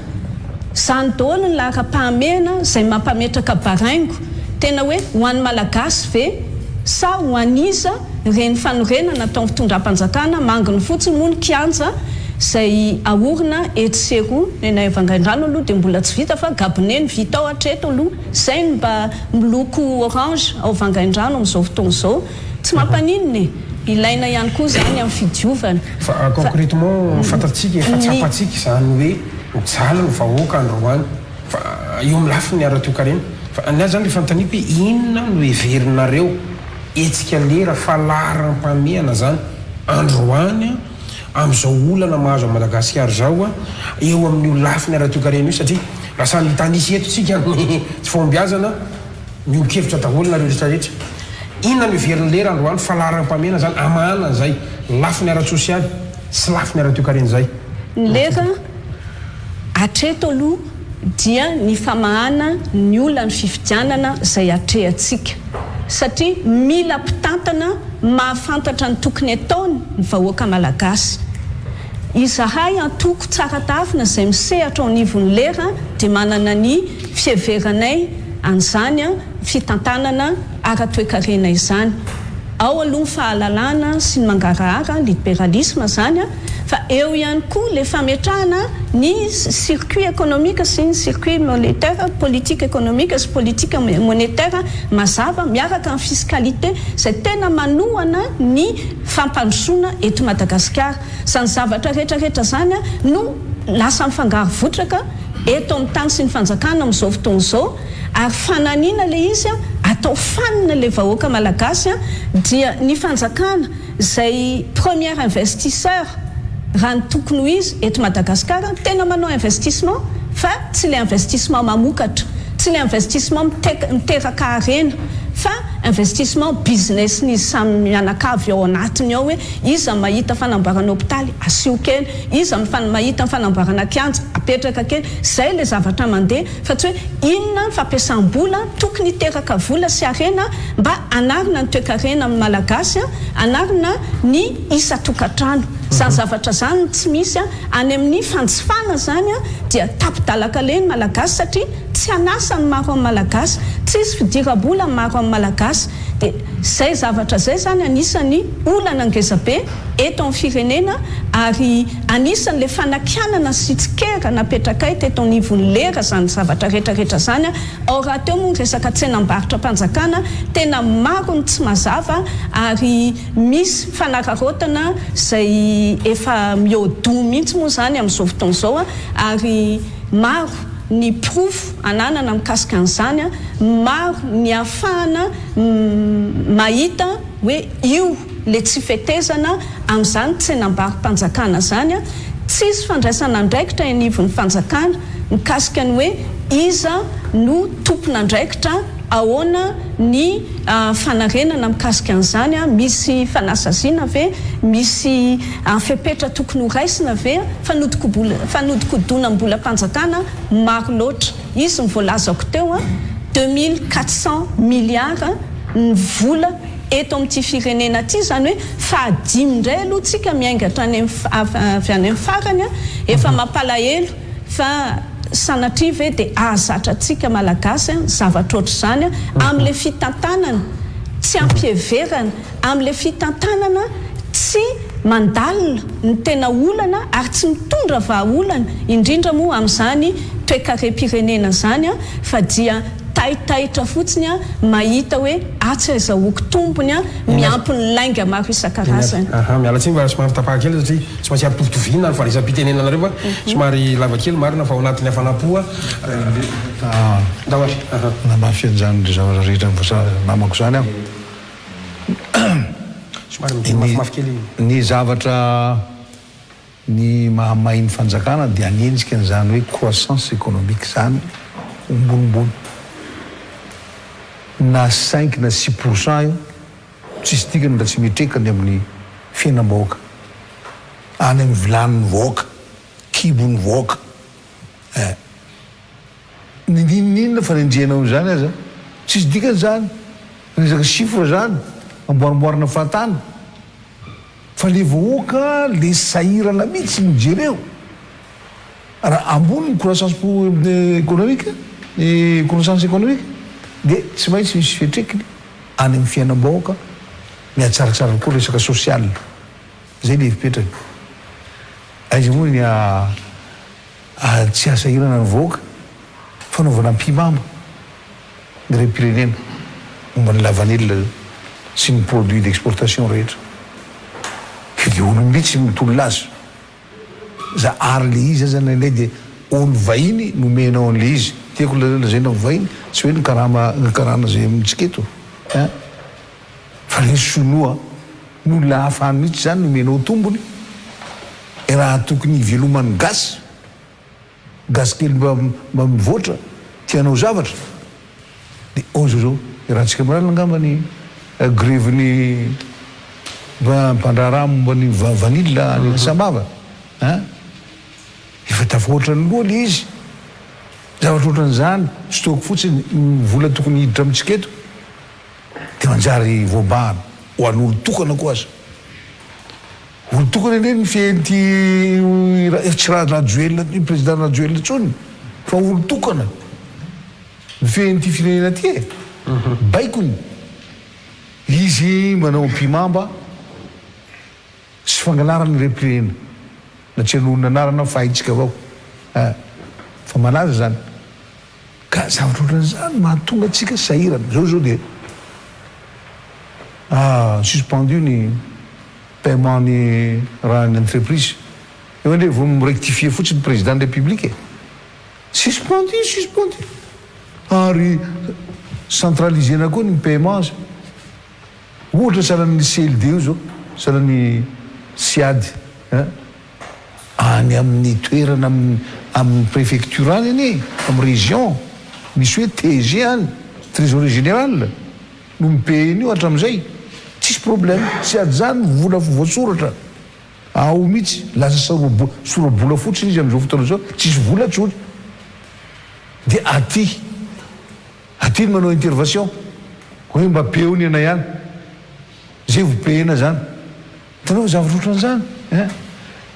Izany daholo ny laharam-pahamehana izay mampametraka baraingo tena hoe ho an'ny Malagasy ve sa ho an'iza ireny fanorenana ataon'ny fitondram-panjakana manginy fotsiny moa ny kianja izay aorina etsy sy eroa, ny anay Vangaindrano aloha dia mbola tsy vita fa gabone no vita ao hatreto aloha, izay no mba miloko orange ao Vangaindrano amin'izao fotoana izao, tsy mampaninona e! Ilaina ihany koa izany amin'ny fidiovana. Fa concretement fantatsika efa tsapantsika izany hoe mijaly ny vahoaka androany fa eo amin'ny lafiny ara-toekarena. Fa ny ahy izany ilay fanontaniako hoe inona no heverinareo hetsika lera fa laharam-pahamehana izany androany amin'izao olana mahazo an'i Madagasikara izao eo amin'io lafiny ara-toekarena io satria raha samy hitanisa eto tsika ny tsy fahombiazana Miombon-kevitra daholo nareo rehetra rehetra. Inona no heverin'i lera androany fa laharam-pahamehana zany hamahana an'izay lafiny ara-tsosialy sy lafiny ara-toekarena izay? Ny lera hatreto aloha dia ny famahana ny olan'ny fifidianana izay atrehantsika satria mila mpitantana mahafantatra ny tokony ataony ny vahoaka malagasy. Izahay antoko tsara tafina izay misehatra ao anivon'ny lera dia manana ny fiheveranay an'izany fitantanana ara-toekarena izany. Ao aloha ny fahalalana sy ny mangarahara, liberalisme izany, fa eo ihany koa ilay fametrahana ny circuit économique sy ny circuit monétaire, politique économique sy politique monétaire mazava miaraka amin'ny fiscalité izay tena manohana ny fampandrosoana eto Madagasikara. Izany zavatra rehetra rehetra izany no lasa mifangaro votraka eto amin'ny tany sy ny fanjakana amin'izao fotoana izao ary fananiana ilay izy atao fanina ilay vahoaka malagasy dia ny fanjakana izay premier investisseur raha ny tokony ho izy eto Madagasikara tena manao investissement fa tsy ilay investissement mamokatra tsy ilay investissement miteraka harena fa investissement business-n'izy samy mianakavy ao anatiny ao hoe Iza mahita fanamboarana hopitaly, asio kely, iza mahita fanamboarana kianja, apetraka kely, zay le zavatra mandeha fa tsy hoe inona ny fampiasam-bola tokony hiteraka vola sy harena mba hanarina ny toekarena amin'ny Malagasy, hanarina ny isan-tokantrano. Zany zavatra zany no tsy misy any amin'ny fanjifana zany dia tapi-dalakaleha ny Malagasy satria tsy an'asa ny maro amin'ny Malagasy, tsisy fidiram-bola ny maro amin'ny Malagasy. Dia izay zavatra izay izany anisan'ny olana ngezabe eto amin'ny firenena ary anisan'ilay fanakianana sy tsikera napetrakay teto anivon'ny lera izany zavatra rehetra rehetra izany. Ao rahateo moa ny resaka tsenam-barotra-panjakana, tena maro ny tsy mazava ary misy fanararaotana izay efa mihoa-doha mihitsy moa izany amin'izao fotoana izao ary maro ny porofo ananana mikasika an'izany, maro ny ahafahana mahita hoe io le tsy fetezana amin'izany tsenambaro-panjakana izany, tsisy fandraisana andraikitra eny anivon'ny fanjakana mikasika ny hoe iza no tompon'andraikitra, ahoana ny fanarenana mikasika an'izany, misy fanasaziana ve, misy fepetra tokony ho raisina ve, fanodikodinam-bolam-panjakana maro loatra. Izy ny voalazako teo, 2400 milliards ny vola eto amin'ity firenena ity, izany hoe fahadimy indray aloha tsika miainga hatrany avy any amin'ny farany, efa mampalahelo fa sanatria ve dia ahazatra antsika Malagasy ny zavatra ohatr'izany amin'ilay fitantanana tsy ampiheverana, amin'ilay fitantanana tsy mandalina ny tena olana ary tsy mitondra vahaolana, indrindra moa amin'izany toekarem-pirenena izany fa dia taitaitra fotsiny mahita hoe atsy azahoako tombony miampy ny lainga maro isan-karazany. Aha, miala tsiny fa somary tapaha kely satria tsy maintsy ampitovitovina ny fandraisam-pitenenanareo fa somary lava kely marina fa ao anatin'ny hafanam-po a. Ndao ary. Aha. Nanamafy an'izany zavatra rehetra namako izany aho. Somary miteny mafimafy kely. Ny zavatra ny mahamay ny fanjakana dia hanenjika an'izany hoe croissance économique izany ho ambonimbony. Na cinq na six pour cent io tsisy dikany raha tsy mietrekany amin'ny fiainam-bahoaka any amin'ny vilanin'ny vahoaka. kibon'ny vahoaka eh. N'inon'inona fanenjehanao an'izany aza tsisy dikany zany, resaka chiffre zany, amboarimboarina fahatany fa le vahoaka le sahirana mitsy no jereo, raha ambony ny croissance économique, ny croissance économique dia tsy maintsy misy fiatrekiny any amin'ny fiainam-bahoaka, mihatsaratsara koa resaka social, zay le hevi-petrany, aiza moa ny Ary tsy hasahirana ny vahoaka fanaovana ampihimamba ny raim-pirenena momba ny lavanila sy ny produits d'exportation rehetra. Fa dia olom-bitsy mitolona azy. Za ary le izy aza indraindray dia olo vahiny no omenao an'le izy. Tiako lazaina vahiny, tsy hoe ny karama ny karana zay amintsika eto an! Fa le sinoa ny olona hafa any mihitsy zany no omenao tombony raha tokony hiveloman'ny gasy, gasy kely mba mba mivoatra te hanao zavatra de ao zao zao iarahantsika miralina angamba ny grevy ny mpandraharaha momba ny vanille any Sambava an! Efa tafahoatra ny loha le izy, zavatra ohatran'izany, stock fotsiny ny vola tokony hiditra amintsika eto. Dia manjary voabahana ho an'olon-tokana koa aza. Olon-tokana anie ny fehin'ity tsy Rajoelina, président Rajoelina intsony fa olon-tokana ny fehin'ity firenena ity e. Baikony. Izy manao ampihimamba sy fangalarana ny harem-pirenena. Na tsy hanonona anarana aho fa haintsika avao fa malaza izany. Ka zavatra ohatran'izany mahatonga antsika sahirana. Zao zao dia suspendu ny paiement ny raha ny entreprise. Eo anie vao mi-rectifier fotsiny président ny république e. Suspendu, suspendu. Ary centraliser-na koa ny paiement aza. Ohatra sahalan'ny CLD io zao, sahalan'ny SIAD hein. Any amin'ny toerana amin'ny préfecture any anie, amin'ny région, misy hoe TG any, trésorier général no mi-payer an'io hatramin'izay, tsisy problème, tsy adizany ny vola voasoratra ao mihitsy, lasa saro-bola, sora-bola fotsiny izy amin'izao fotoana izao, tsisy vola intsony, dia aty, aty ny manao intervention, hoe mba payeo ny anay any, zay vao payena zany. Hitanao zavatra ohatran'izany ein!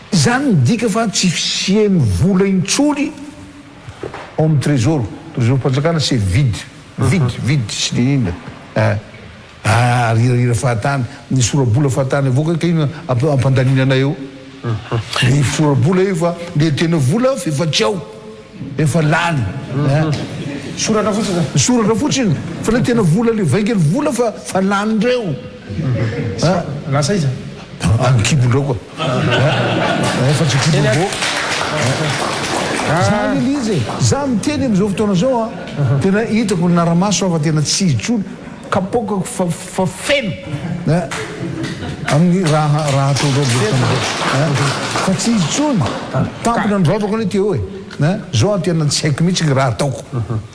Izany midika fa tsy fisian'ny vola intsony ao amin'ny trésor, trésor-mpanjakana c'est vide, vide, vide tsy n'inona ein! Arirarira fahatany, ny sora-bola fahatany avoaka kay no ampandaniana anay eo. Ny sora-bola io fa le tena vola f'efa tsy ao. Efa lany eh. Soratra fotsiny zany. Soratra fotsiny fa le tena vola le vaingany vola fa fa lany reo. Eh. Lasa aiza? Any kibondreo koa. Eh. Efa tsy kibondreo. Zany le izy e. Za miteny amizao fotoana zao a. Tena hitako naramaso aho fa tena tsy izy tsony. Kapoakako fa fa feno eh amin'ny raha raha ataonao amin'izao fotoana izao eh fa tsy izy intsony tampona ny vavako anie teo e eh zao aho tena tsy haiko mihitsy ny raha ataoko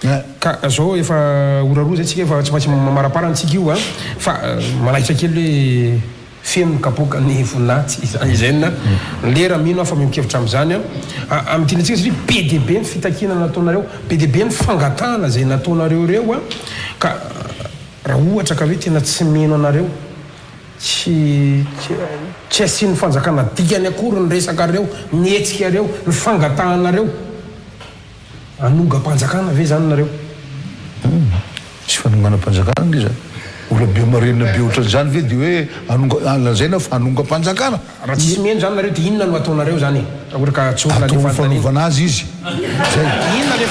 eh. Ka zao efa ora roa zay tsika efa tsy maintsy mamaraparana tsika io an fa manaitra kely hoe Feno ny kapoaka ny voninahitsy izany izay na lera mino aho fa miombon-kevitra amin'izany aho amin'ity antsika satria be dia be ny fitakiana nataonareo, be dia be ny fangatahana izay nataonareo ireo ka raha ohatra ka hoe tena tsy mino anareo, tsy tsy asian'ny fanjakana dikany akory ny resakareo, ny hetsikareo, ny fangatahanareo. Hanongam-panjakana ve zany nareo? Humm, tsy fanonganam-panjakana ange zany. Olona be marenina be ohatran'izany ve dia hoe hanonga, lazaina fa hanongam-panjakana? Raha tsisy miheno zany nareo dia inona no ataonareo zany e? Raha ohatra ka tsorina le Atao fanontaniana. fanaovana azy izy. Zay. Inona le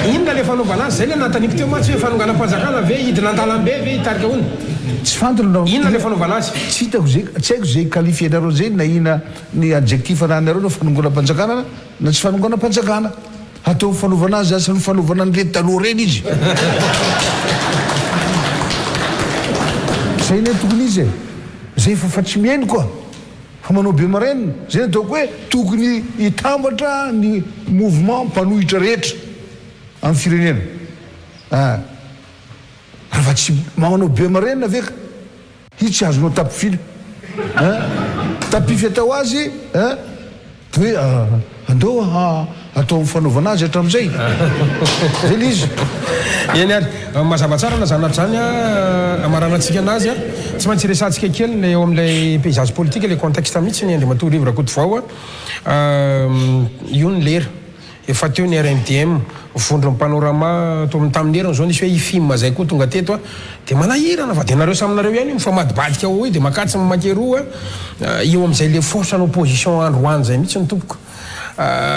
Inona le fanaovana azy? Zay le nanontaniako teo mantsy hoe fanonganam-panjakana ve, hidina an-dalambe ve, hitarika hono? Tsy fantany raha. Inona le fanaovana azy? Tsy hitako zay, tsy haiko zay qualifier-nareo zay na inona. Ny adjectif arahinareo na fanongonam-panjakana na tsy fanonganam-panjakana. Atao fanovana azy asa ny fanovana an'ireto taloha ireny izy. Zay anie tokony izy e. Zay efa fa tsy mihaino koa. Fa manao be maraina. Zay ny ataoko hoe tokony hitambatra ny mouvement mpanohitra rehetra amin'ny firenena. Ah. Raha fa tsy manao be maraina ve ka. Io tsy azonao tapifila hein! Tapis fiatao azy eh. Dia hoe andao atao amin'ny fanaovana azy hatramin'izay. Zay le izy. Eny ary, mazava tsara na zany na zany hamaranantsika anazy a. Tsy maintsy resahantsika kely ny eo amin'ilay paysage politique, ilay contexte mihitsy ny Andriamatoa Rivo Rakotovao a. Io ny lera. Efa teo ny RMDM, vondron'ny Panorama tao amin'ny tamin'ny heriny izao nisy hoe IFIM izay koa tonga teto a. Dia manahirana fa dia nareo samy nareo ihany io mifamadibadika ao io dia makatsy ny mankeroa eo amin'izay le force ny opposition androany izay mihitsy ny tompoko.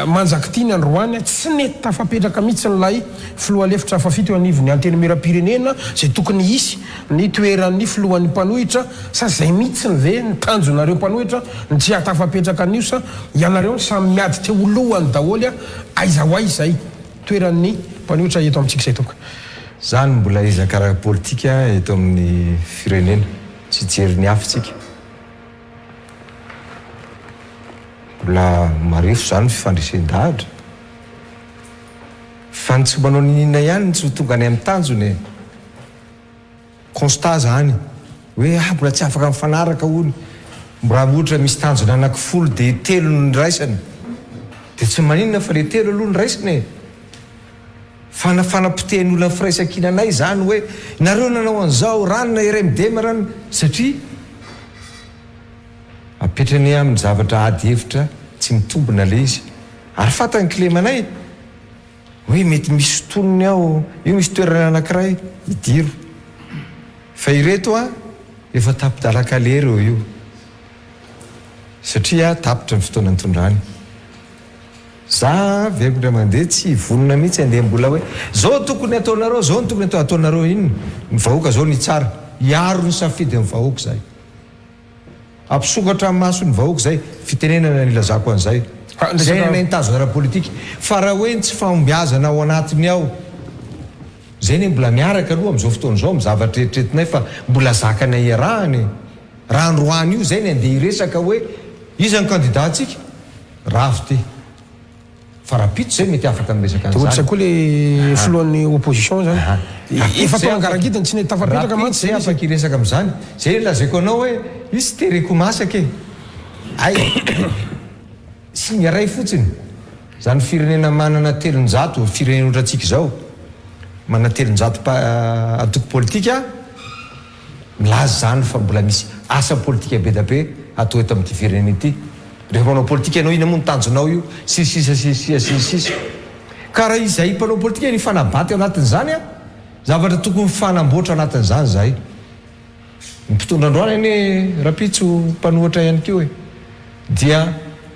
Manjak'ity ny androany tsy nety tafapetraka mihitsy ilay filoha lefitra fahafito eo anivon'ny antenimierampirenena izay tokony hisy ny toeran'ny filohan'ny mpanohitra sa izay mihitsy ve ny tanjonareo mpanohitra ny tsy hahatafapetraka an'io sa ianareo no samy miady te ho lohany daholo a aiza ho aiza izay toeran'ny mpanohitra eto amintsika izay tompoko. Zany mbola ezaka ara-politika eto amin'ny firenena, tsy hijery ny hafa isika. Mbola marefo zany ny fifandresen-dahatra. Fa ny tsy manao niniana ihany no tsy ho tonga any amin'ny tanjona e. Constat zany hoe ah mbola tsy afaka mifanaraka hono, raha ohatra misy tanjona anaky folo de telo no niraisana de tsy maninona fa le telo aloha niraisana e! Fa na fanapotehan'ny olona ny firaisankinanay zany hoe nareo nanao an'izao, ranona RMDM ranona, satria apetrany amin'ny zavatra ady hevitra tsy mitombina le izy ary fantany kilemanay. Hoe mety misy tonony ao, io misy toerana anakiray, idiro. Fa ireto an, efa tapi-dalan-kaleha ireo io. Satria tapitra ny fotoana nitondrany. Za averiko indray mandeha tsy vonona mihitsy handeha mbola hoe, zao tokony ataonareo, zao no tokony atao, ataonareo inona? Ny vahoaka zao no hitsara. Hiaro ny safidin'ny vahoaka izahay. Hampisokatra ny mason'ny vahoaka izay fitenenana nilazako an'izay. Izay ny anay ny tanjona ara-politika. Fa raha hoe ny tsy fahombiazana ao anatiny ao, izay anie mbola miaraka aloha amin'izao fotoana izao amin'ny zavatra eritreretinay fa mbola zakanay iarahana e. Raha androany io izay ny andeha hiresaka hoe iza ny candidat-ntsika? Ravo ty. Fa rahampitso zay mety afaka miresaka Dia an'izany. ohatr'izay koa le filohan'ny opposition zany. Efa tao Angarangidiny tsy nety tafapetraka mantsy zay izy. Rahampitso zay afaka hiresaka amin'izany. Zay le lazaiko anao hoe izy tereko masaka e. Hay singa iray fotsiny. Zany firenena manana 300, firenena ohatrantsika izao, manana 300 antoko politika, Milaza izany fa mbola misy asa politika be da be atao eto amin'ity firenena ity. Rehefa manao politika ianao, inona moa ny tanjonao io? Sy ny sisa sy ny sisa sy ny sisa. Ka raha izahay mpanao politika no hifanabaty ao anatin'izany an, zavatra tokony mifanamboatra anatin'izany izahay. Ny mpitondra androany anie rahampitso mpanohatra ihany koa e. Dia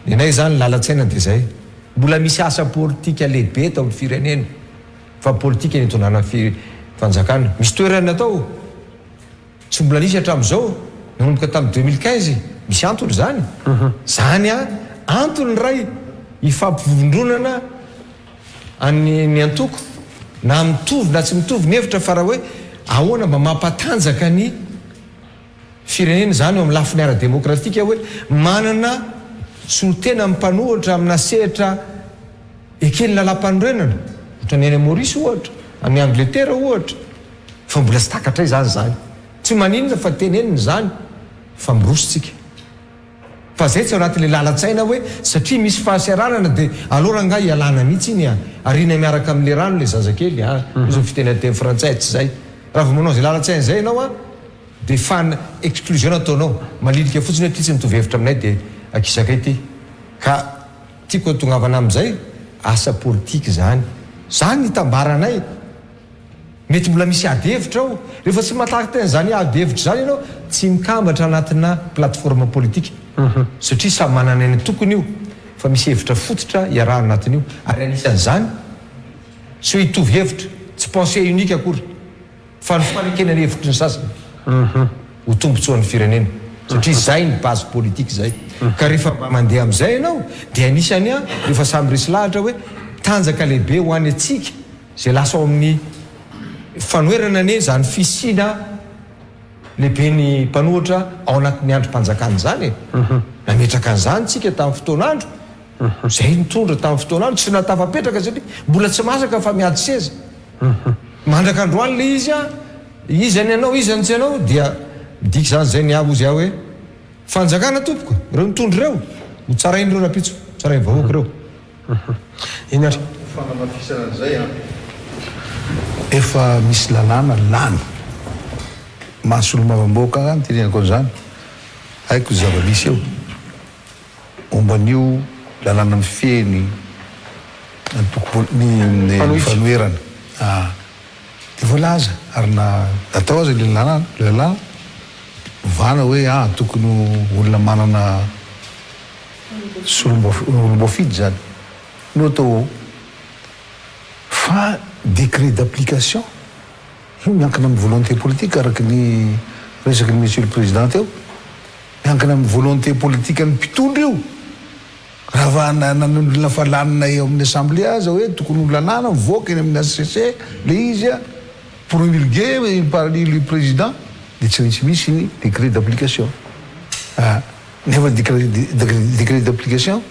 ny anay izany lalan-tsaina dia izay. Mbola misy asa politika lehibe eto amin'ny firenena. Fa politika ny itondrana fanjakana. Misy toerana natao tsy mbola nisy hatramin'izao, nanomboka tamin'ny 2015, misy antony izany. Izany an, antony iray ifampivondronana an'ny ny antoko, na mitovy na tsy mitovy ny hevitra fa raha hoe ahoana mba mampatanjaka ny firenena izany eo amin'ny lafiny ara-demokratika hoe manana solontena ny mpanohitra amina sehatra Eken'ny lalàmpanorenana, ohatran'ny any Maurice ohatra, any Angletera ohatra, fa mbola tsy takatray izany izany. Tsy maninona fa tenenina izany fa miroso tsika. Fa zay tsy ao anatin'ilay lalan-tsaina hoe satria misy fahasahiranana dia aleo rangahy ialana mihitsy iny a! Ariana miaraka amin'ilay rano ilay zazakely a! Hoy ny fiteny teny frantsay, tsy izay. Raha vao manao izay lalan-tsaina izay ianao a, dia fan exclusion ataonao. Malilika fotsiny hoe ity tsy mitovy hevitra aminay dia akisakay ity. Ka. Tiako hatongavana amin'izay, asa politika izany. Izany ny itambaranay. Mety mbola misy ady hevitra ao. Rehefa tsy mahatakatra an'izany ady hevitra izany ianao, tsy mikambatra anatina plateforme politika. Satria samy manana ny antokony io, fa misy hevitra fototra iarahana anatin'io. Ary anisan'izany, tsy hoe hitovy hevitra, tsy pensée unique akory. Fa ny fanekena ny hevitry ny sasany ho tombotsoan'ny firenena satria izay ny base politique izay. Ka rehefa mba mandeha amin'izay ianao dia anisany an rehefa samy resy lahatra hoe tanjaka lehibe ho any antsika izay lasa ao amin'ny fanoherana anie izany fisiana lehiben'ny mpanohitra ao anatin'ny andrim-panjakana izany e. Nametraka an'izany tsika tamin'ny fotoan'andro izay nitondra tamin'ny fotoan'andro tsy nahatafapetraka satria mbola tsy masaka fa miady seza. Mandraka androany le izy an, iza ny anao iza ny tsy anao dia midika izany izay ny ahy hozy aho hoe. Fanjakana tompoko, ireo mitondra ireo, ho tsaraina ireo rahampitso, tsarain'ny vahoaka ireo. Eny ary. Ho fanamafisana an'izay an, efa misy lalàna lany maha solombavambahoaka angaha no tenenako an'izany, haiko ny zava-misy eo momba an'io lalàna mifehy ny antoko ny fanoherana. Dia voalaza ary na natao aza ilay lalàna, ilay lalàna, ovana hoe ah tokony ho olona manana solom-boafidy izany no atao ao. Fa décret d'application io miankina amin'ny volonté politique araka ny resaky ny Monsieur le Président teo, miankina amin'ny volonté politique an'ny mpitondra io. Raha va nanolona fa lanina eo amin'ny assemblée aza hoe tokony ho lalàna mivoaka eny amin'ny HCC le izy a, promulgué par le président dia tsy maintsy misy ny décret d'application. Ah, nefa décret décret d'application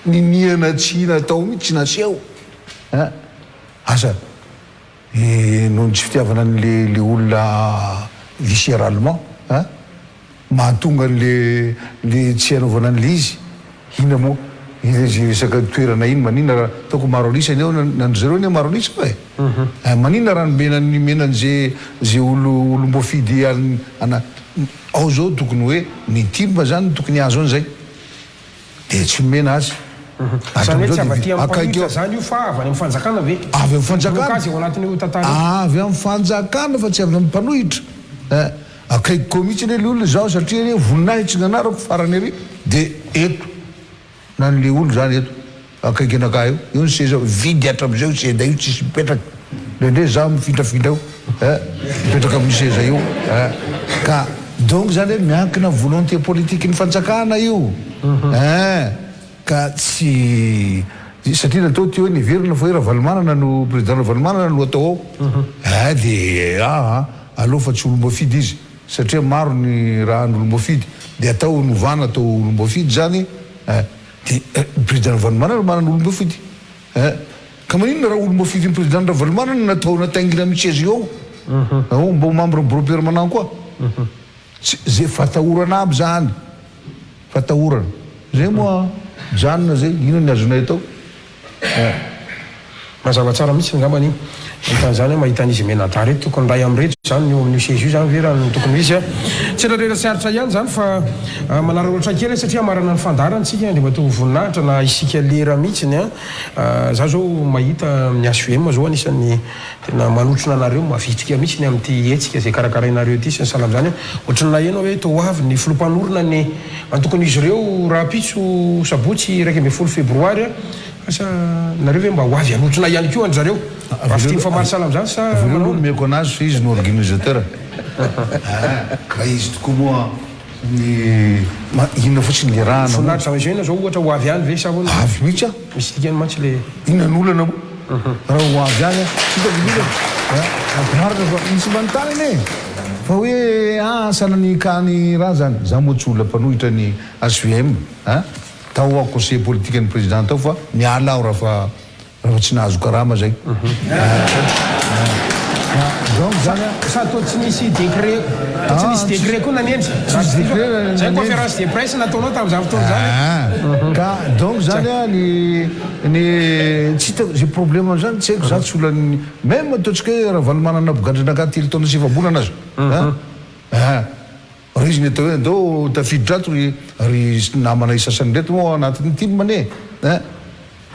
niniana tsy natao mihitsy, tsy naseho. Ah, asa noho ny tsy fitiavana an'le le olona viscéralement ah. Mahatonga an'le le tsy hanaovana an'le izy inona moa iny izy resaka toerana iny maninona raha ataoko maro an'isa ny ao na ndry zareo anie maro an'isa fa e eh maninona raha nomena nomena an'ze ze olo olom-boafidy any ana ao zao tokony hoe ny tim zany tokony hahazo an'izay. Dia tsy nomena azy. Izany hoe tsy avy aty amin'ny mpanohitra izany io fa avy any amin'ny fanjakana ve? Avy amin'ny fanjakana. Blocage ao anatin'io tantara io. Avy amin'ny fanjakana fa tsy avy amin'ny mpanohitra. Eh, akaikiko mihitsy anie le olona izaho satria anie voninahitsy ny anarako farany ary dia eto na ny le olona izany eto akaiky anakahy eo, eo ny seza vidy hatramin'izay io seza io tsisy mipetraka. Indraindray izaho mifindrafindra eo eh, mipetraka amin'io seza io eh. Ka donc zany hoe miankina volonté politique ny fanjakana io eh, ka tsy satria natao ty hoe neverina fa hoe Ravalomanana no président Ravalomanana no atao ao eh, de aa aleo fa tsy olom-boafidy izy satria maro ny raha ny olom-boafidy de atao novana atao olom-boafidy zany eh, de président Ravalomanana manana olom-boafidy Eh! Ka maninona raha olom-boafidin'ny président Ravalomanana no natao nataingina amin'ny seza eo ao mba ho membre bureau permanent koa? Tsy ze fatahorana aby zany, fatahorana. Zay moa mijanona zay, inona ny azonay atao? Eh! Mazava tsara mihitsy angambany mahita an'izany aho, mahita an'izy mianadahy ireto, tokony iray amin'ireto izany ny eo amin'io seza io izany ve raha ny tokony ho izy a! Tsy reharera tsy aritra ihany izany fa manararaotra kely aho satria hamarana ny fandaharana isika Andriamatoa Voninahitra na isika lera mihitsy a! Za zao mahita amin'ny HVM zao anisan'ny tena manotrona anareo mavitrika mihitsy ny amin'ity hetsika izay karakarainareo ity sy ny sahala amin'izany a! Ohatran'ny naheno aho hoe toa ho avy ny filoha mpanorina ny antokon'izy ireo rahampitso sabotsy 11 febroary a! Asa nareo ve mba ho avy hanotrona ihany koa an-dry zareo? Mba fitia mifamaly sahala amin'izany sa Avy eo manao aloha ahoana? nomeko anazy fa izy no organisateur ah, ka izy tokoa moa ny ma inona fotsiny le rahana moa. Voninahitra Zava-izay zao ohatra ho avy any ve sa ahoana? Avy mihitsy aho. Misy dikany mantsy le. Inona ny olana moa raha ho avy any aho? Tsy hitako ny olana ah. Marina fa misy manontany anie e! Fa hoe ah sahala ny cas ny raha zany, za moa tsy olona mpanohitra ny HVM ah. Tao aho conseiller politique ny président tao fa niala aho raha fa raha fa tsy nahazo karama zay. Donc zany a. Sady toa tsy nisy décret, toa tsy nisy décret koa nanendry. Tsisy décret nanendry. Zay conférence de presse nataonao tamin'izany fotoana izany. Ka donc zany a ny ny tsy hitako zay problème am'zany tsy haiko za tsy olona même ataontsika hoe Ravalomanana nampigadra anakahy 3 taona sy efa-bolana aza a. Ary izy ny atao hoe andao tafiditra ato ry ry namana sasany ireto moa ao anatin'ny tim anie eh!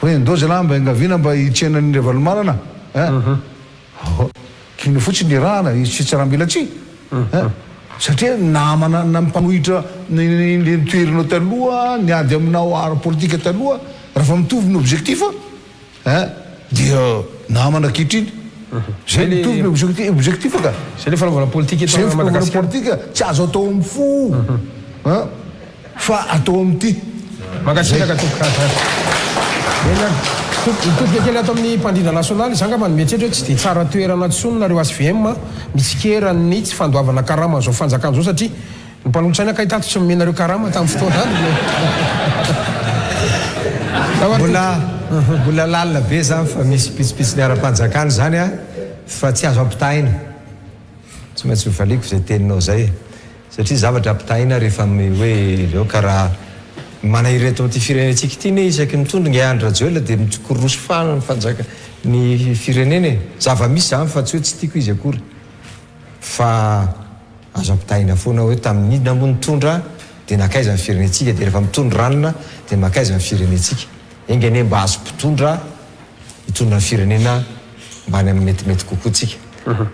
Hoe andao zalahy mba iangaviana mba hitsena an'i Ravalomanana eh! Kino fotsiny iarahana izy tsy tsaram-belatsihy eh! Satria namana na mpanohitra ny le nitoherinao taloha niady aminao ara-politika taloha raha fa mitovy ny objectif Hein dia namana ankehitriny. Zay mitovy ny objectif objectif ka. Zay le fanaovana politika eto Zay fanaovana Madagasikara. politika tsy azo atao amin'ny fo hein fa atao amin'ity. Mankasitraka tompoko. Eny ary. Mitodika kely ato amin'ny mpandrindra nasionaly, izaho angamba no mieritreritra hoe tsy dia tsara toerana intsony nareo HVM mitsikera ny tsy fandoavana karama an'izao fanjakana izao satria Ny mpanolotsaina kay tato tsy nomenareo karama tamin'ny fotoanany no. Mbola mbola lalina be zany fa misy pitsopitsony ara-panjakana zany a, fa tsy azo ampitahaina. Tsy maintsy hovaliako izay teninao izay. Satria zavatra ampitahaina rehefa amin'ny hoe izao ka raha manahirana eto amin'ity firenentsika ity anie isaky ny mitondra ingahy Andry Rajoelina dia mikororosy fahana ny fanjaka ny firenena e! Zava-misy izany fa tsy hoe tsy tiako izy akory fa azo ampitahaina foana hoe tamin'ny inona moa nitondra dia nankaiza ny firenentsika dia rehefa mitondra ranona dia mankaiza ny firenentsika? Enga anie mba azo mpitondra hitondra ny firenena mba any amin'ny metimety kokoa tsika.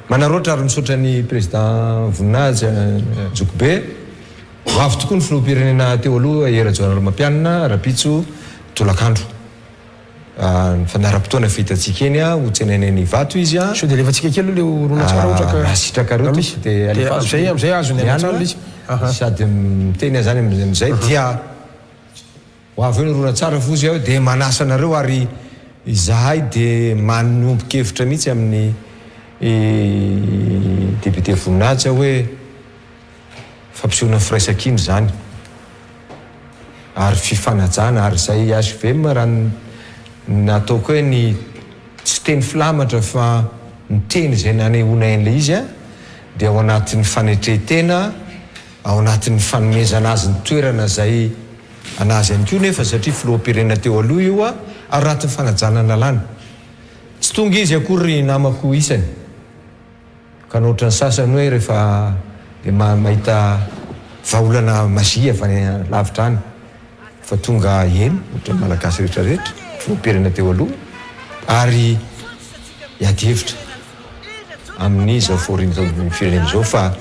Manaraotra ary misaotra ny Président Voninahitsy Zokibe. Ho avy tokoa ny Filoham-pirenena teo aloha Hery Rajaonarimampianina rahampitso tolakandro. Ny fandaharam-potoana efa hitantsika eny, ho tsenaina eny Ivato izy. Sao dia alefantsika kely aloha ilay horonantsary ohatra ka. Raha sitrakareo tompoko dia alefaso. Amin'izay azony any an-trano ilay izy. Sady miteny aho izany amin'izay dia. Ho avy eo ny horonan-tsary foza aho dia manasa anareo ary izahay dia manombon-kevitra mihitsy amin'ny député Voninahitsy aho hoe fampisehoana firaisankina izany ary fifanajana ary izay HVM raha ny nataoko hoe ny tsy teny filamatra fa ny teny izay nanehoanay an'ilay izy dia ao anatin'ny fanetren-tena Ao anatin'ny fanomezana azy ny toerana izay anazy ihany koa nefa satria filoham-pirenena teo aloha io ary anatin'ny fanajana ny lalàna. Tsy tonga izy akory ry namako isany ka na ohatran'ny sasany hoe rehefa dia mahita vahaolana magie avy any lavitra any fa tonga eny ohatran'ny Malagasy rehetra rehetra, filoham-pirenena teo aloha ary hiady hevitra. amin'izao fahorian'izao firenena izao fa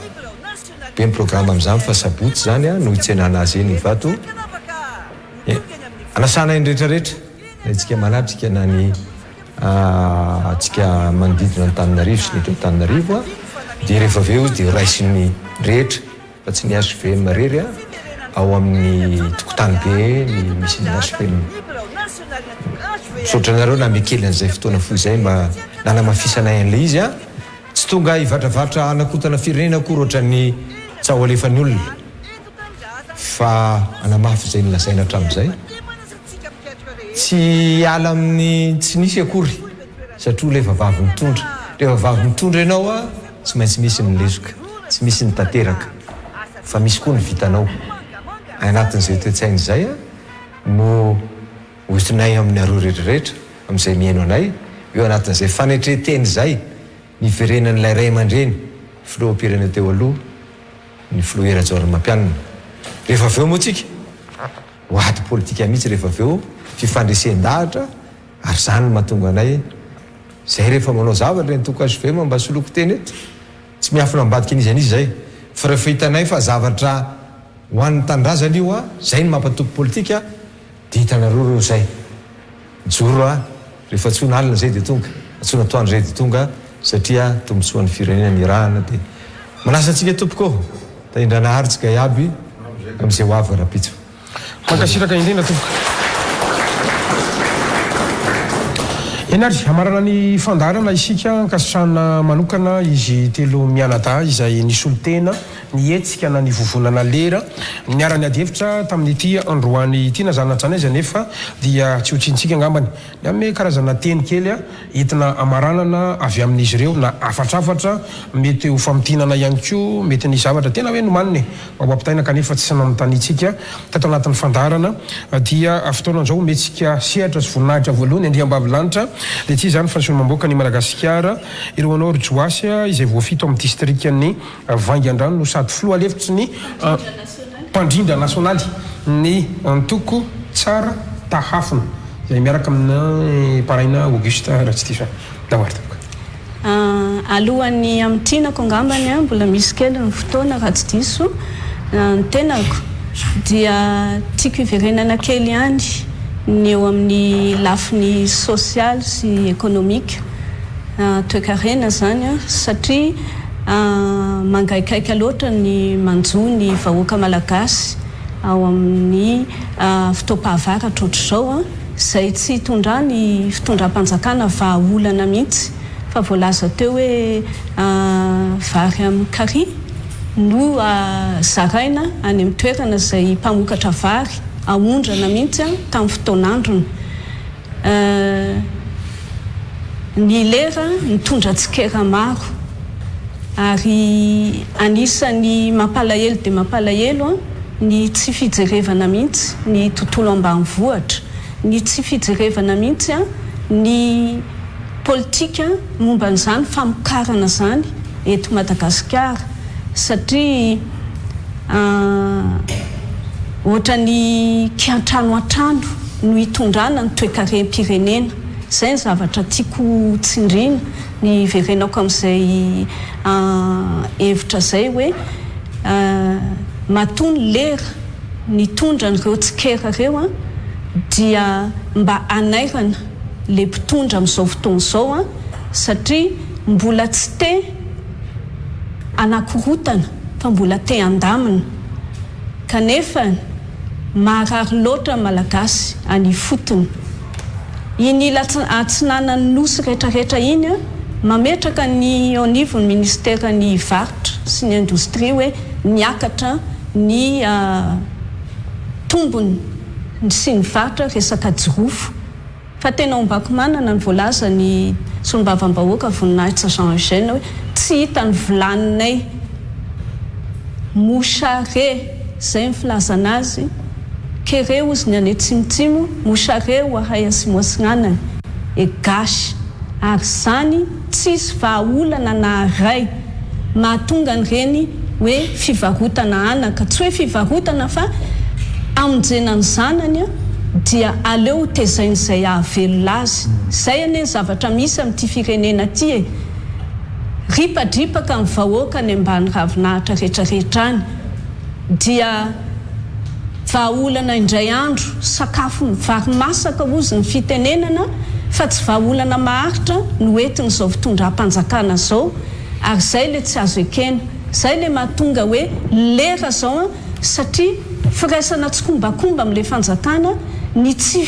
be ny programa amin'izany fa sabotsy izany no hitsenana azy eny Ivato e anasana ny rehetra rehetra na itsika manatrika na ny atsika manodidina Antananarivo sy ny eto Antananarivo dia rehefa avy eo dia raisin'ny rehetra fa tsy ny HVM irery a, ao amin'ny tokotany be ny misy ny HVM. Misaotra anareo nanome kely an'izay fotoana fohy izay mba nanamafisanay an'ilay izy a. Tsy tonga hivatravatra hanakorontana firenena akory ohatran'ny tsaho alefan'ny olona fa hanamafy izay nolazaina hatramin'izay. Tsy hiala amin'ny tsy nisy akory satria olona efa vavy mitondra. Rehefa vavy mitondra ianao a, tsy maintsy misy ny lesoka, tsy misy ny tanteraka fa misy koa ny vitanao. Anatin'izay toe-tsaina izay no hoentinay aminareo rehetra rehetra, amin'izay mihaino anay, eo anatin'izay fanetren-tena izay niverenan'ilay ray aman-dreny filoham-pirenena teo aloha, ny filoha Hery Rajaonarimampianina. Rehefa avy eo moa tsika, ho ady politika mihitsy rehefa avy eo, fifandresen-dahatra, ary izany no mahatonga anay Zay rehefa manao zavatra ny antoko hvm mba soloiko teny eto, tsy miafina ambadika n'iza n'iza zay, fa rehefa hitanay fa zavatra ho an'ny tanindrazana io a, zay no mampatoko politika dia hitanareo reo zay mijoro a, rehefa antsoina alina zay dia tonga, antsoina atoandro zay dia tonga satria tombotsoan'ny firenena ny irahana dia manasa antsika tompoko ô, Tahin-dRanahary tsika iaby amin'izay ho avy rahampitso. Mankasitraka indrindra tompoko. Eny ary, hamarana ny fandaharana isika, ankasitrahana manokana izy telo mianadahy izay nisolo tena ny hetsika na ny vovonana lera niara-niady hevitra tamin'ity androany ity. Na izany na izany aza anefa dia tsy ho tsintsika angambany ny hanome karazana teny kely entina hamaranana avy amin'izy ireo na hafatrafatra mety ho famintinana ihany koa mety ny zavatra tena hoe nomanina e! mba ho ampitaina kanefa tsy nanontaniantsika tato anatin'ny fandaharana dia fotoana izao omentsika sehatra sy voninahitra voalohany andriambavilanitra dia tsy iza izany fa ny solombamboakan'i Madagasikara ireo anao ry Joasy izay voafito amin'ny distrikan'i Vaingandrano no sady filoha lefitry ny mpandrindra nasionaly ny antoko Tsara Tahafina izay miaraka amin'ny Paraina Auguste raha tsy diso aho. Ndao ary tompoko. Alohan'ny hamintinako angambany, mbola misy kely ny fotoana raha tsy diso ny tenako, dia tiako hiverenana kely ihany ny eo amin'ny lafiny sosialy sy ekonomika, toekarena izany, satria mangaikaika loatra ny manjo ny vahoaka malagasy ao amin'ny fotoam-pahavaratra ohatr'izao. Izay tsy hitondran'ny fitondram-panjakana vahaolana mihitsy fa voalaza teo hoe vary amin'ny kary no zaraina any amin'ny toerana izay mpamokatra vary aondrana mihitsy tamin'ny fotoan'androny. Ny lera nitondra tsikera maro. Ary anisan'ny mampalahelo dia mampalahelo ny tsy fijerevana mihitsy ny tontolo ambanivohitra, ny tsy fijerevana mihitsy ny politika momba an'izany famokarana izany eto Madagasikara satria ohatran'ny kiantrano an-trano no itondrana ny toekarem-pirenena. Izay ny zavatra tiako tsindriana. Ny hiverenako amin'izay hevitra izay hoe matoa ny lera nitondra an'ireo tsikera ireo dia mba hanairana le mpitondra amin'izao fotoana izao satria mbola tsy te hanakorotana fa mbola te handamina kanefa marary loatra ny Malagasy any ifotony. Iny ila atsinanan'ny Nosy retraretra iny mametraka ny eo anivon'ny ministeran'ny varotra sy ny indostria hoe niakatra ny tombony sy ny varotra resaka jirofo. Fa tena ombako manana ny voalazan'ny solombavambahoaka Voninahitsa Jean Eugène hoe tsy hita ny vilaninay mouchare zay ny filazana azy, kere ozy ny any atsimotsimo, mouchare ho ahay atsimo-atsignanana e gasy ary zany tsisy vahaolana na ray mahatonga an'ireny hoe fivarotana anaka, tsy hoe fivarotana fa hamonjena ny zanany dia aleo ho tezain'izay hahavelona azy, zay anie ny zavatra misy amin'ity firenena ity e, ripadripaka ny vahoaka any ambany ravinahitra retraretra any dia vahaolana indray andro, sakafo vary masaka hozy ny fitenenana fa tsy vahaolana maharitra no entin'izao fitondram-panjakana zao ary zay le tsy azo ekena, zay le mahatonga hoe lera zao an, satria firaisana tsikombakomba amle fanjakana ny tsy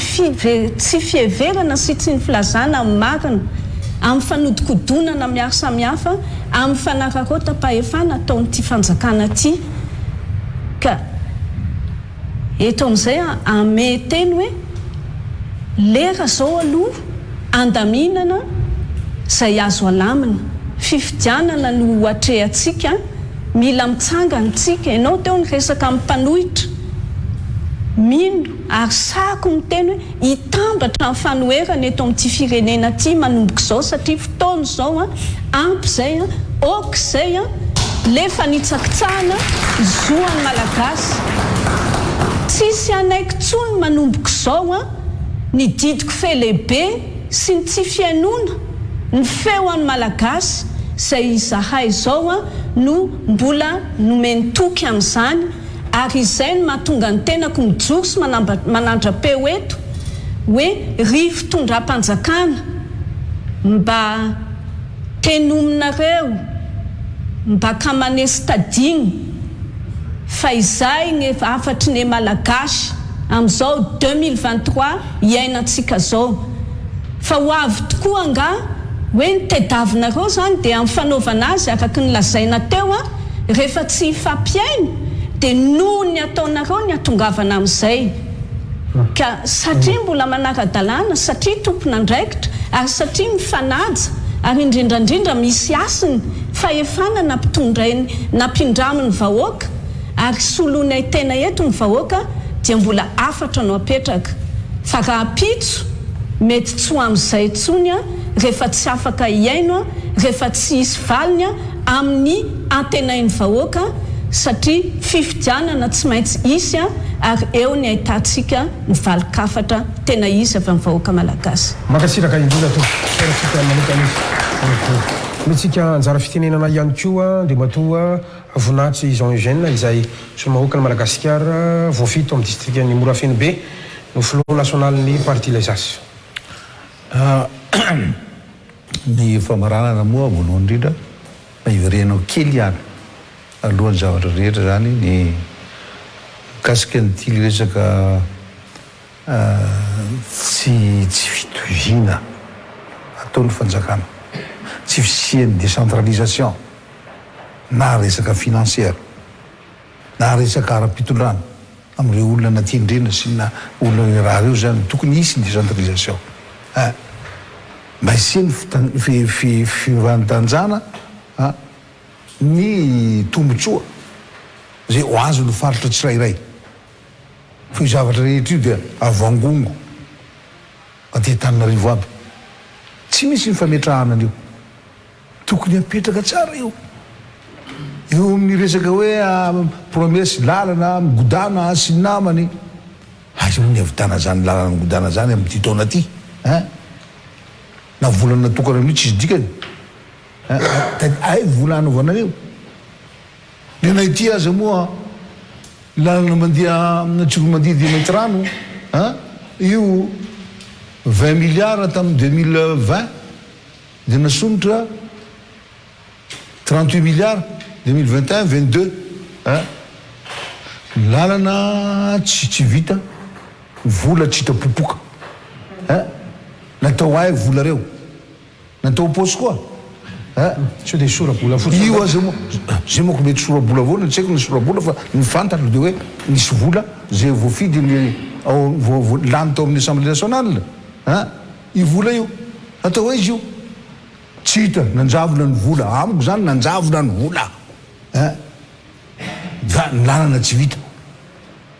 tsy fiheverana sy tsy ny filazana ny marina amin'ny fanodikodonana miaro samihafa amin'ny fanararaotam-pahefana ataon'ity fanjakana ty ka eto amin'izay amehy teny hoe lera zao aloha andaminana zay azo alamina, fifidianana no ho atrehantsika, mila mitsangana tsika, ianao teo niresaka amin'ny mpanohitra, mino ary sahako miteny hoe hitambatra ny fanoherana eto amin'ity firenena ity manomboka izao satria fotoana izao an, ampy izay an, ok izay an, le fanitsakitsahana zo an'ny Malagasy. Tsisy hanaiky tsony manomboka izao an, ny didiko fe lehibe sy ny tsy fihainoana ny feo an'ny Malagasy izay izahay izao an no mbola nomeny toky amin'izany Ary izay no mahatonga ny tenako mijoro sy manandra-peo eto hoe ry fitondram-panjakana mba tenominareo mba ka manesy tadiny fa izay ny hafatry ny Malagasy amin'izao 2023 iainantsika zao. Fa ho avy tokoa angaha hoe ny tedavinareo zany dia amin'ny fanaovana azy araka ny lazaina teo an, rehefa tsy hifampihaino dia noho ny ataonareo ny hatongavana amin'izay. Ka satria mbola manara-dalàna, satria tompon'andraikitra ary satria mifanaja ary indrindra indrindra misy hasiny fahefana nampitondrainy nampindramin'ny vahoaka ary soloinay tena eto ny vahoaka dia mbola hafatra no apetraka fa rahampitso mety tsy ho amin'izay intsony rehefa tsy afaka hihaino rehefa tsy hisy valiny amin'ny antenain'ny vahoaka satria fifidianana tsy maintsy hisy ary eo ny ahitantsika ny valin-kafatra tena izy avy amin'ny vahoaka malagasy. Mankasitraka indrindra tompoko. Isaorantsika manokana izy. Omentsika anjara fitenenana ihany koa Andriamatoa Voninahitsy Jean Eugène izay solomahoakan'i Madagasikara voafidy tao amin'ny distrikan'i Morafenobe no filoha nasionalin'ny Parti Laizass. Ny famaranana moa voalohany indrindra mba hiverenako kely ihany alohan'ny zavatra rehetra izany ny mikasika an'ity resaka tsy tsy fitoviana ataon'ny fanjakana, tsy fisian'ny décentralisation na resaka financière na resaka ara-pitondrana amin'ireo olona natendrena sy na olona raha ireo izany tokony hisy ny décentralisation a mba hisian'ny fiovandanjana a. ny tombotsoa izay ho azon'ny faritra tsirairay. Fa io zavatra rehetra io dia avangongo aty Antananarivo aby. Tsy misy ny fametrahana an'io. Tokony hapetraka tsara io. Eo amin'ny resaka hoe promesse lalana migodàna sy ny namany. Aiza moa ny hahavitana izany lalana migodàna izany amin'ity taona ity hein? Na vola natokana amin'io tsisy dikany hein? Hay vola hanaovana an'io. Ny anay ity aza moa lalana mandeha Tsiroamandidy Maintirano hein? Io 20 milliards tamin'ny 2020. Dia nasondrotra 38 milliards 2021 22 a! Ny lalana tsy tsy vita, ny vola tsy hita popoka a! Natao ahy vola reo, natao paosy koa a! Sao dia sora-bola fotsiny Io aza moa, zay manko mety sora-bola avao no tsy haiko ny sora-bola fa ny fantatro dia hoe nisy vola zay voafidy ny ao vo lany tao amin'ny assemblée nationale a! Io vola io, atao aiza io? Tsy hita, nanjavona ny vola, amiko zany nanjavona ny vola eh, fa ny lalana tsy vita,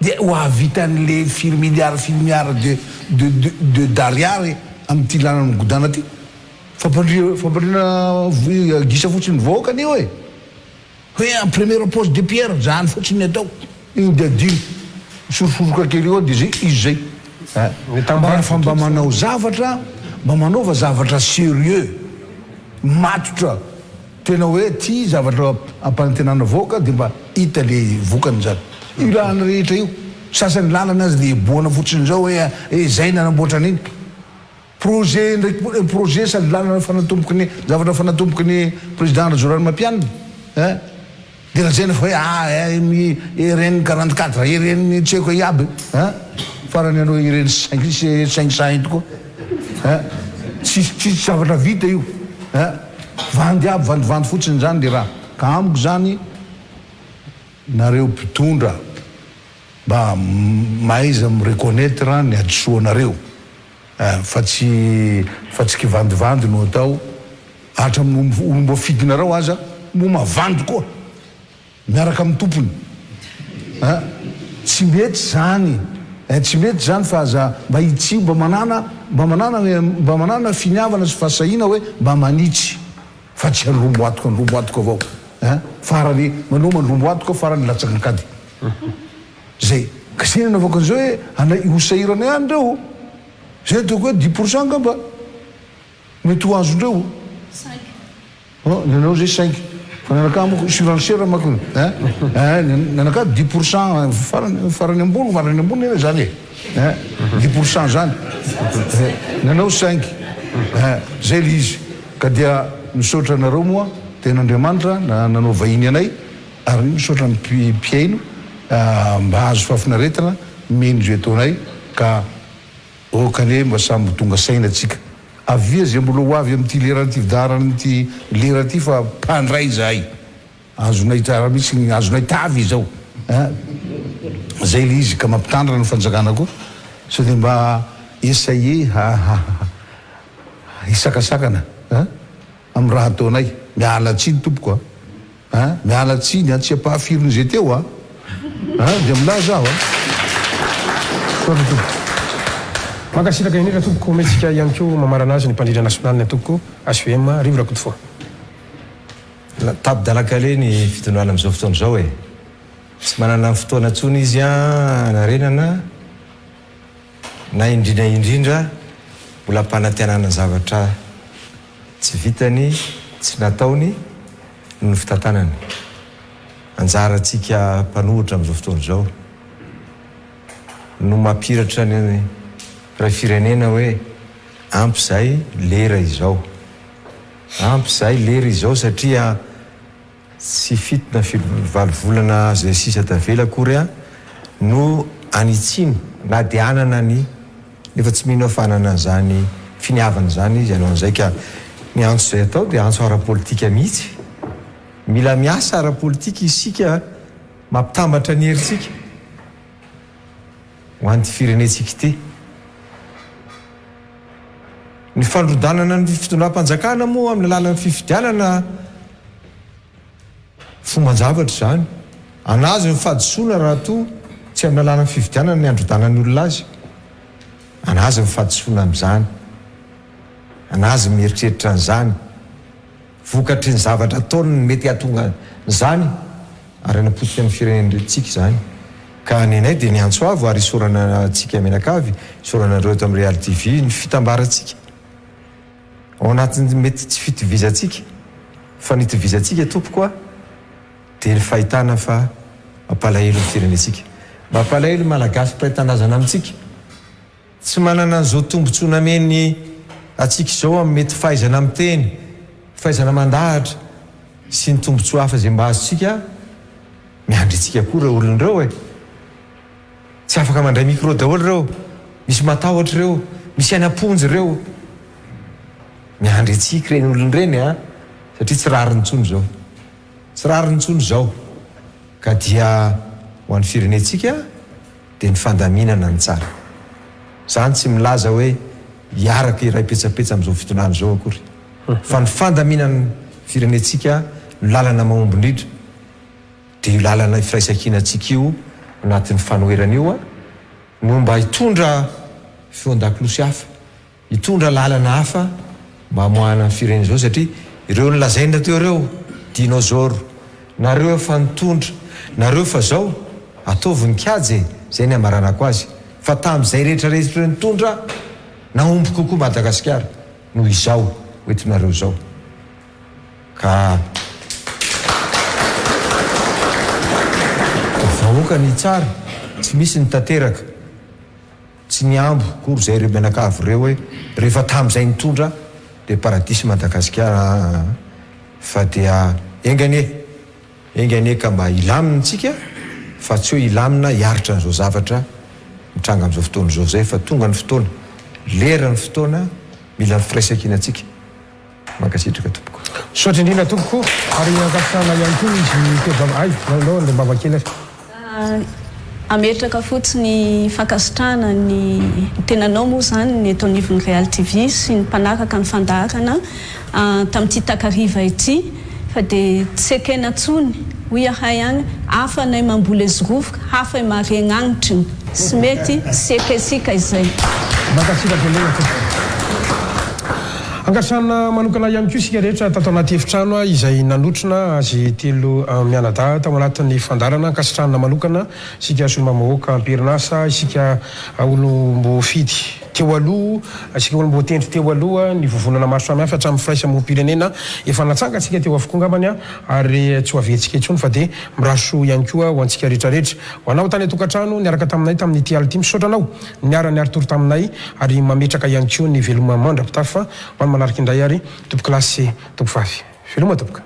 dia ho ahavita an'le firy milliards firy milliards de de de de d'ariary amin'ity lalana migodàna ty? Fampandria fampandriana gisa fotsiny ny vahoaka anie io e! Hoe en première pose de pierre, zany fotsiny ny atao, iny dia adino, misorosoroka kely eo dia zay izy zay. Mba fa mba manao zavatra, mba manaova zavatra sérieux, matotra, tena hoe ty zavatra ampanantenana vahoaka dia mba hita le vokany zany. Io lalana rehetra io, sasany lalana aza dia eboana fotsiny zao hoe eh zay nanamboatra an'iny. Projet ndraiky projet sady lalana fanatomboky ny zavatra fanatomboky ny président Rajaonarimampianina eh de lazaina fa hoe ah eh mi RN 44 RN tsy haiko iaby eh farany anao RN cinq 500 iny tokoa eh tsisy tsisy zavatra vita io eh vandy aby vandivandy fotsiny zany le raha ka amiko zany nareo mpitondra mba mahaiza mi reconnaitre ny hadisoanareo Eh, fa tsy fa tsy kivandivandy no atao, hatramin'ny olom-boafidinareo aza moa mavandy koa miaraka amin'ny tompony eh, tsy mety zany eh, tsy mety zany fa aza mba hitsio, mba manàna mba manàna mba manàna finiavana sy fahasahiana hoe mba manitsy fa tsy handrombo atoka handrombo atoka avao eh, farany manao mandrombo atoka farany latsaka an-kady Zay. Ka zay nanaovako an'izao hoe anay ho sahirana ihany reo. Zay ataoko hoe 10% angamba mety ho azondreo. Cinq. Oh, ny anao zay cinq. Fa ny anakahy manko surenchère manko hein. Hein, ny anakahy 10% farany farany ambony farany ambony anie zany e. Hein, 10% zany. Ny anao cinq. Hein, zay le izy. Ka dia misaotra anareo moa tenin'Andriamanitra nanao vahiny anay. Ary misaotra ny mpihaino mba hahazo fahafinaretana mino izay ataonay ka ok anie mba samy ho tonga saina tsika. Avia izay mbola ho avy amin'ity lera ity fidaharan'ity lera ity fa mpandray izahay. Azonay tsara mihitsy ny azonay tavy izao eh. Zay le izy ka mampitandrina ny fanjakana koa sao dia mba essayer hisakasakana eh amin'ny raha ataonay. Miala tsiny tompoko a. An! Miala tsiny an! Tsy ampahafirin'ny izay teo an! An! Dia milaza aho an! Misaotra tompoko. Mankasitraka indrindra tompoko, omentsika ihany koa mamarana azy ny mpandrindra nasionalin'ny antoko hvm, Rivo Rakotofoa. Tapi-dalan-kaleha ny fitondrana amin'izao fotoana izao e! Tsy manana fotoana intsony izy hanarenana na indrindra indrindra mbola ampanantenana zavatra Tsy vitany, tsy nataony noho ny fitantanany. Anjarantsika mpanohitra amin'izao fotoana izao no mampiratra ny mpiray firenena hoe ampy izay lera izao. Ampy izay lera izao satria Tsy fito na valo volana izay sisa tavela akory no anitsiany na dia hanana ny, nefa tsy mino aho fa hanana an'izany finiavana izany izy hanao an'izay ka ny antso izay atao dia antso ara-politika mihitsy. Mila miasa ara-politika isika mampitambatra ny herintsika ho an'ity firenentsika ity. Ny fandrodanana ny fitondram-panjakana moa amin'ny alalan'ny fifidianana. Fomban-javatra izany. An'azy ny fahadisoana raha toa tsy amin'ny alalan'ny fifidianana ny handrodanan'ny olona azy. An'azy ny fahadisoana amin'izany. An'azy ny mieritreritra an'izany. Vokatry ny zavatra ataony no mety hahatonga an'izany ary hanapotika ny firenentsika izany. Ka ny anay dia ny antso avo ary isaorana antsika mianakavy, isaorana anareo eto amin'ny Real TV ny fitambarantsika. Ao anatin'ny mety tsy fitovizantsika, fa ny itovizantsika tompoko a, dia ny fahitana fa mampalahelo ny firenentsika. Mampalahelo ny Malagasy mpiray tanindrazana amintsika. Tsy manana an'izao tombotsoa nameny antsika izao amin'ny mety fahaizana miteny, fahaizana mandahatra sy ny tombotsoa hafa izay mba azontsika, miandry antsika koa ireo olona ireo e! Tsy afaka mandray micro daholo ireo, misy matahotra ireo, misy any am-ponja ireo. Miandry antsika ireny olona ireny an, satria tsy rariny intsony izao. Tsy rariny intsony izao. Ka dia ho an'ny firenentsika dia ny fandaminana no tsara. Izany tsy milaza hoe hiaraka hiray petsapetsa amin'izao fitondrana izao akory. Fa ny fandaminan'ny firenentsika no lalana mahomby indrindra. Dia io lalana firaisankinantsika io anatin'ny fanoherana io no mba hitondra feon-dakolosy hafa, hitondra lalana hafa mba hamoahana ny firenena izao satria ireo nolazaina teo ireo dinosaures, nareo efa nitondra, nareo efa zao, ataovy ny kajy e, zay ny hamaranako azy fa tamin'izay rehetra rehetra ireo nitondra nahomby kokoa Madagasikara noho izao hoentinareo izao. Ka vahoaka ny tsara, tsy misy ny tanteraka, tsy nihambo akory zay ireo mianakavy ireo hoe rehefa tamin'izay nitondra dia paradisa Madagasikara aa fa dia enga anie, enga anie ka mba hilamina tsika fa tsy hoe hilamina hiaritra an'izao zavatra mitranga amin'izao fotoana izao zay fa tonga ny fotoana, lera ny fotoana mila ny firaisankinantsika. Mankasitraka tompoko. Misaotra indrindra tompoko ary ankasitrahana ihany koa izy teo ay aleo andeha mbava kely ary. Hametraka fotsiny fankasitrahana ny tenanao moa izany ny eto anivon'ny Real TV sy ny mpanaraka ny fandaharana tamin'ity takariva ity fa dia tsy ekena intsony hoy ahay agny hafa anay mamboly zorofoka hafa i maregnagnitriny sy mety sy ekesika izay. Mankasitraka indrindra tompoko. Ankasitrahana manokana ihany koa isika rehetra tato anaty efitrano izay nanotrona azy telo mianadahy tao anatin'ny fandaharana. Ankasitrahana manokana isika solombavambahoaka am-perinasa, isika olom-boafidy teo aloha, isika olom-boatendry teo aloha, ny vovonana maro samihafa hatramin'ny firaisamonim-pirenena efa natsangantsika teo avokoa angambany ary tsy ho aventsika intsony fa dia mirary soa ihany koa ho antsika rehetra rehetra. Ho anao tany an-tokantrano niaraka taminay tamin'ity alina ity, misaotra anao niara-niari-tory taminay ary mametraka ihany koa ny veloma mandra-pitafa ho an'ny manaraka indray ary tompokolahy sy tompovavy. Veloma tompoko.